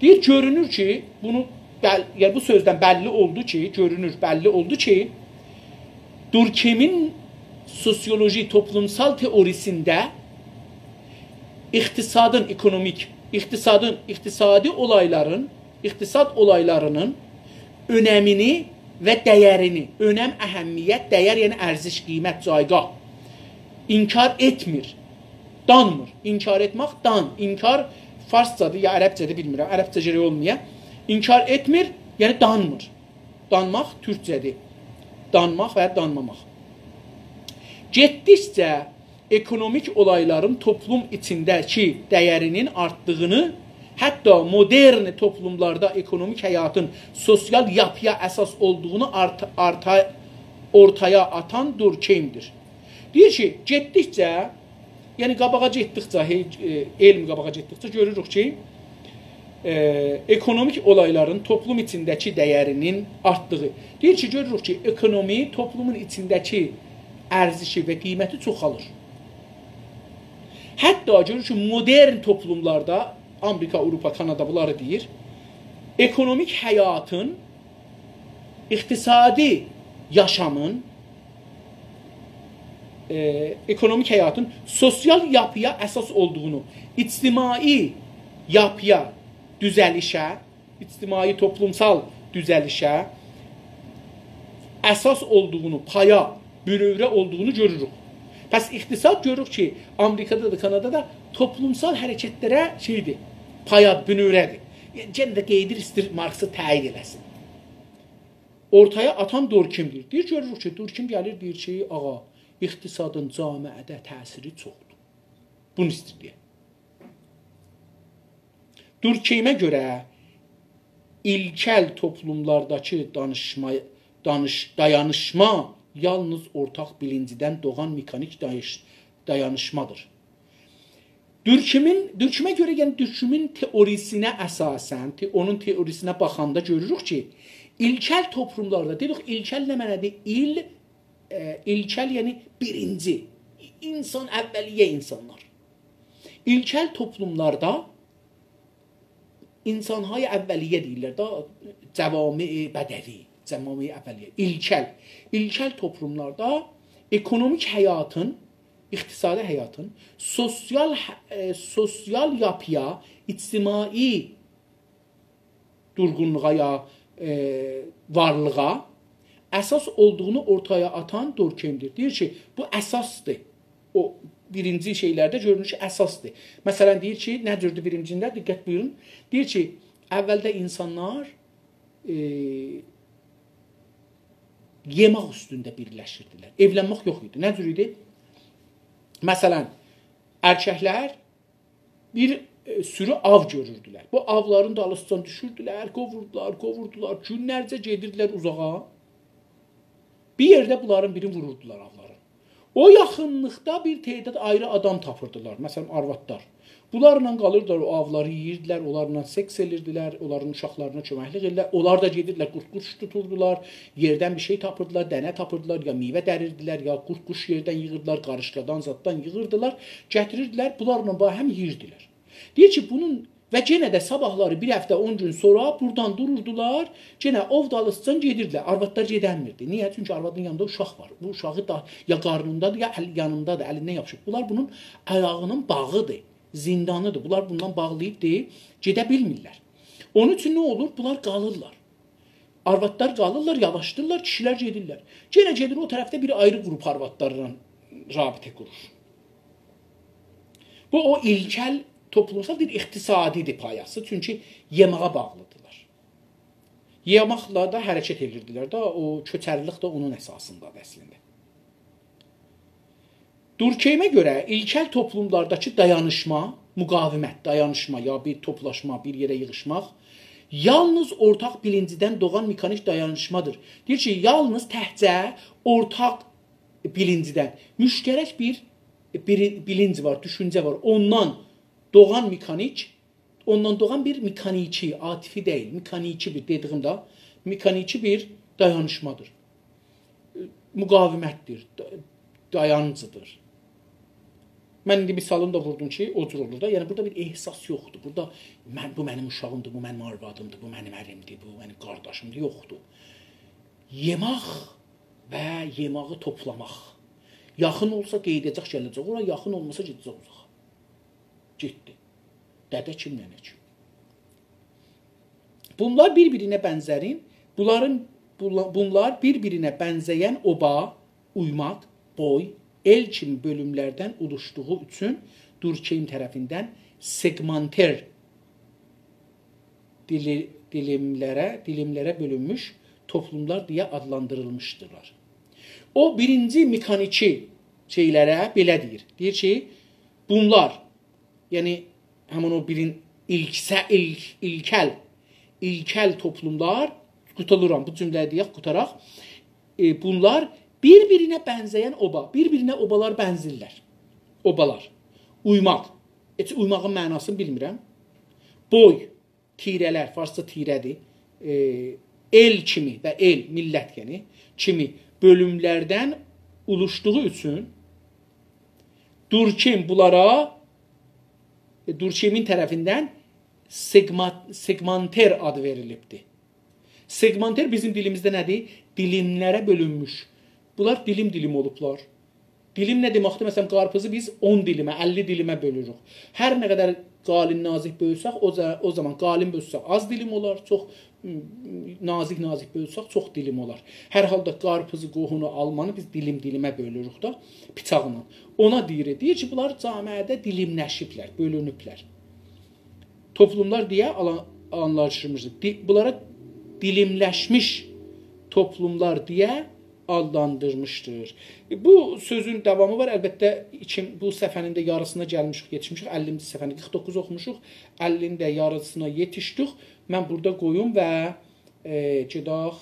دئییر، گؤرونور کی، بونو بل-، یعنی بو سؤزدن بللی اولدو کی، گؤرونور، بللی اولدو کی، دورکیمین سوسیولوژی توپلومسال تئوری‌سینده اقتصادین، اکونومیک، اقتصادین، اقتصادی اولایلارین، اقتصاد اولایلارینین اؤنمینی و دَیَرینی، اؤنم، اهمیت، دَیَر، یعنی ارزش، قیمت، جایگاه، انکار ائتمیر، دانمیر. انکار ائتمک، دان-، انکار فارسجادیر یا عربجه‌دیر، بیلمیرم، عربجه گرک اولمایا. انکار ائتمیر، یعنی دانمیر. دانماق تورکجه‌دیر. دانماق و دانماماق. گئتدیکجه اکونومیک اولایلارین توپلوم ایچینده‌کی دَیَرینین آرتدیغینی، حتی مدرن توپلوملاردا اکونومیک حیاتین سوسیال یاپییا اساس اولدوغونو آرت-، آرتا-، اورتایا آتان دورکیمدیر. دئییر کی، گئتدیکجه، یعنی قاباغا گئتدیکجه، هئی-، ائ، علم قاباغا گئتدیکجه گؤروروک کی، ائ، اکونومیک اولایلارین توپلوم ایچینده‌کی دَیَرینین آرتدیغی. دئییر کی، گؤروروک کی، اکونومی توپلومون ایچینده‌کی ارزشی و قیمتی چوخالیر. حتی گؤرور کی، مدرن توپلوملاردا، آمریکا، آوروپا، کانادا بونلاری دئییر، اکونومیک حیاتین، اقتصادی یاشامین ائ، اکونومیک حیاتین سوسیال یاپییا اساس اولدوغونو، اجتماعی یاپییا، دوزلیشه، اجتماعی، توپلومسال دوزلیشه اساس اولدوغونو، پایا، بونؤوره اولدوغونو گؤروروک. پس اقتصاد گؤروروک کی، آمریکادا دا، کانادادا دا توپلومسال حرکتلره شئیدیر، پایا، بونؤوره‌دیر. یعنی، یئنه ده قاییدیر، ایسته‌ییر مارکسی تأیید ائله‌سین. اورتایا آتان دورکیم‌دیر. دئییر، گؤروروک کی، دورکیم گلیر، دئییر کی، آغا، اقتصادین جامعه‌ده تأثیری چوخدور. بونو ایسته‌ییر دئیه. دورکیمه گؤره ایلکل توپلوملارداکی دانیشما، دانیش، دایانیشما یالنیز اورتاق بیلینجیدن دوغان مکانیک داییش، دایانیشمادیر. دورکیمین، دورکیمه گؤره، یعنی دورکیمین تئوریسینه اساساً، ته، اونون تئوریسینه باخاندا گؤروروک کی، ایلکل توپلوملاردا، دئدیک، ایلکل نه معنادیر؟ ایل، ائ، ایلکل، یعنی بیرینجی، اینسان، اولیه اینسانلار. ایلکل توپلوملاردا انسان‌های اولیه دئییرلر دا، جوامع بدوی، جوامع اولیه، ایلکل. ایلکل توپلوملاردا اکونومیک حیاتین، اقتصادی حیاتین، سوسیال ح، ائ، سوسیال یاپییا، اجتماعی دورغونلوغا یا، ائ، وارلیغا اساس اولدوغونو اورتایا آتان دورکیم‌دیر. دئییر کی، بو اساسدیر. او بیرینجی شئیلرده گؤرونور کی، اساسدیر. مثلاً، دئییر کی، نه جوردور بیرینجینده؟ دقت بویورون. دئییر کی، اولده اینسانلار، ائ، یئمک اوستونده بیرلشیردیلر. ائولنمک یوخ ایدی. نه جور ایدی؟ مثلاً، ارککلر بیر، ائ، سورو آو گؤروردولر. بو آولارین دالیسیجان دوشوردولر، قوووردولار، قوووردولار. گونلرجه گئدیردیلر اوزاغا. بیر یئرده بونلارین بیرینی ووروردولار آولارین. او یاخینلیقدا بیر تعداد آیری آدام تاپیردیلار، مثلاً، آروادلار. بونلارلا قالیردیلار، او آولاری یئییردیلر، اونلارلا سکس ائدیردیلر، اونلارین اوشاقلارینا کؤمکلیک ائدیردیلر. اونلار دا گئدیردیلر، قورد-قوش توتوردولار، یئردن بیر شئی تاپیردیلار، دنه تاپیردیلار، یا میوه دریردیلر، یا قورد-قوش یئردن ییغیردیلار، قاریشقادان زاددان ییغیردیلار، گتیریردیلر، بونلارلا باهم یئییردیلر. دئییر کی، بونون و یئنه ده صاباحلاری بیر هفته، اون گون سونرا بورادان دوروردولار، یئنه اوو دالیسیجان گئدیردیلر. آروادلار گئدنمیردی. نییه؟ چونکی آروادین یانیندا اوشاق وار. بو اوشاغی دا یا قارنیندادیر، یا ال، یانیندادیر، الیندن یاپیشیب. بونلار بونون آیاغینین باغیدیر، زیندانیدیر. بونلار بوندان باغلییبدیر، گئده بیلمیرلر. اونون اوچون نه اولور؟ بونلار قالیرلار. آروادلار قالیرلار، یاواشدیرلار، کیشیلر گئدیرلر. یئنه گئدیر او طرفده بیر آیری گروپ آروادلارلا رابطه قورور. بو، او ایلکل توپلومسال بیر اقتصادی‌دیر پایاسی، چونکی یئمه‌یه باغلیدیرلار. یئمکله ده حرکت ائدیردیلر ده، او کؤچرلیلیک ده اونون اساسیندادیر اصلینده. دورکیمه گؤره ایلکل توپلوملارداکی دایانیشما، مقاومت، دایانیشما، یا بیر توپلاشما، بیر یئره ییغیشماق، یالنیز اورتاق بیلینجیدن دوغان مکانیک دایانیشمادیر. دئییر کی، یالنیز تکجه اورتاق بیلینجیدن، مشترک بیر، بیر بیلینج وار، دوشونجه وار. اوندان دوغان مکانیک، اوندان دوغان بیر مکانیکی، عاطفی دئییل، مکانیکی بیر، دئدیییم ده، مکانیکی بیر دایانیشمادیر. مقاومتدیر، دا، دایانجیدیر. من ایندی مثالینی دا ووردوم کی، او جور اولور دا. یعنی، بورادا بیر احساس یوخدور. بورادا من، بو منیم اوشاغیمدیر، بو منیم آروادیمدیر، بو منیم اریمدیر، بو منیم قارداشیمدیر، یوخدور. یئمک و یئمه‌یی توپلاماق. یاخین اولسا قئییده‌جک، گله‌جک اورا، یاخین اولماسا گئده‌جک اوزاغا. گئتدی. دده کیم، ننه کیم؟ بونلار بیر-بیرینه بنزرین، بونلارین، بونلا، بونلار بیر-بیرینه بنزه‌ین اوبا، اویماق، بوی، ائل کیمی بؤلوملردن اولوشدوغو اوچون دورکیم طرفیندن سگمانتر دیلی، دیلیملره، دیلیملره بؤلونموش توپلوملار دئیه آدلاندیریلمیشدیرلار. او بیرینجی مکانیکی شئیلره بئله دئییر. دئییر کی، بونلار، یعنی همین او بیرین ایلکسه، ایلک، ایلکل، ایلکل توپلوملار، قوتارام، بو جمله‌نی دئیک، قوتاراق. ائ، بونلار بیر-بیرینه بنزه‌ین اوبا، بیر-بیرینه اوبالار بنزیرلر. اوبالار. اویماق. هئچ اویماغین معناسینی بیلمیرم. بوی، تیره‌لر، فارسجا تیره‌دیر. ائ، ائل کیمی و ائل، میللت یعنی، کیمی بؤلوملردن اولوشدوغو اوچون دورکیم بونلارا، ائ، دورکیمین طرفیندن سگما، سگمانتر آدی وئریلیبدیر. سگمانتر بیزیم دیلیمیزده نه‌دیر؟ دیلیملره بؤلونموش. بونلار دیلیم-دیلیم اولوبلار. دیلیم نه دئمکدیر؟ مثلا، قارپیزی بیز اون دیلیمه، اللی دیلیمه بؤلوروک. هر نه قدر قالین نازیک بؤلسک، او زا-، او زامان قالین بؤلسک آز دیلیم اولار، چوخ، م، نازیک نازیک بؤلسک چوخ دیلیم اولار. هر حالدا قارپیزی، قوهونو، آلمانی بیز دیلیم دیلیمه بؤلوروک دا، بیچاقلا. اونا دئییر، دئییر کی، بونلار جامعه‌ده دیلیملشیبلر، بؤلونوبلر. توپلوملار دئیه آلان-، آنلاشدیرمیشدیر. دی-، بونلارا دیلیملشمیش توپلوملار دئیه آدلاندیرمیشدیر. بو سؤزون داوامی وار. البته، ایکین-، بو صفحه‌نین ده یاریسینا گلمیشیک، یئتیشمیشیک. اللینجی صفحه‌نی قیرخ دوققوز اوخوموشوق. اللینین ده یاریسینا یئتیشدیک. من بورادا قویوم و، ائ، گئدک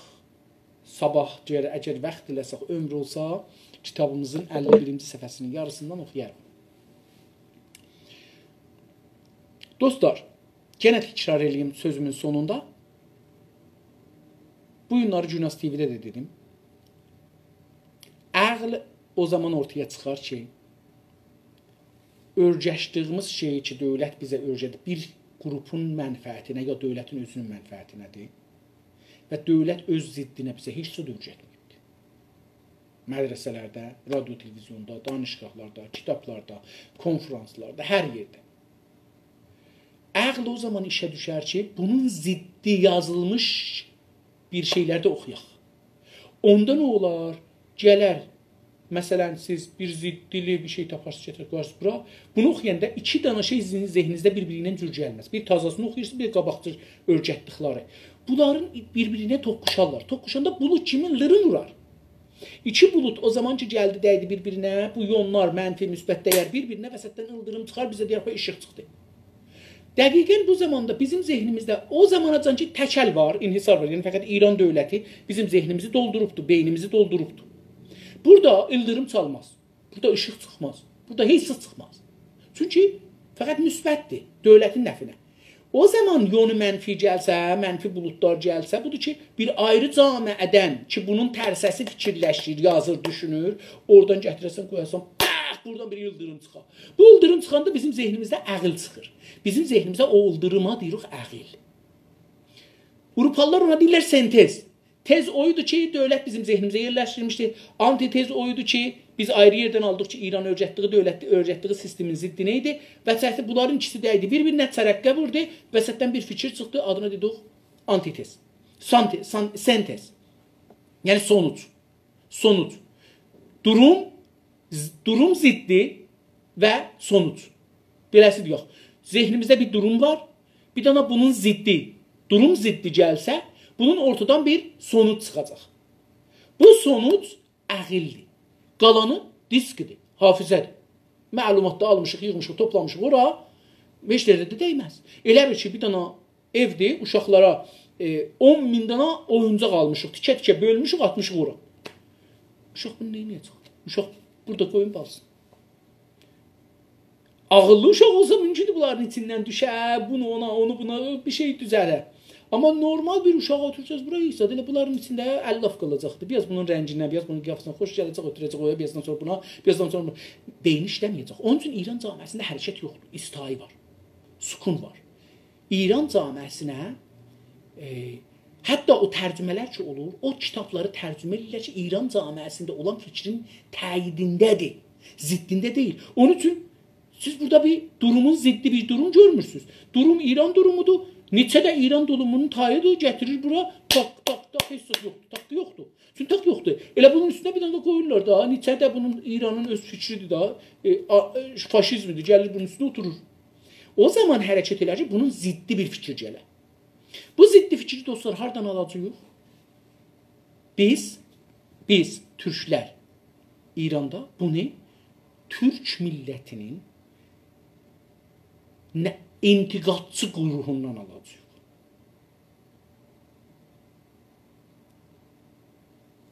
صاباح، اگر، اگر واخت ائله‌سک، عؤمور اولسا، کیتابیمیزین اللی بیرینجی صفحه‌سینین یاریسیندان اوخویاریق. دوستلار، یئنه تکرار ائله‌ییم سؤزومون سونوندا. بو گونلری گوناز تی‌وی‌ده ده دئدیم. عقل او زامان اورتایا چیخار کی، اؤیرشدیگیمیز شئی کی، دؤولت بیزه اؤیره‌دیب، بیر گروپون منفعتینه یا دؤولتین اؤزونون منفعتینه‌دیر. و دؤولت اؤز ضدینه بیزه هئچ زاد اؤیرتمه‌ییبدیر. مدرسه‌لرده، رادیو، تلویزیوندا، دانشگاهلاردا، کیتابلاردا، کنفرانسلاردا، هر یئرده. عقل او زامان ایشه دوشر کی، بونون ضدی یازیلمیش بیر شئیلر ده اوخویاق. اوندا نه اولار؟ گلر، مثلا، سیز بیر ضدلی بیر شئی تاپارسینیز، گتیرر قویارسینیز بورا. بونو اوخویاندا ایکی دنه شئی سیزین ذهنینیزده بیر-بیرینن جور گلمز. بیر تازاسینی اوخویورسونوز، بیر قاباقدیر اؤیرتدیکلری. بونلارین بیر-بیرینه توققوشارلار. توققوشاندا بولود کیمی ایلدیریم وورار. ایکی بولود او زامان کی گلدی، دَیدی بیر-بیرینه، بو یونلار، منفی، مثبت دَیر بیر-بیرینه، وسطدن ایلدیریم چیخار، بیزه دئیر کی، ایشیق چیخدی. دقیقا بو زاماندا بیزیم ذهنیمیزده او زاماناجان کی تک ال وار، انحصار وار، یعنی فقط ایران دؤولتی بیزیم ذهنیمیزی دولدوروبدور، بئینیمیزی دولدوروبدور. بورادا ایلدیریم چالماز، بورادا ایشیق چیخماز، بورادا هئچ زاد چیخماز. چونکی فقط مثبتدیر، دؤولتین نفعینه. او زامان یونو منفی گلسه، منفی بولودلار گلسه، بودور کی، بیر آیری جامعه‌دن کی، بونون ترسه‌سی فیکیرلشیر، یازیر، دوشونور، اورادان گتیره‌سن، قویاسان، باخ، بورادان بیر ایلدیریم چیخار. بو ایلدیریم چیخاندا بیزیم ذهنیمیزده عقل چیخیر. بیزیم ذهنیمیزده او ایلدیریما دئییریک عقل. آوروپالیلار اونا دئییرلر سنتز. تز او ایدی کی، دؤولت بیزیم ذهنیمیزه یئرلشدیرمیشدی. آنتی‌تز او ایدی کی، بیز آیری یئردن آلدیق کی، ایران اؤیرتدیگی، دؤولت اؤیرتدیگی سیستمین ضدینه ایدی. و چکدی، بونلارین ایکیسی دَیدی بیر-بیرینه، جرقه ووردو. وسطدن بیر فیکیر چیخدی، آدینا دئدیک آنتی‌تز. سانتی-، سان-، سنتز. یعنی سونوج. سونوج. دوروم، ز-، دوروم ضدی و سونوج. بئله‌سیدیر، یوخ. ذهنیمیزده بیر دوروم وار. بیر دنه بونون ضدی، دوروم ضدی گلسه، بونون اورتادان بیر سونوج چیخاجاق. بو سونوج عقلدیر. قالانی دیسکدیر، حافظه‌دیر. معلومات دا آلمیشیق، ییغمیشیق، توپلامیشیق اورا، هئچ یئرده ده دَیمز. ائله بیل کی، بیر دنه ائودیر، اوشاقلارا، ائ، اون مین دنه اویونجاق آلمیشیق، تیکه-تیکه بؤلموشوک، آتمیشیق اورا. اوشاق بونو نئینیه‌جک؟ اوشاق بورادا قویون قالسین. عاغیللی اوشاق اولسا، مومکوندور بونلارین ایچیندن دوشه، بونو اونا، اونو بونا، بیر شئی دوزه‌له. آمما نورمال بیر اوشاغی اؤتورسز بورا، هئچ زاد، ائله بونلارین ایچینده علاف قالاجاقدیر. بیر آز بونون رنگینه، بیر آز بونون قیافه‌سینه خوش گله‌جک، اؤتوره‌جک اورا، بیر آزدان سونرا بونا، بیر آزدان سونرا بونا. بئینی ایشله‌مه‌یه‌جک. اونون اوچون ایران جامعه‌سینده حرکت یوخدور، استایی وار، سکون وار. ایران جامعه‌سینه، ائ، حتی او ترجمه‌لر کی اولور، او کیتابلاری ترجمه ائدیرلر کی، ایران جامعه‌سینده اولان فیکرین تأییدینده‌دیر، ضدینده دئییل. اونون اوچون سیز بورادا بیر دورومون ضدی بیر دوروم گؤرمورسونوز. دوروم ایران دورومودور. نیچه ده ایران دورومونون تاییدیر، گتیریر بورا، تاق، تاق، تاق، هئچ زاد یوخدور، تاقی یوخدور. چونکی تاق یوخدور. ائله بونون اوستونه بیر دنه ده قویورلار دا. نیچه ده بونون، ایرانین اؤز فیکریدیر دا، ائ، آ، ائ، فاشیزمیدیر، گلیر بونون اوستونه اوتورور. او زامان حرکت ائلر کی، بونون ضدی بیر فیکیر گله. بو ضدی فیکری، دوستلار، هاردان آلاجاغیق؟ بیز، بیز، تورکلر ایراندا بونو تورک میللتینین نه، انتقادچی گروهوندان آلاجاغیق.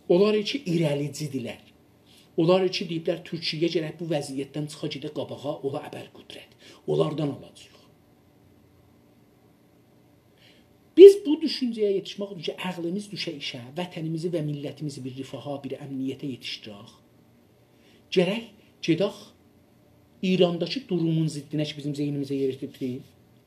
اونلار کی، ایره‌لیجی‌دیرلر. اونلار کی، دئییبلر، تورکیه گرک بو وضعیتدن چیخا، گئده قاباغا، اولا ابرقدرت. اونلاردان آلاجاغیق. بیز بو دوشونجه‌یه یئتیشمک اوچون کی، عقلیمیز دوشه ایشه، وطنیمیزی و میللتیمیزی بیر رفاها، بیر امنیته یئتیشدیرک، گرک گئدک ایرانداکی دورومون ضدینه کی، بیزیم ذهنیمیزه یئریشدیریبدیر.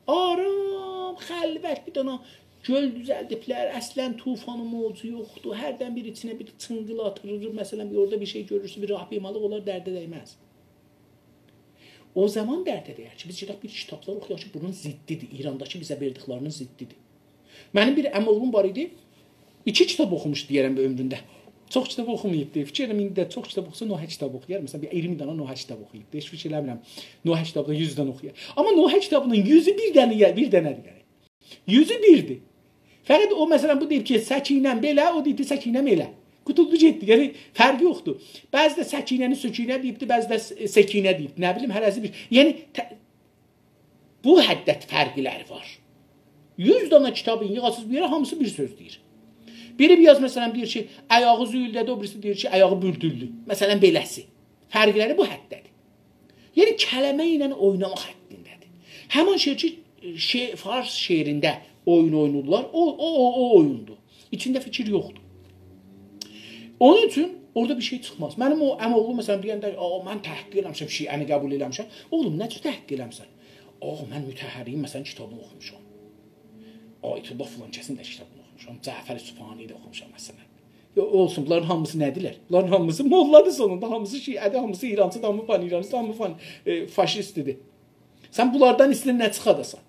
آرام، خلوت، بیر دنه گؤل دوزلدیبلر، اصلاً طوفان و موجو یوخدور. هردن بیر ایچینه بیر چینقیل آتیلیر، مثلاً، بیر اورادا بیر شئی گؤرورسن، بیر راهپیمالیق، اونلار درده دیمز. او زامان درده دیر کی، بیز گئدک بیر کیتابلار اوخویاق کی، بونون ضدی‌دیر، ایرانداکی بیزه وئردیکلری‌نین ضدی‌دیر. منیم بیر عم‌اوغلوم وار ایدی، ایکی کیتاب اوخوموش دئیه‌رم عؤمرونده. چوخ کیتاب اوخوماییبدی. فیکیر ائدیرم، ایندی ده چوخ کیتاب اوخوسا، نوحه کیتاب اوخویار. مثلاً، بیر اییرمی دنه نوحه کیتاب اوخویوبدو. هئچ فیکیر ائله‌میرم نوحه کیتابیندان یوز دنه اوخویار. آمما نوحه کیتابی‌نین یوزو بیر دنه، بیر دنه‌دیر، یعنی. یوزو بیردیر. فقط او، مثلاً، بو دئییب کی، سکینه‌م بئله، او دئییبدی، سکینه‌م ائله. قوتولدو گئتدی. یعنی، فرقی یوخدور. بعضی ده سکینه‌نی سکینه دئییبدی، بعضی ده س-، سکینه دئییب. نه بیلیم، هره‌سی بیر. یعنی، ته-، بو حدده فرقلری وار. یوز دنه کیتابین ییغاسیز بیر یئره، هامیسی بیر سؤز دئییر. بیری بیر یاز، مثلاً، دئییر کی، آیاغی زویولده‌دی، او بیریسی دئییر کی، آیاغی بوردولدو. مثلاً، بئله‌سی. فرقلری بو حدده‌دیر. یعنی، کلمه ایله اویناماق حدینده‌دیر. همان شئی کی، شعر، فارس شعرینده اویون اویناییرلار، او، او، او، او اویوندور. ایچینده فیکیر یوخدور. اونون اوچون اورادا بیر شئی چیخماز. منیم او عم‌اوغلوم، مثلاً، دئینده، «آ، من تحقیق ائله‌میشم، شیعه‌نی قبول ائله‌میشم.» اوغلوم، نه جور تحقیق ائله‌میشسن؟ «آقا، من مطهری‌نین، مثلاً، کیتابینی اوخوموشام. آیت‌الله فلان کسین ده کیتابینی اوخوموشام. جعفر صفهانی‌نی ده اوخوموشام، مثلاً.» یوخ، اولسون، بونلارین هامیسی نه‌دیرلر؟ بونلارین هامیسی موللادیر سونوندا، هامیسی شیعه‌دیر، هامیسی ایرانچی‌دیر، هامی پان‌ایرانیست‌دیر، هامی پان-، ائ، فاشیست‌دیر. سن بونلاردان ایسته‌ییرسن نه چیخاداسان؟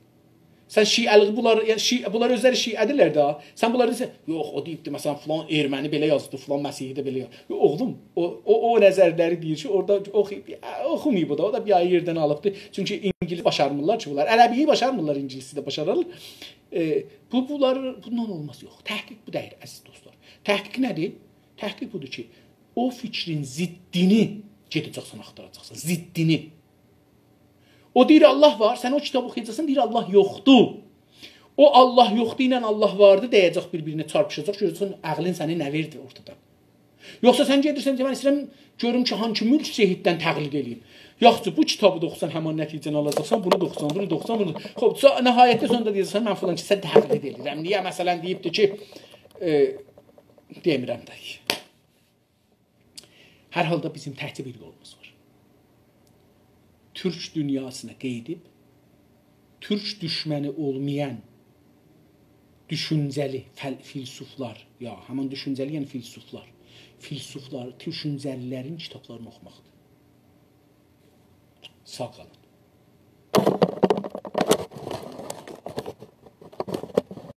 سن شیعه‌لیگی بونلار، یعنی شیعه، بونلار اؤزلری شیعه‌دیرلر ده. سن بونلارا دئییرسن، «یوخ، او دئییبدی، مثلاً، فلان ارمنی بئله یازیبدی، فلان مسیحی ده بئله یاز-»، یوخ، اوغلوم، او، او، او نظرلری دئییر کی، اورادا اوخویوب، اوخوماییب او دا، او دا بیر یئردن آلیبدی. چونکی اینگیلیس باشارمیرلار کی، بونلار. عربی‌نی باشارمیرلار، اینگیلیسی ده باشارارلار. ائ، بو، بونلار، بوندان اولماز، یوخ. تحقیق بو دئییل، عزیز دوستلار. تحقیق نه‌دیر؟ تحقیق بودور کی، او فیکرین ضدینی گئده‌جکسن، آختاراجاقسان. ضدینی. او دئییر، «الله وار»، سن او کیتابی اوخویاجاقسان، دئییر، «الله یوخدور.» او «الله یوخدور» ایله «الله واردی» دَیه‌جک بیر-بیرینه، چارپیشاجاق، گؤره‌جکسن عقلین سنی نه وئردی اورتادا. یوخسا سن گئدیرسن، «من ایسته‌ییرم گؤروم کی، هانسی مولک ذهنیندن تحلیل ائله‌ییم.» یاخشی، بو کیتابی دا اوخوسان، همان نتیجه‌نی آلاجاقسان، بونو دا اوخوسان، بونو دا اوخوسان، بونو دا. خوب، سا-، نهایتده سونوندا دئیه‌جکسن، «من فلان کسه تحلیل ائله‌ییرم.» نییه، مثلاً، دئییبدی کی، ائ، دئمیرم ده. هر حالدا بیزیم تکجه بیر یولوموز وار. تورک دونیاسینا قئییدیب، تورک دوشمنی اولمایان دوشونجه‌لی فل-، فیلسوفلار، یا همان دوشونجه‌لی، یعنی فیلسوفلار، فیلسوفلار، دوشونجه‌لی‌لرین کیتابلارینی اوخوماقدیر. ساغ قالین.